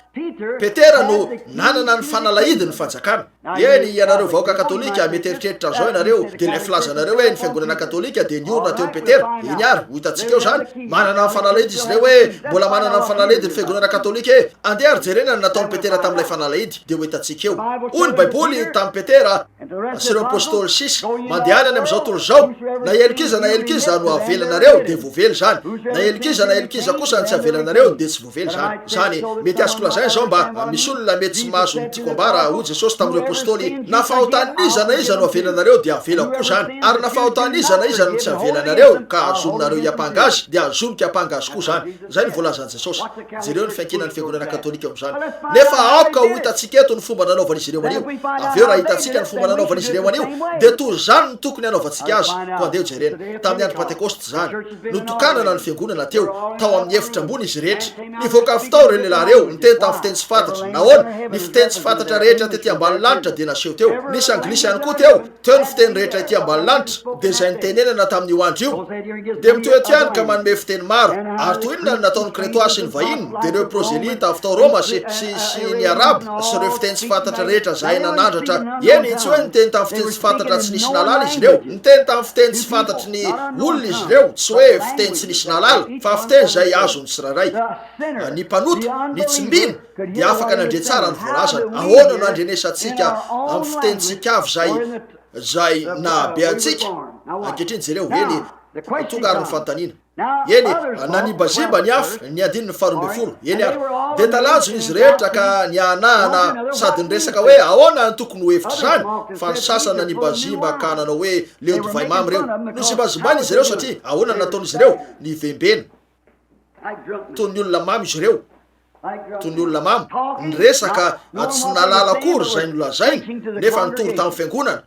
Petera no nanana ny fanalahidin'ny fanjakana. Eny, ianareo vahoaka katolika, mety eritreritra an'izao ianareo, dia ilay filazanareo hoe ny fiangonana katolika dia niorina teo amin'i Petera. Eny ary, ho hitantsika eo izany. Manana ny fanalahidy izy ireo hoe, mbola manana ny fanalahidy ny fiangonana katolika e! Andeha ary jerena ny nataon'i Petera tamin'ilay fanalahidy, dia ho hitantsika eo. Hoy ny Baiboly tamin'i Petera sy ireo apostoly sisa, Mandehana any amin'izao tontolo izao, na heloka iza na heloka iza no avelanareo, dia voavela izany, na heloka iza na heloka iza kosa no tsy avelanareo, dia tsy voavela izany. Izany, mety azoko lazaina izao mba misy olona mety tsy mahazo ny tiako ambara, hoy Jesosy tamin'ireo apostoly, Na fahotan'iza na iza no avelanareo dia avelako koa izany, ary na fahotan'iza na iza no tsy avelanareo ka hazoninareo hiampanga azy dia hazoniko hiampanga azy koa izany. Izay no voalazan'i Jesosy. Jereo ny fiankinan'ny fiangonana katolika eo amin'izany. Nefa aoka ho hitantsika eto ny fomba nanaovan'izy ireo an'io. Avy eo raha hitantsika ny fomba nanaovan'izy ireo an'io, dia toy izany no tokony hanaovantsika azy. Koa andeha hojerena. Tamin'ny andro Pantekosta izany. Notokanana ny fiangonana teo, tao amin'ny efitra ambony izy rehetra. Nivoaka avy tao ireo lehilahy ireo, niteny tamin'ny fiteny tsy fantatra. Nahoana? Ny fiteny tsy fantatra rehetra tety ambany lanitra dia naseho teo. Nisy anglisy ihany koa teo. Teo ny fiteny rehetra ety ambany lanitra, dia izay nitenenana tamin'io andro io. Dia mitohy eto ihany ka manome fiteny maro. Ary toy inona no nataon'ny Kretoà sy ny vahiny, dia ireo prozelyta avy tao Roma sy, sy, sy ny Arabo, sy ireo fiteny tsy fantatra rehetra izay nanandratra. Eny, tsy hoe niteny tamin'ny fiteny tsy fantatra tsy nisy nahalala izy ireo. Niteny tamin'ny fiteny tsy fantatry ny olona izy ireo, tsy hoe fiteny tsy nisy nahalala, fa fiteny izay azon'ny tsirairay. Ny mpanota, ny tsy mino, dia afaka nandre tsara ny voalazany. Ahoana no andrenesantsika amin'ny fitenintsika avy izay, izay nahabe antsika? Ankehitriny jereo, eny, tonga ary ny fanontaniana. Eny, nanimbazimba ny afo ny andininy faharoa ambin'ny folo. Eny ary, dia talanjona izy rehetra ka niahanahana sady niresaka hoe ahoana no tokony ho hevitr'izany, fa ny sasany nanimbazimba ka nanao hoe leo divay mamy ireo. Nozimbazimbaina izy ireo satria ahoana no nataon'izy ireo? Nivembena. Toy ny olona mamo izy ireo. Toy ny olona mamo. Niresaka tsy nahalala akory izay nolazainy, nefa nitory tamin'ny fiangonana.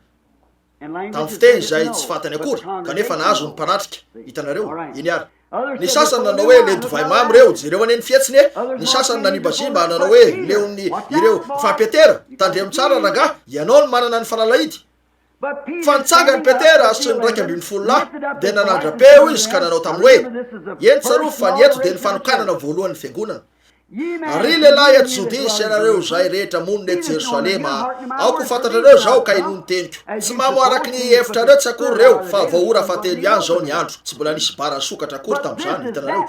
Tamin'ny fiteny izay tsy fantany akory, kanefa nahazo ny mpanatrika. Hitanareo? Eny ary. Ny sasany nanao hoe, Leo divay mamy ireo, jereo anie ny fihetsiny e! Ny sasany nanimbazimba nanao hoe, Leon'ny ireo. Fa Petera, tandremo tsara rangahy, ianao no manana ny fanalahidy. Fa nitsangany Petera sy ny 11 lahy, dia nanandra-peo izy ka nanao taminy hoe, Eny, tsarovy fa ny eto dia ny fanokanana voalohan'ny fiangonana. Ry lehilahy eto Jodia sy ianareo izay rehetra monina eto Jerosalema, aoka ho fantatrareo izao ka henoy ny teniko. Tsy mamo araka ny hevitrareo tsy akory ireo, fa vao ora fahatelo ihany izao ny andro. Tsy mbola nisy bara nisokatra akory tamin'izany, hitanareo.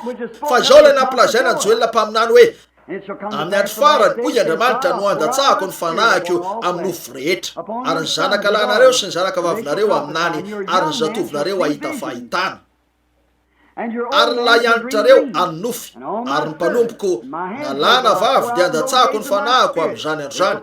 Fa izao ilay nampilazaina an'i Joela mpaminany hoe, Amin'ny andro farany, hoy Andriamanitra, no handatsahako ny fanahiko amin'ny nofo rehetra, ary ny zanaka lahinareo sy ny zanaka vavinareo haminany, ary ny zatovonareo hahita fahitana. Ary ny lahy anitrareo hanonofy, ary ny mpanompoko na lahy na vavy dia handatsahako ny fanahiko amin'izany andro izany,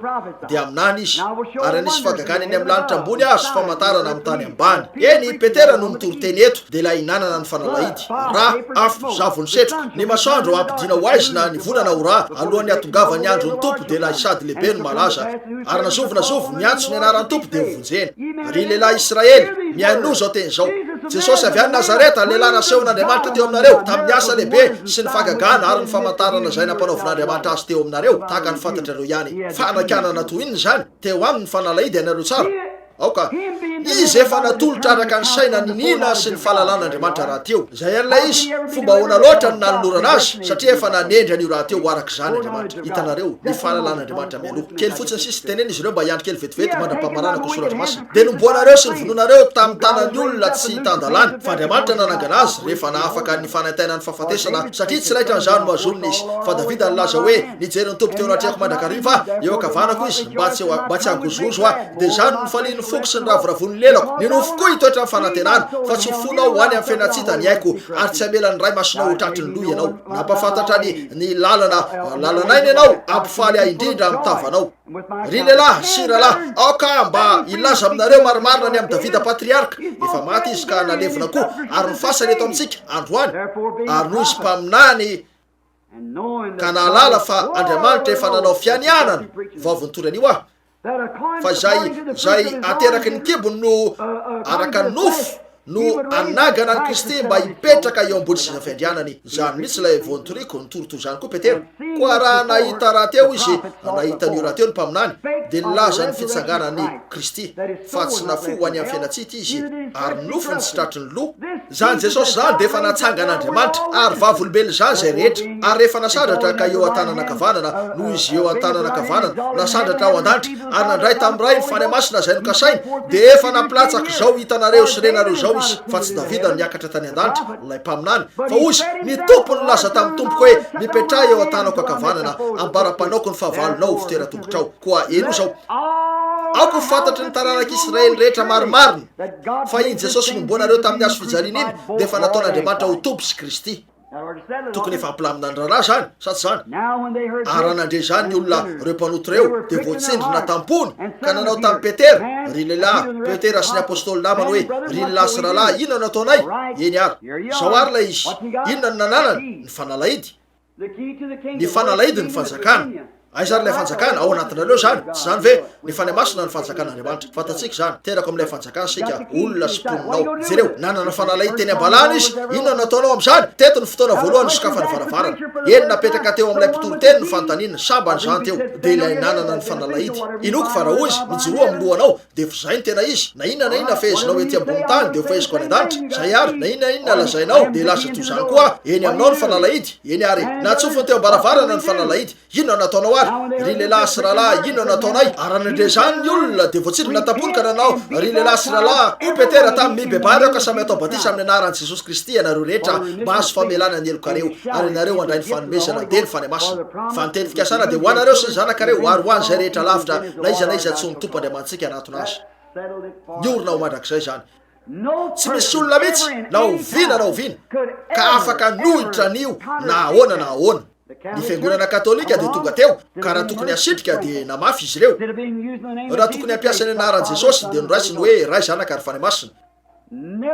dia haminany izy, ary hanisy fahagagana eny amin'ny lanitra ambony aho sy famantarana amin'ny tany ambany. Eny, i Petera no mitory teny eto, dia ilay nanana ny fanalahidy, ra, afo, zavon'ny setroka, ny masoandro hampidina ho haizina, ny volana ho ra, alohan'ny hatongavan'ny andron'ny Tompo, dia ilay sady lehibe no malaza, ary na zovy na zovy miantso ny anaran'ny Tompo dia hovonjena. Ry lehilahy Israely, mihainoa izao teny izao, Jesosy avy any Nazareta, lehilahy nasehon'Andriamanitra teo aminareo, tamin'ny asa lehibe sy ny fahagagana ary ny famantarana izay nampanaovin'Andriamanitra azy teo aminareo, tahaka ny fantatrareo ihany. Fanakianana toy inona izany? Teo aminy ny fanalahidy ianareo tsara. Aoka. Izy efa natolotra araka ny saina niniana sy ny fahalalan'Andriamanitra rahateo. Izay an'ilay izy, fomba ahoana loatra no nanolorana azy, satria efa nanendry an'io rahateo ho araka izany Andriamanitra. Hitanareo, ny fahalalan'Andriamanitra mialoha. Kely fotsiny sisa, teneno izy ireo mba hiandry kely vetivety mandra-pamaranako ny Soratra Masina. Dia nomboanareo sy novonoinareo tamin'ny tanan'ny olona tsy tan-dalàna, fa Andriamanitra nanangana azy rehefa nahafaka ny fanaintainan'ny fahafatesana, satria tsy laitran'izany nohazonina izy. Fa Davida nilaza hoe, Nijery ny Tompo teo anatrehako mandrakariva aho, eo ankavanako Izy, mba tsy mba tsy hangozohozo aho. Dia izany no nifalian'ny foko sy niravoravoan'ny lelako. Ny nofoko koa hitoetra amin'ny fanantenana, fa tsy ho fonao ho any amin'ny fiainantsita ny aiko, ary tsy hamela ny Ray Masinao ho tratry ny loha ianao. Nampahafantatra ny ny lalana lalan'aina ianao, hampifaly ahy indrindra amin'ny tavanao. Ry lehilahy sy rahalahy, aoka aho mba hilaza aminareo marimarina ny amin'i Davida patriarka. Efa maty izy ka nalevina koa, ary ny fasany eto amintsika androany. Ary noho izy mpaminany ka nahalala fa Andriamanitra efa nanao fianianana, vao avy nitory an'io aho, fa izay izay ateraky ny kibony no araka ny nofo. no hanangana an'i Kristy mba hipetraka eo ambony seza fiandrianany. Izany mihitsy ilay vao notoriko, nitory toy izany koa Petera. Koa raha nahita rahateo izy, nahita an'io rahateo ny mpaminany, dia nilaza ny fitsanganan'i Kristy, fa tsy nafoy ho any amin'ny fiainantsita izy, ary ny nofony tsy tratry ny lo. Izany Jesosy izany dia efa natsangan'Andriamanitra, ary vavolombelon'izany izay rehetra. Ary rehefa nasandratra ka eo an-tanana ankavanana, noho izy eo an-tanana ankavanana, nasandratra ao an-danitra, ary nandray tamin'ny Ray ny Fanahy Masina izay nokasainy, dia efa nampilatsaka izao hitanareo sy renareo izao izy, fa tsy Davida no niakatra tany an-danitra, ilay mpaminany, fa hoy izy, Ny Tompo nilaza tamin'ny Tompoko hoe, Mipetraha eo an-tanako ankavanana, ambara-panaoko ny fahavalonao ho fitoeran-tongotrao. Koa henoy izao, Aoka ho fantatry ny taranak'i Israely rehetra marimarina, fa iny Jesosy nomboanareo tamin'ny hazo fijaliana iny dia efa nataon'Andriamanitra ho Tompo sy Kristy. Tokony efa hampilamina ny raharaha izany, sa tsy izany? Ary raha nandre izany ny olona, ireo mpanota ireo, dia voatsindrona tam-pony, ka nanao tamin'i Petera, Ry lehilahy, Petera sy ny apostoly namany hoe, Ry lehilahy sy rahalahy, inona no ataonay? Eny àry. Izao àry ilay izy. Inona no nananany? Ny fanalahidy. Ny fanalahidin'ny fanjakana. Aiza ary ilay fanjakana? Ao anatinareo izany, tsy izany ve? Ny Fanahy Masina no fanjakan'Andriamanitra. Fantatsika izany. Teraka ao amin'ilay fanjakana isika, olona sy mponina ao. Jereo, nanana fanalahidy teny am-balahana izy. Inona no nataonao amin'izany? Teto ny fotoana voalohany nisokafan'ny varavarana. Eny, napetraka teo amin'ilay mpitory teny ny fanontaniana. Sambany izany teo. Dia ilay nanana ny fanalahidy. Inoako fa raha hoy izy, Mijoroa amin'ny lohanao, dia efa izay no tena izy. Na inona na inona fehezinao ety ambonin'ny tany, dia ho feheziko any an-danitra. Izay àry, na inona na inona lazainao, dia hilaza toy izany koa aho. Eny aminao ny fanalahidy. Eny àry. Natsofony teo am-baravarana ny fanalahidy. Inona no nataonao àry? Ry lehilahy sy rahalahy, inona no nataonay? Ary raha nandre izany ny olona, dia voatsindrona tam-pony ka nanao, Ry lehilahy sy rahalahy, hoy Petera taminy, Mibebaha ireo ka samy hatao batisa amin'ny anaran'i Jesosy Kristy ianareo rehetra, mba hahazo famelana ny helokareo, ary ianareo handray ny fanomezana, dia ny Fanahy Masina. Fa ny teny fikasana dia ho anareo sy ny zanakareo, ary ho an'izay rehetra lavitra, na iza na iza antsoin'ny Tompo Andriamanitsika hanatona Azy. Niorina ho mandrakizay izany. Tsy misy olona mihitsy, na oviana na oviana, ka afaka hanohitra an'io na ahoana na ahoana. Ny fiangonana katolika dia tonga teo, ka raha tokony hasitrika dia namafy izy ireo. Raha tokony hampiasa ny anaran'i Jesosy dia noraisiny hoe Ray, Zanaka ary Fanahy Masina.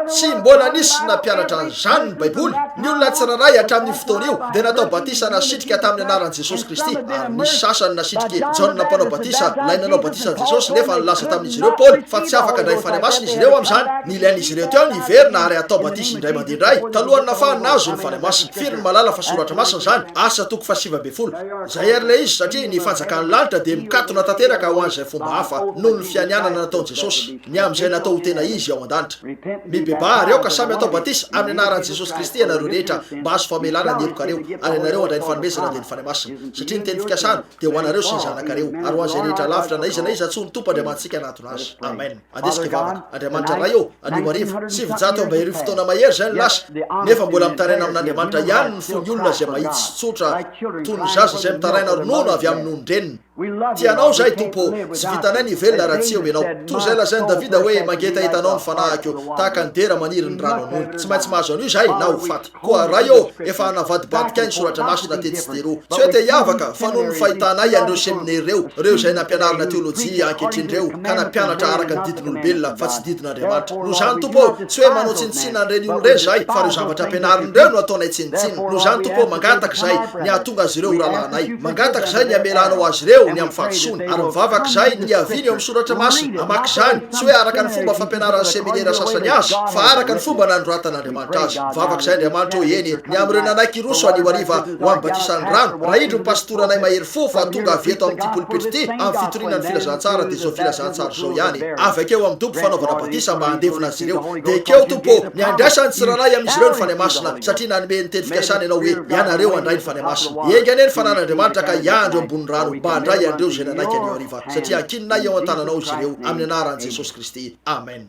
Tsy mbola nisy nampianatra an'izany ny Baiboly. Ny olona tsirairay hatramin'io fotoana io dia natao batisa nasitrika tamin'ny anaran'i Jesosy Kristy, ary nisy sasany nasitrik'i Jaona Mpanao Batisa, ilay nanao batisa an'i Jesosy, nefa nilaza tamin'izy ireo Paoly fa tsy afaka handray ny Fanahy Masina izy ireo amin'izany. Nilain'izy ireo teo ny hiverina ary hatao batisa indray mandeha indray, talohan'ny nahafahany nahazo ny Fanahy Masina. Firy ny mahalala fa Soratra Masina izany? Asa toko faha-19. Izay àry ilay izy, satria ny fanjakan'ny lanitra dia mikatona tanteraka ho an'izay fomba hafa noho ny fianianana nataon'i Jesosy. Ny amin'izay natao ho tena izy ao an-danitra. Mibebaha ary aoka samy hatao batisa amin'ny anaran'i Jesosy Kristy ianareo rehetra mba hahazo famelana ny helokareo, ary ianareo handray ny fanomezana dia ny Fanahy Masina. Satria ny teny fikasana dia ho anareo sy ny zanakareo, ary ho an'izay rehetra lavitra na iza na iza antsoin'ny Tompo Andriamanitsika hanatona Azy. Amen. Andeha isika hivavaka. Andriamanitra Ray ô, anio hariva, 1900 taona mahery izay no lasa, nefa mbola mitaraina amin'Andriamanitra ihany ny fon'ny olona izay mahitsy sy tsotra toy ny zaza izay mitaraina ronono avy amin'ny nonon-dreniny. Tia Anao izahay, Tompo ô, tsy vitanay ny hivelona raha tsy eo Ianao. Toy izay lazain'i Davida hoe, Mangetaheta Anao ny fanahiko, tahaka ny diera maniry ny rano an'ony. Tsy maintsy mahazo an'io izahay na ho faty. Koa, Ray ô, efa navadibadikay ny Soratra Masina tetsy sy teroa. Tsy hoe te hiavaka, fa noho ny fahitanay an'ireo seminera ireo, ireo izay nampianarina teolojia ankehitriny ireo, ka nampianatra araka ny didin'olombelona, fa tsy didin'Andriamanitra. Noho izany, Tompo ô, tsy hoe manao tsinontsinona an'ireny olona ireny izahay, fa ireo zavatra ampianariny ireo no ataonay tsinontsinona. Noho izany, Tompo ô, mangataka izahay ny hahatonga azy ireo ho rahalahinay. Mangataka izahay ny hamelanao azy ireo ny amin'ny fahadisoany, ary mivavaka izahay ny hiaviany eo amin'ny Soratra Masina, hamaky izany, tsy hoe araka ny fomba fampianaran'ny seminera sasany azy, fa araka ny fomba nanoratan'Andriamanitra azy. Mivavaka izahay, Andriamanitra ô, eny, ny amin'ireo nanaiky hiroso anio hariva ho amin'ny batisan'ny rano, raha indro ny pasitoranay mahery fo fa tonga avy eto amin'ity polipitra ity amin'ny fitoriana ny filazantsara, dia izao filazantsara izao ihany, avy akeo amin'ny dobo fanaovana batisa mba handevona azy ireo. Dia ekeo, Tompo ô, ny handraisan'ny tsirairay amin'izy ireo ny Fanahy Masina, satria nanome ny teny fikasana Ianao hoe, Ianareo handray ny Fanahy Masina. Enga anie ny Fanan'Andriamanitra ka hiandry eo ambonin'ny rano mba handray an'ireo izay nanaiky anio hariva, satria ankininay eo an-tananao izy ireo, amin'ny anaran'i Jesosy Kristy. Amen.